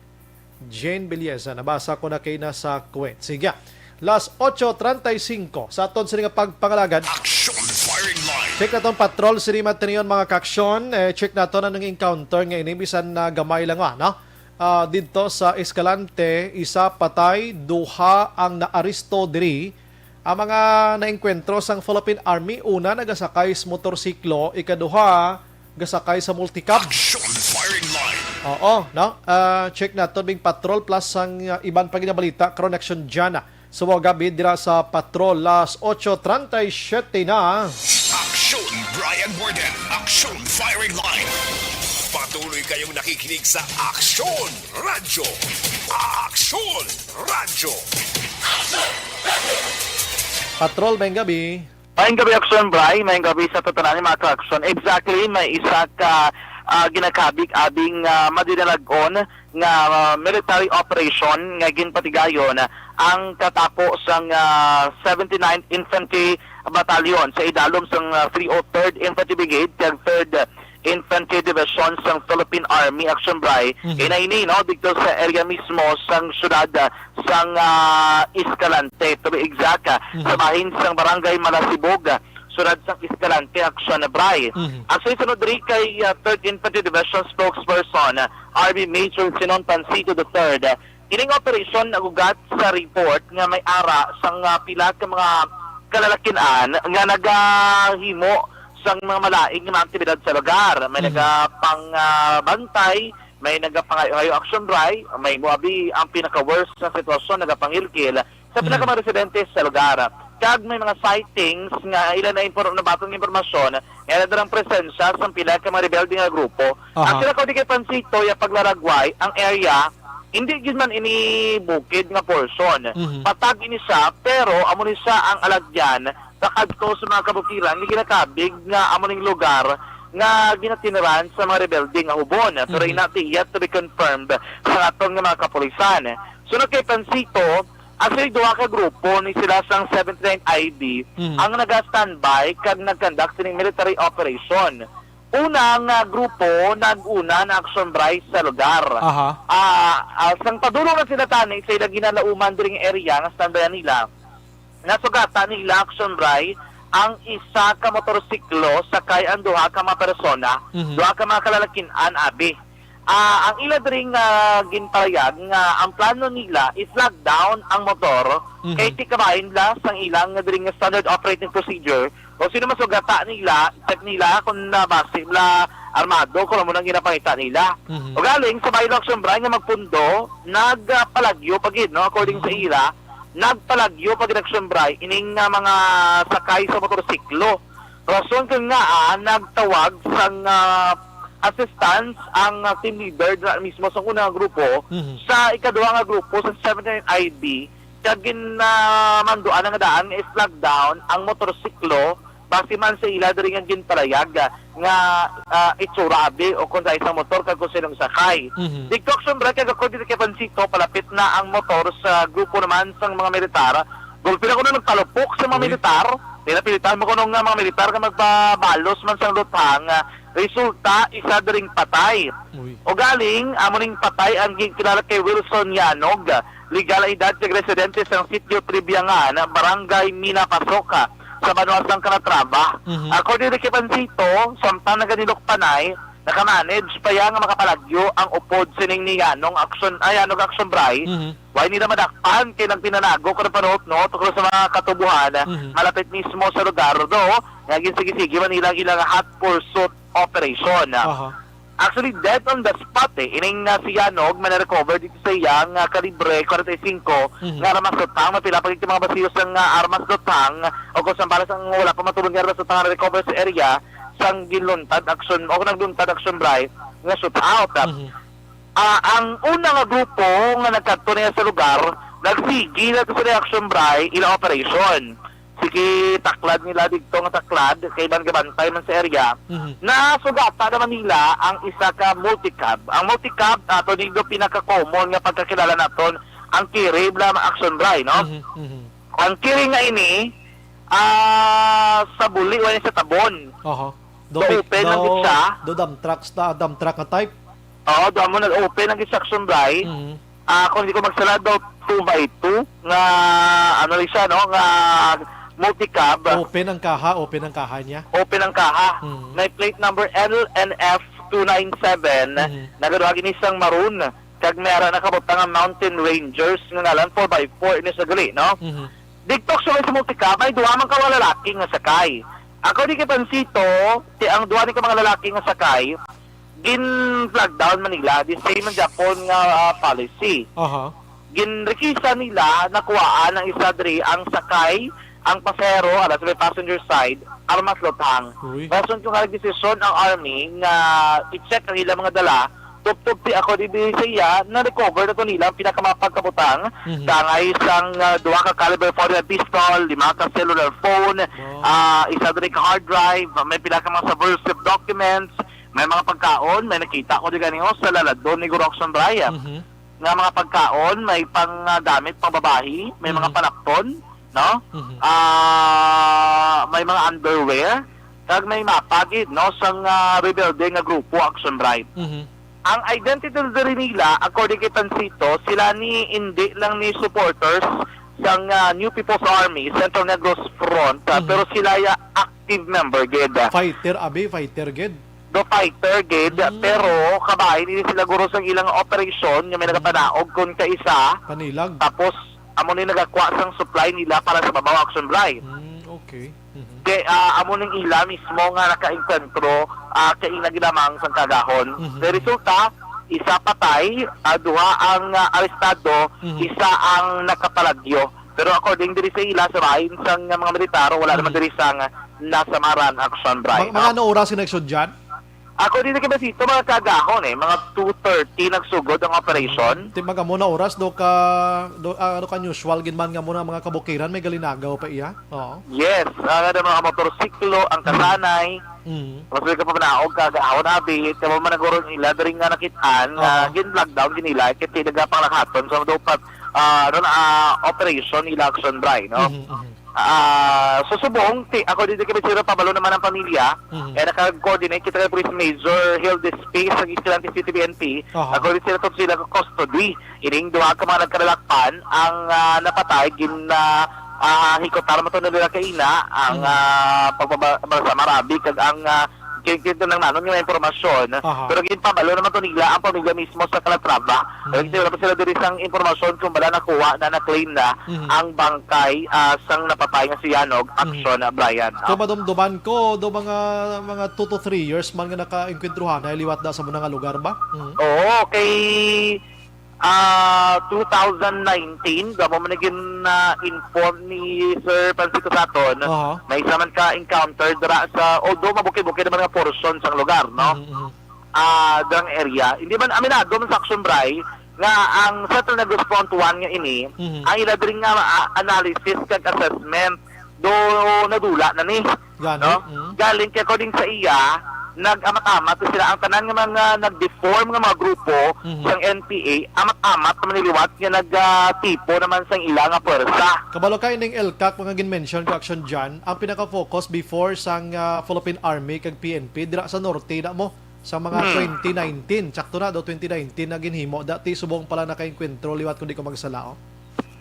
Jane Belleza, nabasa ko na kay na sa Kuwait. Sige. Las ocho treinta y cinco sa aton sini nga pagpangalagad. Action Firing Line. Check naton patrol sini matinion, mga kaaksyon. Eh, check naton anong encounter nga ini, bisan na gamay lang, ah, no? Ah, didto sa Escalante, isa patay, duha ang naaresto diri. Ang mga naengkwentro sang Philippine Army, una, nagasakay sa motorsiklo, ikaduha, gasakay sa multicab. Action Firing Line. Oo, no? Ah, check naton bing patrol plus sang, ah, iban pa ginabalita karon, Action Jana. Sa mga gabi dira sa patrol, las ocho treinta y siete na. Action Brian Morgan, Action Firing Line. Patuloy kayong nakikinig sa Action Radyo. Action Radyo. Patrol, maayong gabi. Maayong gabi, Action Bri. Maayong gabi sa tanan, mga ka-action. Exactly, may isa ka, ah, ginakabig abing, ah, madinalag-on nga, ah, military operation nga ginpatigayon ang katako sang, ah, seventy-ninth Infantry Battalion sa idalom sang, ah, three oh third Infantry Brigade kag third Infantry Division sang Philippine Army, Action Bri. Mhm. Ina ini, no, dito sa area mismo sang syudad, ah, sang, ah, Escalante, to be exact, ah, Mhm. sa bahin sang Barangay Malasibog, ah, syudad sang Escalante, Action Bri. Mhm. Actually, sunod diri kay, ah, third Infantry Division spokesperson, ah, R B Major Sinon Pancito the third, ah, ining operasyon nagugat sa report nga may ara sang, ah, pila ka mga kalalakin-an nga nagahimo sang mga malain nga mga aktibidad sa lugar. May Mhm. nagapang, ah, bantay, may nagapangayo-ayo, Action Bri, may muabi ang pinaka-worst nga sitwasyon, nagapangilkil sa pila ka Mhm. mga residente sa lugar. Kag may mga sightings nga ila na impor-, nabaton nga impormasyon nga ila darang presensya sa pila ka mga rebelde nga grupo. Aha. Ang kinakaudi kay Pancito, ya paglaragway, ang area, hindi gid man ini bukid nga portion. Mhm. Patag ini siya, pero amo ni siya ang alagyan pakadto sa mga kabukiran nga ginakabig nga amo ning lugar nga ginatiniran sa mga rebelde nga hubon. Pero Mhm. ina ti yet to be confirmed sa aton nga mga kapulisan. Sunod kay Pancito, actually, duha ka grupo ni sila sang seventy-nine I B Mhm. ang naga-standby kag nag-conduct sining military operation. Una nga grupo nag-una na, Action Bri, sa lugar. Aha. Ah, ah, sang padulong na sila tani sa ilang ginalauman diri nga area nga standby nila, nasugatan nila, Action Bri, ang isa ka motorsiklo sakay ang duha ka mga persona, Mhm. duha ka mga kalalakin-an, abi. Ah, ang ila diri nga ginparayag nga ang plano nila i-flag down ang motor Mhm. kay ti kabahin la sang ilang diri nga standard operating procedure Kung sino masugata nila, i-check nila kung, ah, basi sila armado, kung ano nang ginapangita nila. Mhm. Ugaling, sa Baylor Action Bray nga magpundo, nagpalagyo pa gid, no? According sa Mhm. ila, nagpalagyo pa gid, Action Bray, ining, ah, mga sakay sa motorsiklo. Rason kun ngaa nagtawag sang, ah, assistance ang, ah, team leader na mismo sa unang grupo Mhm. sa ikaduha nga grupo sa seventy-nine I B, kag gin, ah, manduan nga daan nga i-flag down ang motorsiklo base man sa ila diri nga ginpalayag, ah, nga, ah, itsura abi o kung sa isang motor kag kung sinong sakay. Mhm. Didto, Action Bray, kag according kay Pansito, palapit na ang motor sa grupo naman sang mga militar. Gulpi na kuno nagpalupok sa mga Uy. militar. Pinapilitan mo kuno nga mga militar nga magpabalos man sang luthang, ah, resulta isa diring patay. Uy. Ugaling, amo ning patay ang ginkilala kay Wilson Yanog, legal a edad kag residente sang Sitio Tribiangan, Barangay Mina Pasok, sa banwa sang Calatrava. Mhm. According kay Pansito, samtang naganilok panay, nakamanage pa iya nga makapalagyo ang upod sining ni Yanong Action, ay, Yanog Action Bray. Mhm. Way nila madakpan kay nagpinanago ko na panuhot-nuhot tungkol sa mga katubuhan Mhm. malapit mismo sa lugar do nga ginsigi-sigi man nila ang ilang hot pursuit operation. Aha. Actually, dead on the spot eh. Ining, ah, si Yanog, may na-recover dito sa iyang, ah, kalibre forty-five Mhm. nga armas lutang, may pila pa gid mga basiyo sang, ah, armas lutang o kung saan para sang wala pa matubod nga armas lutang nga na-recover sa area sang ginluntad action o nagluntad action bray nga shootout. Mhm. Ah, ang una nga grupo nga nagkadto niya sa lugar, nagsigi na sa reaction bray ila operation. Sige, taklad nila didto nga taklad, kay man gabantay man sa area. Mhm. Nasugata naman nila ang isa ka multicab. Ang multicab, ato dito pinaka-common nga pagkakilala naton, ang kiri, bla, action bray, no? Mhm, mhm. Ang kiri nga ini, ah, sa buli, wala sa tabon. Oho. Do So, pick, open lang do, gid siya. do dump trucks na, dump truck nga type? Oo, do mo nag-open ang instruction bray. Mhm. Ah, kung di ko magsala, daw two by two nga, ano rin siya, no? Nga multicab. Open ang kaha, open ang kaha niya. Open ang kaha. Mhm. May plate number L N F two nine seven. Mhm. Nagaduha gini sang maroon. Kag may ara nakabutang ang Mountain Rangers nga ngalan, four by four ini sa gali, no? Mhm. Didto sa may multicab, may duha man ka mga lalaki nga sakay. Ako di kay Pansito, ti ang duha ni ka mga lalaki nga sakay, gin-flag down man nila, the same man gyapon nga, ah, policy. Aha. Ginrequisa nila, nakuhaan ang isa diri, ang sakay, ang pasahero, ala sa may passenger side, armas lutang. Uy. Rason ko nga nagdesisyon ang army nga i-check ang ilang mga dala, tubtob ti ako di sa iya, na-recover na to nila ang pinakamapagkabutang, Mhm. kangay sang, ah, duha ka caliber forty-five pistol, lima ka cellular phone, Wow. ah, isa diri ka hard drive, may pila ka mga subversive documents, may mga pagkaon, may nakita ko di gani, oh, sa laladon ni Guro Action Brian. Mhm. Nga mga pagkaon, may pang, ah, gamit pang babayi, may mga Mhm. panapton, no? Mhm. Ah, may mga underwear, kag may mapa gid, no, sang, ah, rebelde nga grupo, Action Bright. Mhm. Ang identity diri nila, according kay Pansito, sila ni, hindi lang ni supporters sang, ah, New People's Army, Central Negros Front, ah, Mhm. pero sila ya active member gid. Fighter, abi, fighter gid. Do fighter gid, Mm. pero kabahin ini sila guro sang ilang operasyon nga may Mm. nagapanaog kon kaisa. Panilag. Tapos, amo ni nagakwa sang supply nila para sa babaw, Action Bray. Mm, okay. Mhm. Kay, ah, amo ning ila mismo nga nakaengkwentro, ah, kay ina ginamang sang kagahon. Mhm. Kay resulta, isa patay, ah, duha ang, ah, arestado, Mhm. isa ang nakapalagyo. Pero according diri sa ila, sa bahin sang, ah, mga militar, wala naman Mhm. diri sang nasamaran, Action Bray, Mga, no? mga ano oras yung nag-shoot dyan? Ako din kay Basito, mga kagahon eh, mga two thirty nagsugod ang operation. Ti mag-amo na oras do ka do, ah, ano ka usual gid man nga mo na mga kabukiran may galinagaw pa iya? Oo. Yes, ang ada mga motorsiklo, ang kasanay, Mm. mas may kapamanaog kagahon abi, kamo man naguro nila diri nga nakit-an nga Oo. gin-lockdown gid nila kay ti nagapanglakaton sa dapat, ah, ano na, ah, operation nila Action Bray, no? Mhm, mhm. Ah, so subong, ti, ako din kay Sir Pabalo naman ang pamilya, Mhm. eh, naka-coordinate kita kay Police Major Hildes P sa East City P N P. Aha. Ako din sila to sila ka custody. Ining duha ka mga nagkalalakpan ang, ah, napatay gin, ah, ah, hikutan mo to nila kaina ang, Mhm. ah, pagbaba-, sa marabi kag ang, ah, Kay, kay ito lang nanon nga impormasyon. Aha. Pero ginpabalo naman to nila ang pamilya mismo sa Calatrava. Mm. Kay wala pa sila diri sang impormasyon kung bala nakuha na, na-claim na Mhm. ang bangkay, ah, sang napatay nga si Yanog Mhm. Action, ah, Brian, no? Kung madumduman ko, do mga, mga two to three years man nga nakaengkwentruhan na liwat da sa muna nga lugar ba? Mhm. Oo, kay ah, two thousand nineteen, gamo man na gin-, ah, inform ni Sir Francisco sa aton, Aha. may isa man ka encounter dira sa, although mabukid-bukid naman nga portion sang lugar, no? Mhm, mhm. Ah, drang area. Hindi man aminado man sa Action Bray nga ang Central Negros Front one nga ini, Mhm. ang ila diri nga, ah, analysis kag assessment do nadula na ni, Gani, no? mm. Galing kay, according sa iya, nag-amat-amat sila ang tanan nga mga nag-deform nga mga grupo Mhm. sang N P A, amat-amat naman niliwat nga nagatipo naman sang ila nga pwersa. Kabalo ka ining ELCAC, mga gin-mention ko, Action John, ang pinaka-focus before sang, ah, Philippine Army kag P N P dira sa norte na mo sa mga Hmm. twenty nineteen. Sakto na do, twenty nineteen na ginhimo. Dati subong pala nakaengkwentro liwat kung di ko magsala, oh.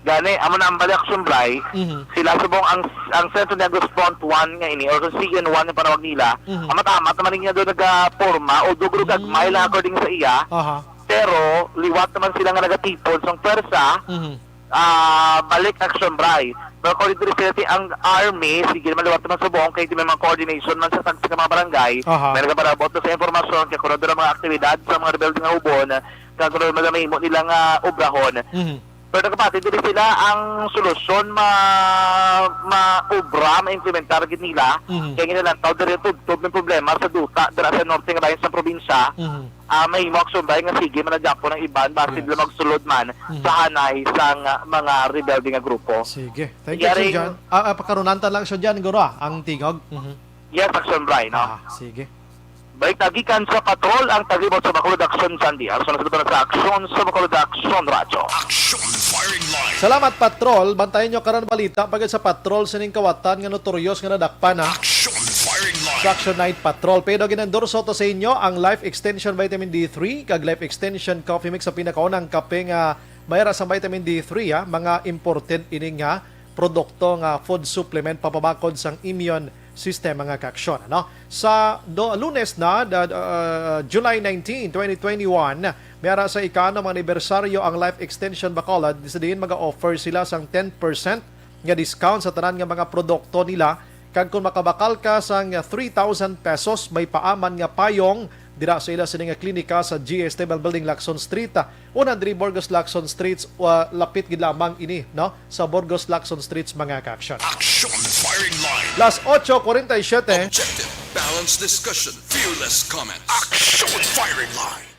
Gani, amo na ang bali, Action Bray, Mhm. sila subong ang, ang Centro Negros Front one nga ini, or kung C N one ang panawag nila, Mhm. amat-amat naman niya doon nagaporma, o dugro gagmay lang Mm. according sa iya, Aha. pero liwat naman sila nga nagatipon sang pwersa, Mhm. ah, balik, Action Bray. Pero according to the city, ang army, sige naman liwat naman subong, kay di may mga coordination man sa tagsa nga mga barangay, Aha. may nagaparabot na sa impormasyon, kay kuno doon ang mga aktibidad sa mga rebelde nga ubon, kag kuno man ang mahimo nila nga obrahon. Mhm. Pero nagapati diri sila ang solusyon ma-, maobra, ma-implementar gid nila. Mhm. Kay ginalantaw diri tubtob ng problema sa duta dira sa norte nga bayan sa probinsya. Mhm. Ah, mahimo, Action Bray, nga sige man na gyapon ang iban basi Yes. sila magsulod man Mhm. sa hanay sang, ah, mga rebelde nga grupo. Sige. Thank you, Yari Sir John. Ah, ah, pakarunanta lang, Sir John, guro, ah, ang tingog. Mhm. Yes, Action Bray, no? Ah, sige. Balik na gikan sa patrol ang taglibot sa Bacolod Action Sunday. Action sa sa Action sa Bacolod Action Radyo. Action Firing Line. Salamat, Patrol. Bantayan nyo karon balita pagkat sa Patrol sining kawatan nga notorious nga nadakpan na Action Firing Line. Sa Action Night Patrol. Pero ginendorso to sa inyo ang Life Extension Vitamin D three kag Life Extension Coffee Mix sa pinakaunang kape nga mayra sa vitamin D three, ha? Mga imported ini nga produkto nga food supplement papabakod sang immune system, mga kaaksyon, ano? Sa do-, Lunes na, da-, uh, July nineteen, twenty twenty-one, may ara sa ika-unom anibersaryo ang Life Extension Bacolod, sa diin maga-offer sila sang ten percent nga discount sa tanan nga mga produkto nila. Kag kung makabakal ka sang three thousand pesos, may paaman nga payong dira sa ila sini nga klinika sa G S Table Building, Lacson Street, one hundred Burgos Lacson Streets, uh, lapit gid lamang ini, no, sa Burgos Lacson Streets, mga ka-action. Action Firing Line. Las ocho cuarenta y siete. Objective, balanced discussion, fearless comments. Action Firing Line.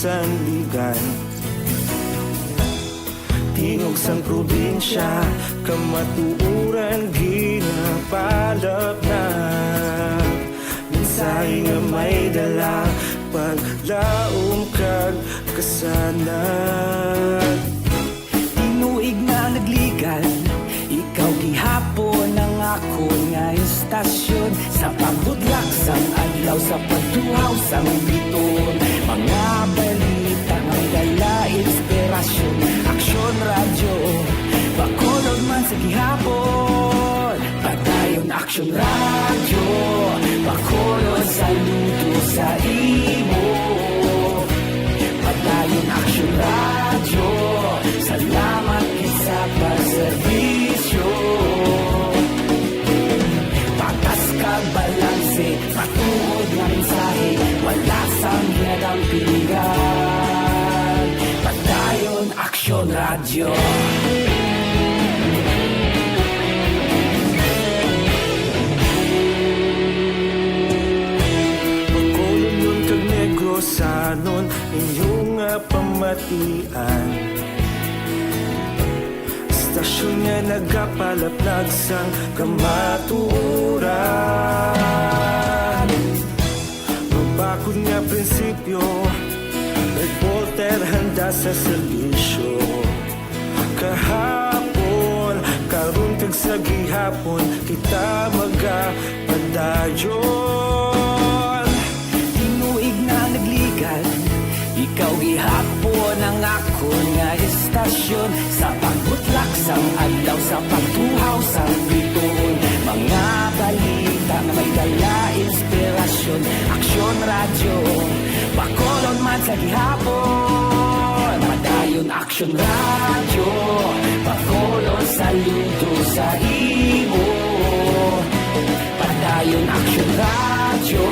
sanligan. Tingog sang probinsya, kamatuoran ginapalapnag. Mensahe nga may dala, paglaom kag kasanag. Tinuig nga nagligan, ikaw gihapon ang akon nga istasyon. Sa pagbutlak sang adlaw, sa pagtuhaw sang bituon, mga balita may dala inspirasyon. Aksyon Radyo, Bacolod man sa gihapon. Padayon Aksyon Radyo, Bacolod, saludo sa imo. Padayon Aksyon Radyo, salamat gid sa pagserbisyo. Patas kag balanse, matuod nga mensahe, wala sang ginadampigan. Padayon Aksyon Radyo. Bacolodnon kag Negrosanon, inyo nga pamatian. Istasyon nga nagapalapnag sang kamatuoran. Mabakod nga prinsipyo, reporter handa sa serbisyo. Kahapon, karon kag sa gihapon, kita magapadayon. Tinuig nga nagligan, ikaw gihapon ang akon nga istasyon. Sa pagbutlak sang adlaw, sa pagtuhaw sang bituon, mga balita nga may dala inspirasyon. Aksyon Radyo, Bacolod man sa gihapon. Padayon Aksyon Radyo, Bacolod, saludo sa imo. Padayon Aksyon Radyo,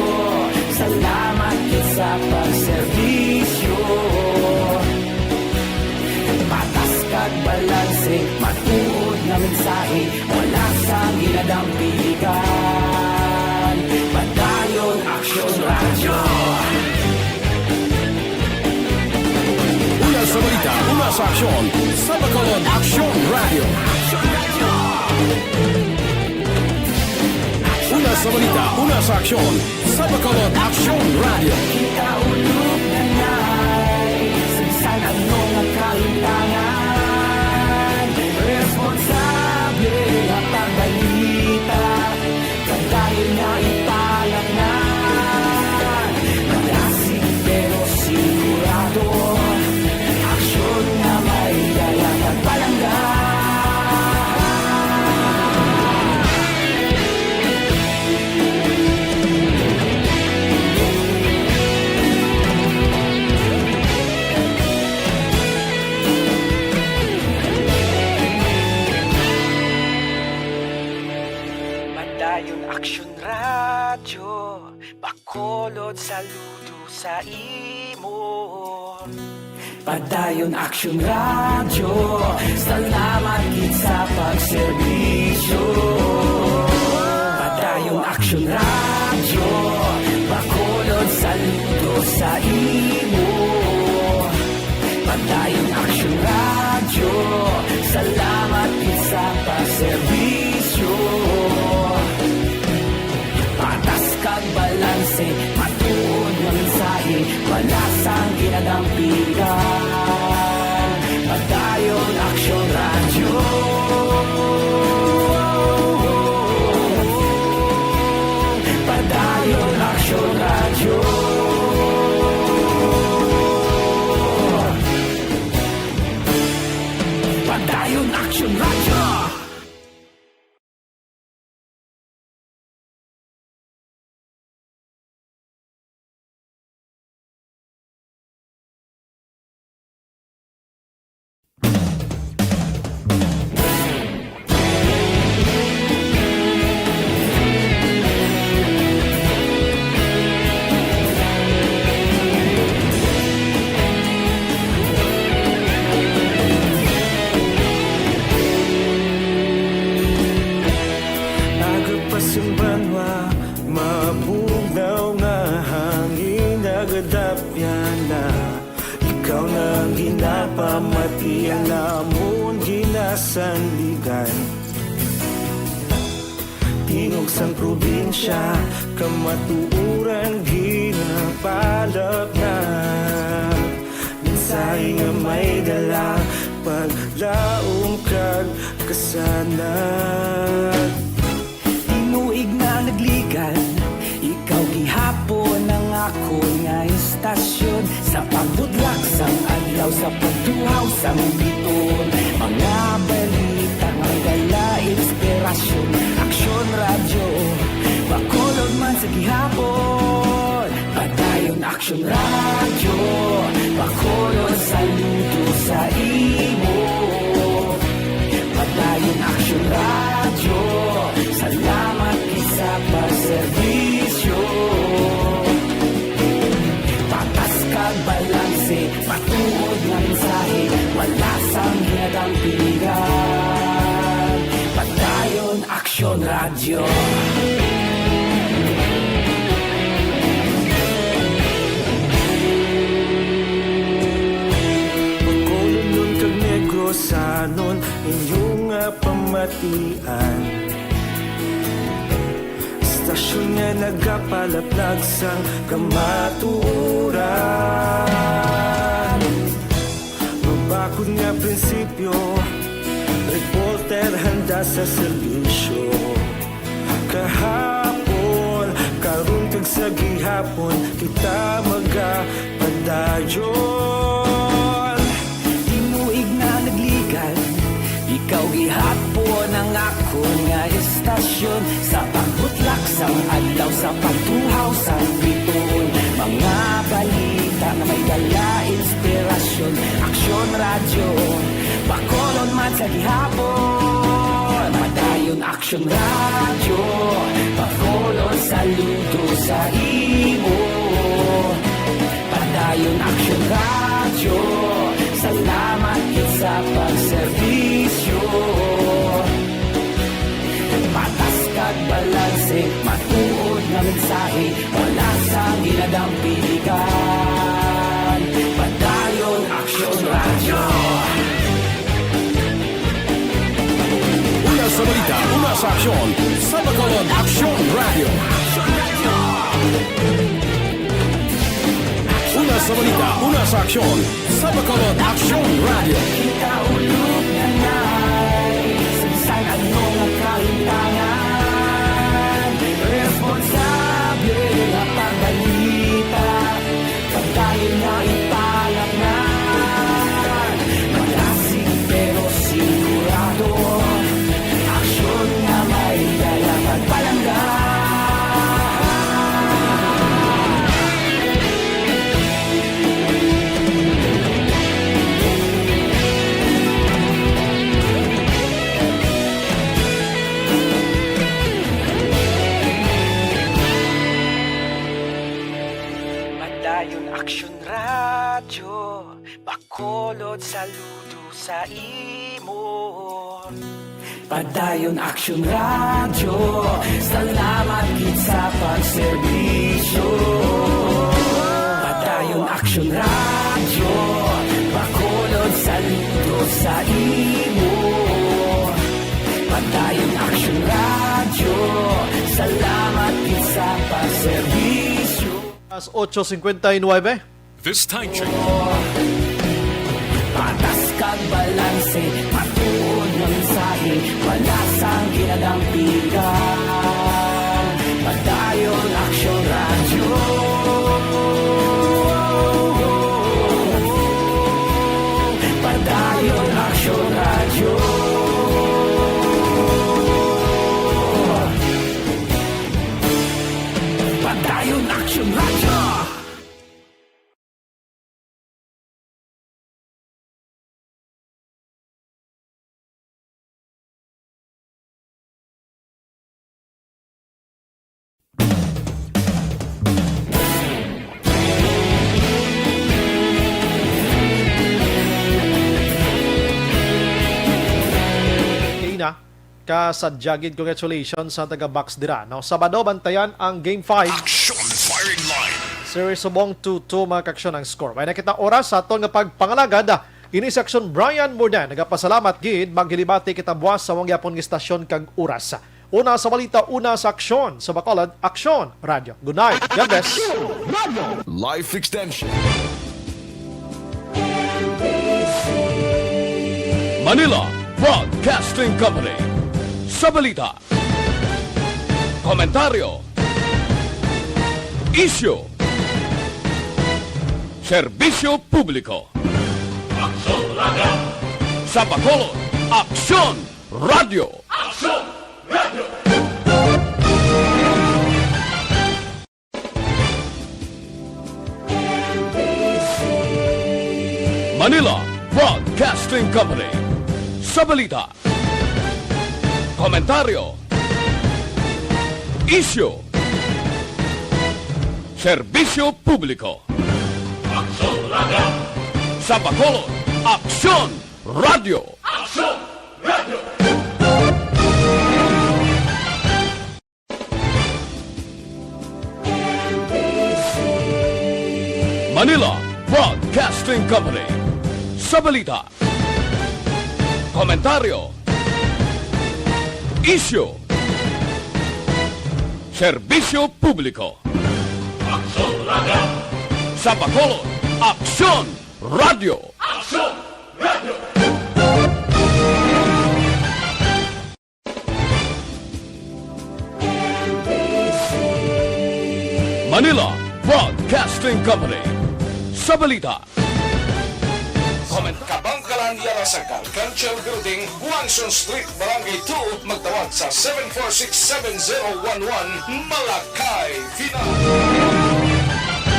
salamat gid sa pagserbisyo. Patas kag balanse, matuod nga mensahe, wala sang ginadampigan. Padayon Aksyon Radyo. Una sa balita, una sa aksyon, sa Bacolod Aksyon Radyo. Una sa balita, una sa aksyon, sa Bacolod Aksyon Radyo. Kita ulog na nay, sa bisan ano nga kahimtangan, responsable nga pagbalita, padayon nga ipalapngan. Malasig pero sigurado, aksyon nga may dala kag palangga. Padayon Aksyon Radyo, Bacolod, saludo sa imo. Padayon Aksyon Radyo, salamat gid sa pagserbisyo. Padayon Aksyon Radyo, Bacolod, saludo sa imo. Padayon Aksyon Radyo, salamat gid sa pagserbisyo. Patas kag balanse, matuod nga mensahe, wala sang ginadampigan. Padayon Aksyon Radyo. Padayon Aksyon Radyo. Padayon Aksyon Radyo. Ikaw na ang ginapamatian namon ginasandigan. Tingog sang probinsya, kamatuoran ginapalapnag. Mensahe nga may dala, paglaom kag kasanag. Tinuig na nagligan, ikaw gihapon ang akon nga istasyon. Sa pagbudlak sang adlaw, sa pagtuhaw sang biton, mga balita nga may dala inspirasyon. Aksyon Radyo, Bacolod man sa gihapon. Padayon Aksyon Radyo, Bacolod, saludo sa imo. Padayon Aksyon Radyo, salamat gid sa pagserbisyo. Patas kag balanse, matuod nga mensahe, wala sang ginadampigan. Padayon Aksyon Radyo. Bacolodnon kag Negrosanon, inyo nga pamatian. Istasyon nga nagapalaplag sang kamatuoran. Mabakod nga prinsipyo, reporter handa sa serbisyo. Kahapon, karon kag sa gihapon, kita magapadayon. Tinuig na nagligan, ikaw gihapon ang akon nga istasyon. Sa pagbutlak sang adlaw, sa pagtuhaw sang biton, mga balita nga may dala inspirasyon. Aksyon Radyo, Bacolod man sa gihapon. Padayon Aksyon Radyo, Bacolod, saludo sa imo. Padayon Aksyon Radyo, salamat gid sa pagserbisyo. Patas kag balanse, matuod nga mensahe, wala sang ginadampigan. Padayon Aksyon Radyo. Una sa balita, una sa aksyon, sa Bacolod Aksyon Radyo. Una sa balita, una sa aksyon, sa Bacolod Aksyon Radyo. Kita ulog na nay, sa bisan ano nga kahimtangan, responsable nga pagbalita, pagdayon nga ipalapnan. Malasig pero sigurado, aksyon nga may dala pagpalangga. Padayon Aksyon Radyo, Bacolod, saludo sa imo. Padayon Aksyon Radyo, salamat gid sa pagserbisyo. Padayon Aksyon Radyo, Bacolod, saludo sa imo. Padayon Aksyon Radyo, salamat gid sa pagserbisyo. Alas ocho cincuenta y nueve. This time check. Patas kag balanse, matuod nga mensahe, wala sang ginadampigan. Padayon Aksyon Radyo. Padayon Aksyon Radyo. Padayon Aksyon Radyo. Kasadya gid, congratulations sa taga Box dira, no? Sabado, bantayan ang Game five. Action Firing Line. Series subong two two, mga kaaksyon, ang score. May nakita oras sa aton nga pagpangalagad. Ini si Aksyon Brian Murdan. Nagapasalamat gid. Maghilibati kita buwas sa among gyapon nga istasyon kag oras. Una sa balita, una sa aksyon. Sa Bacolod, Aksyon Radio. Good night. God bless. Life Extension. Manila Broadcasting Company. Sa balita, komentaryo, isyu, serbisyo publiko. Aksyon Radio. Sa Bacolod, Aksyon Radio. Aksyon Radio. Manila Broadcasting Company. Sa balita, komentaryo, isyu, serbisyo publiko. Aksyon Radio. Sa Bacolod, Aksyon Radio. Aksyon Radio. Manila Broadcasting Company. Sa balita, komentaryo, isyu, serbisyo publiko. Aksyon Radio. Sa Bacolod, Aksyon Radio. Aksyon Radio. Manila Broadcasting Company. Sa balita, comment. Kabangkalan Yara sa Gargancho Building, Guangzhou Street, Barangay two. Magtawag sa seven four six seven zero one one. Malakay Final.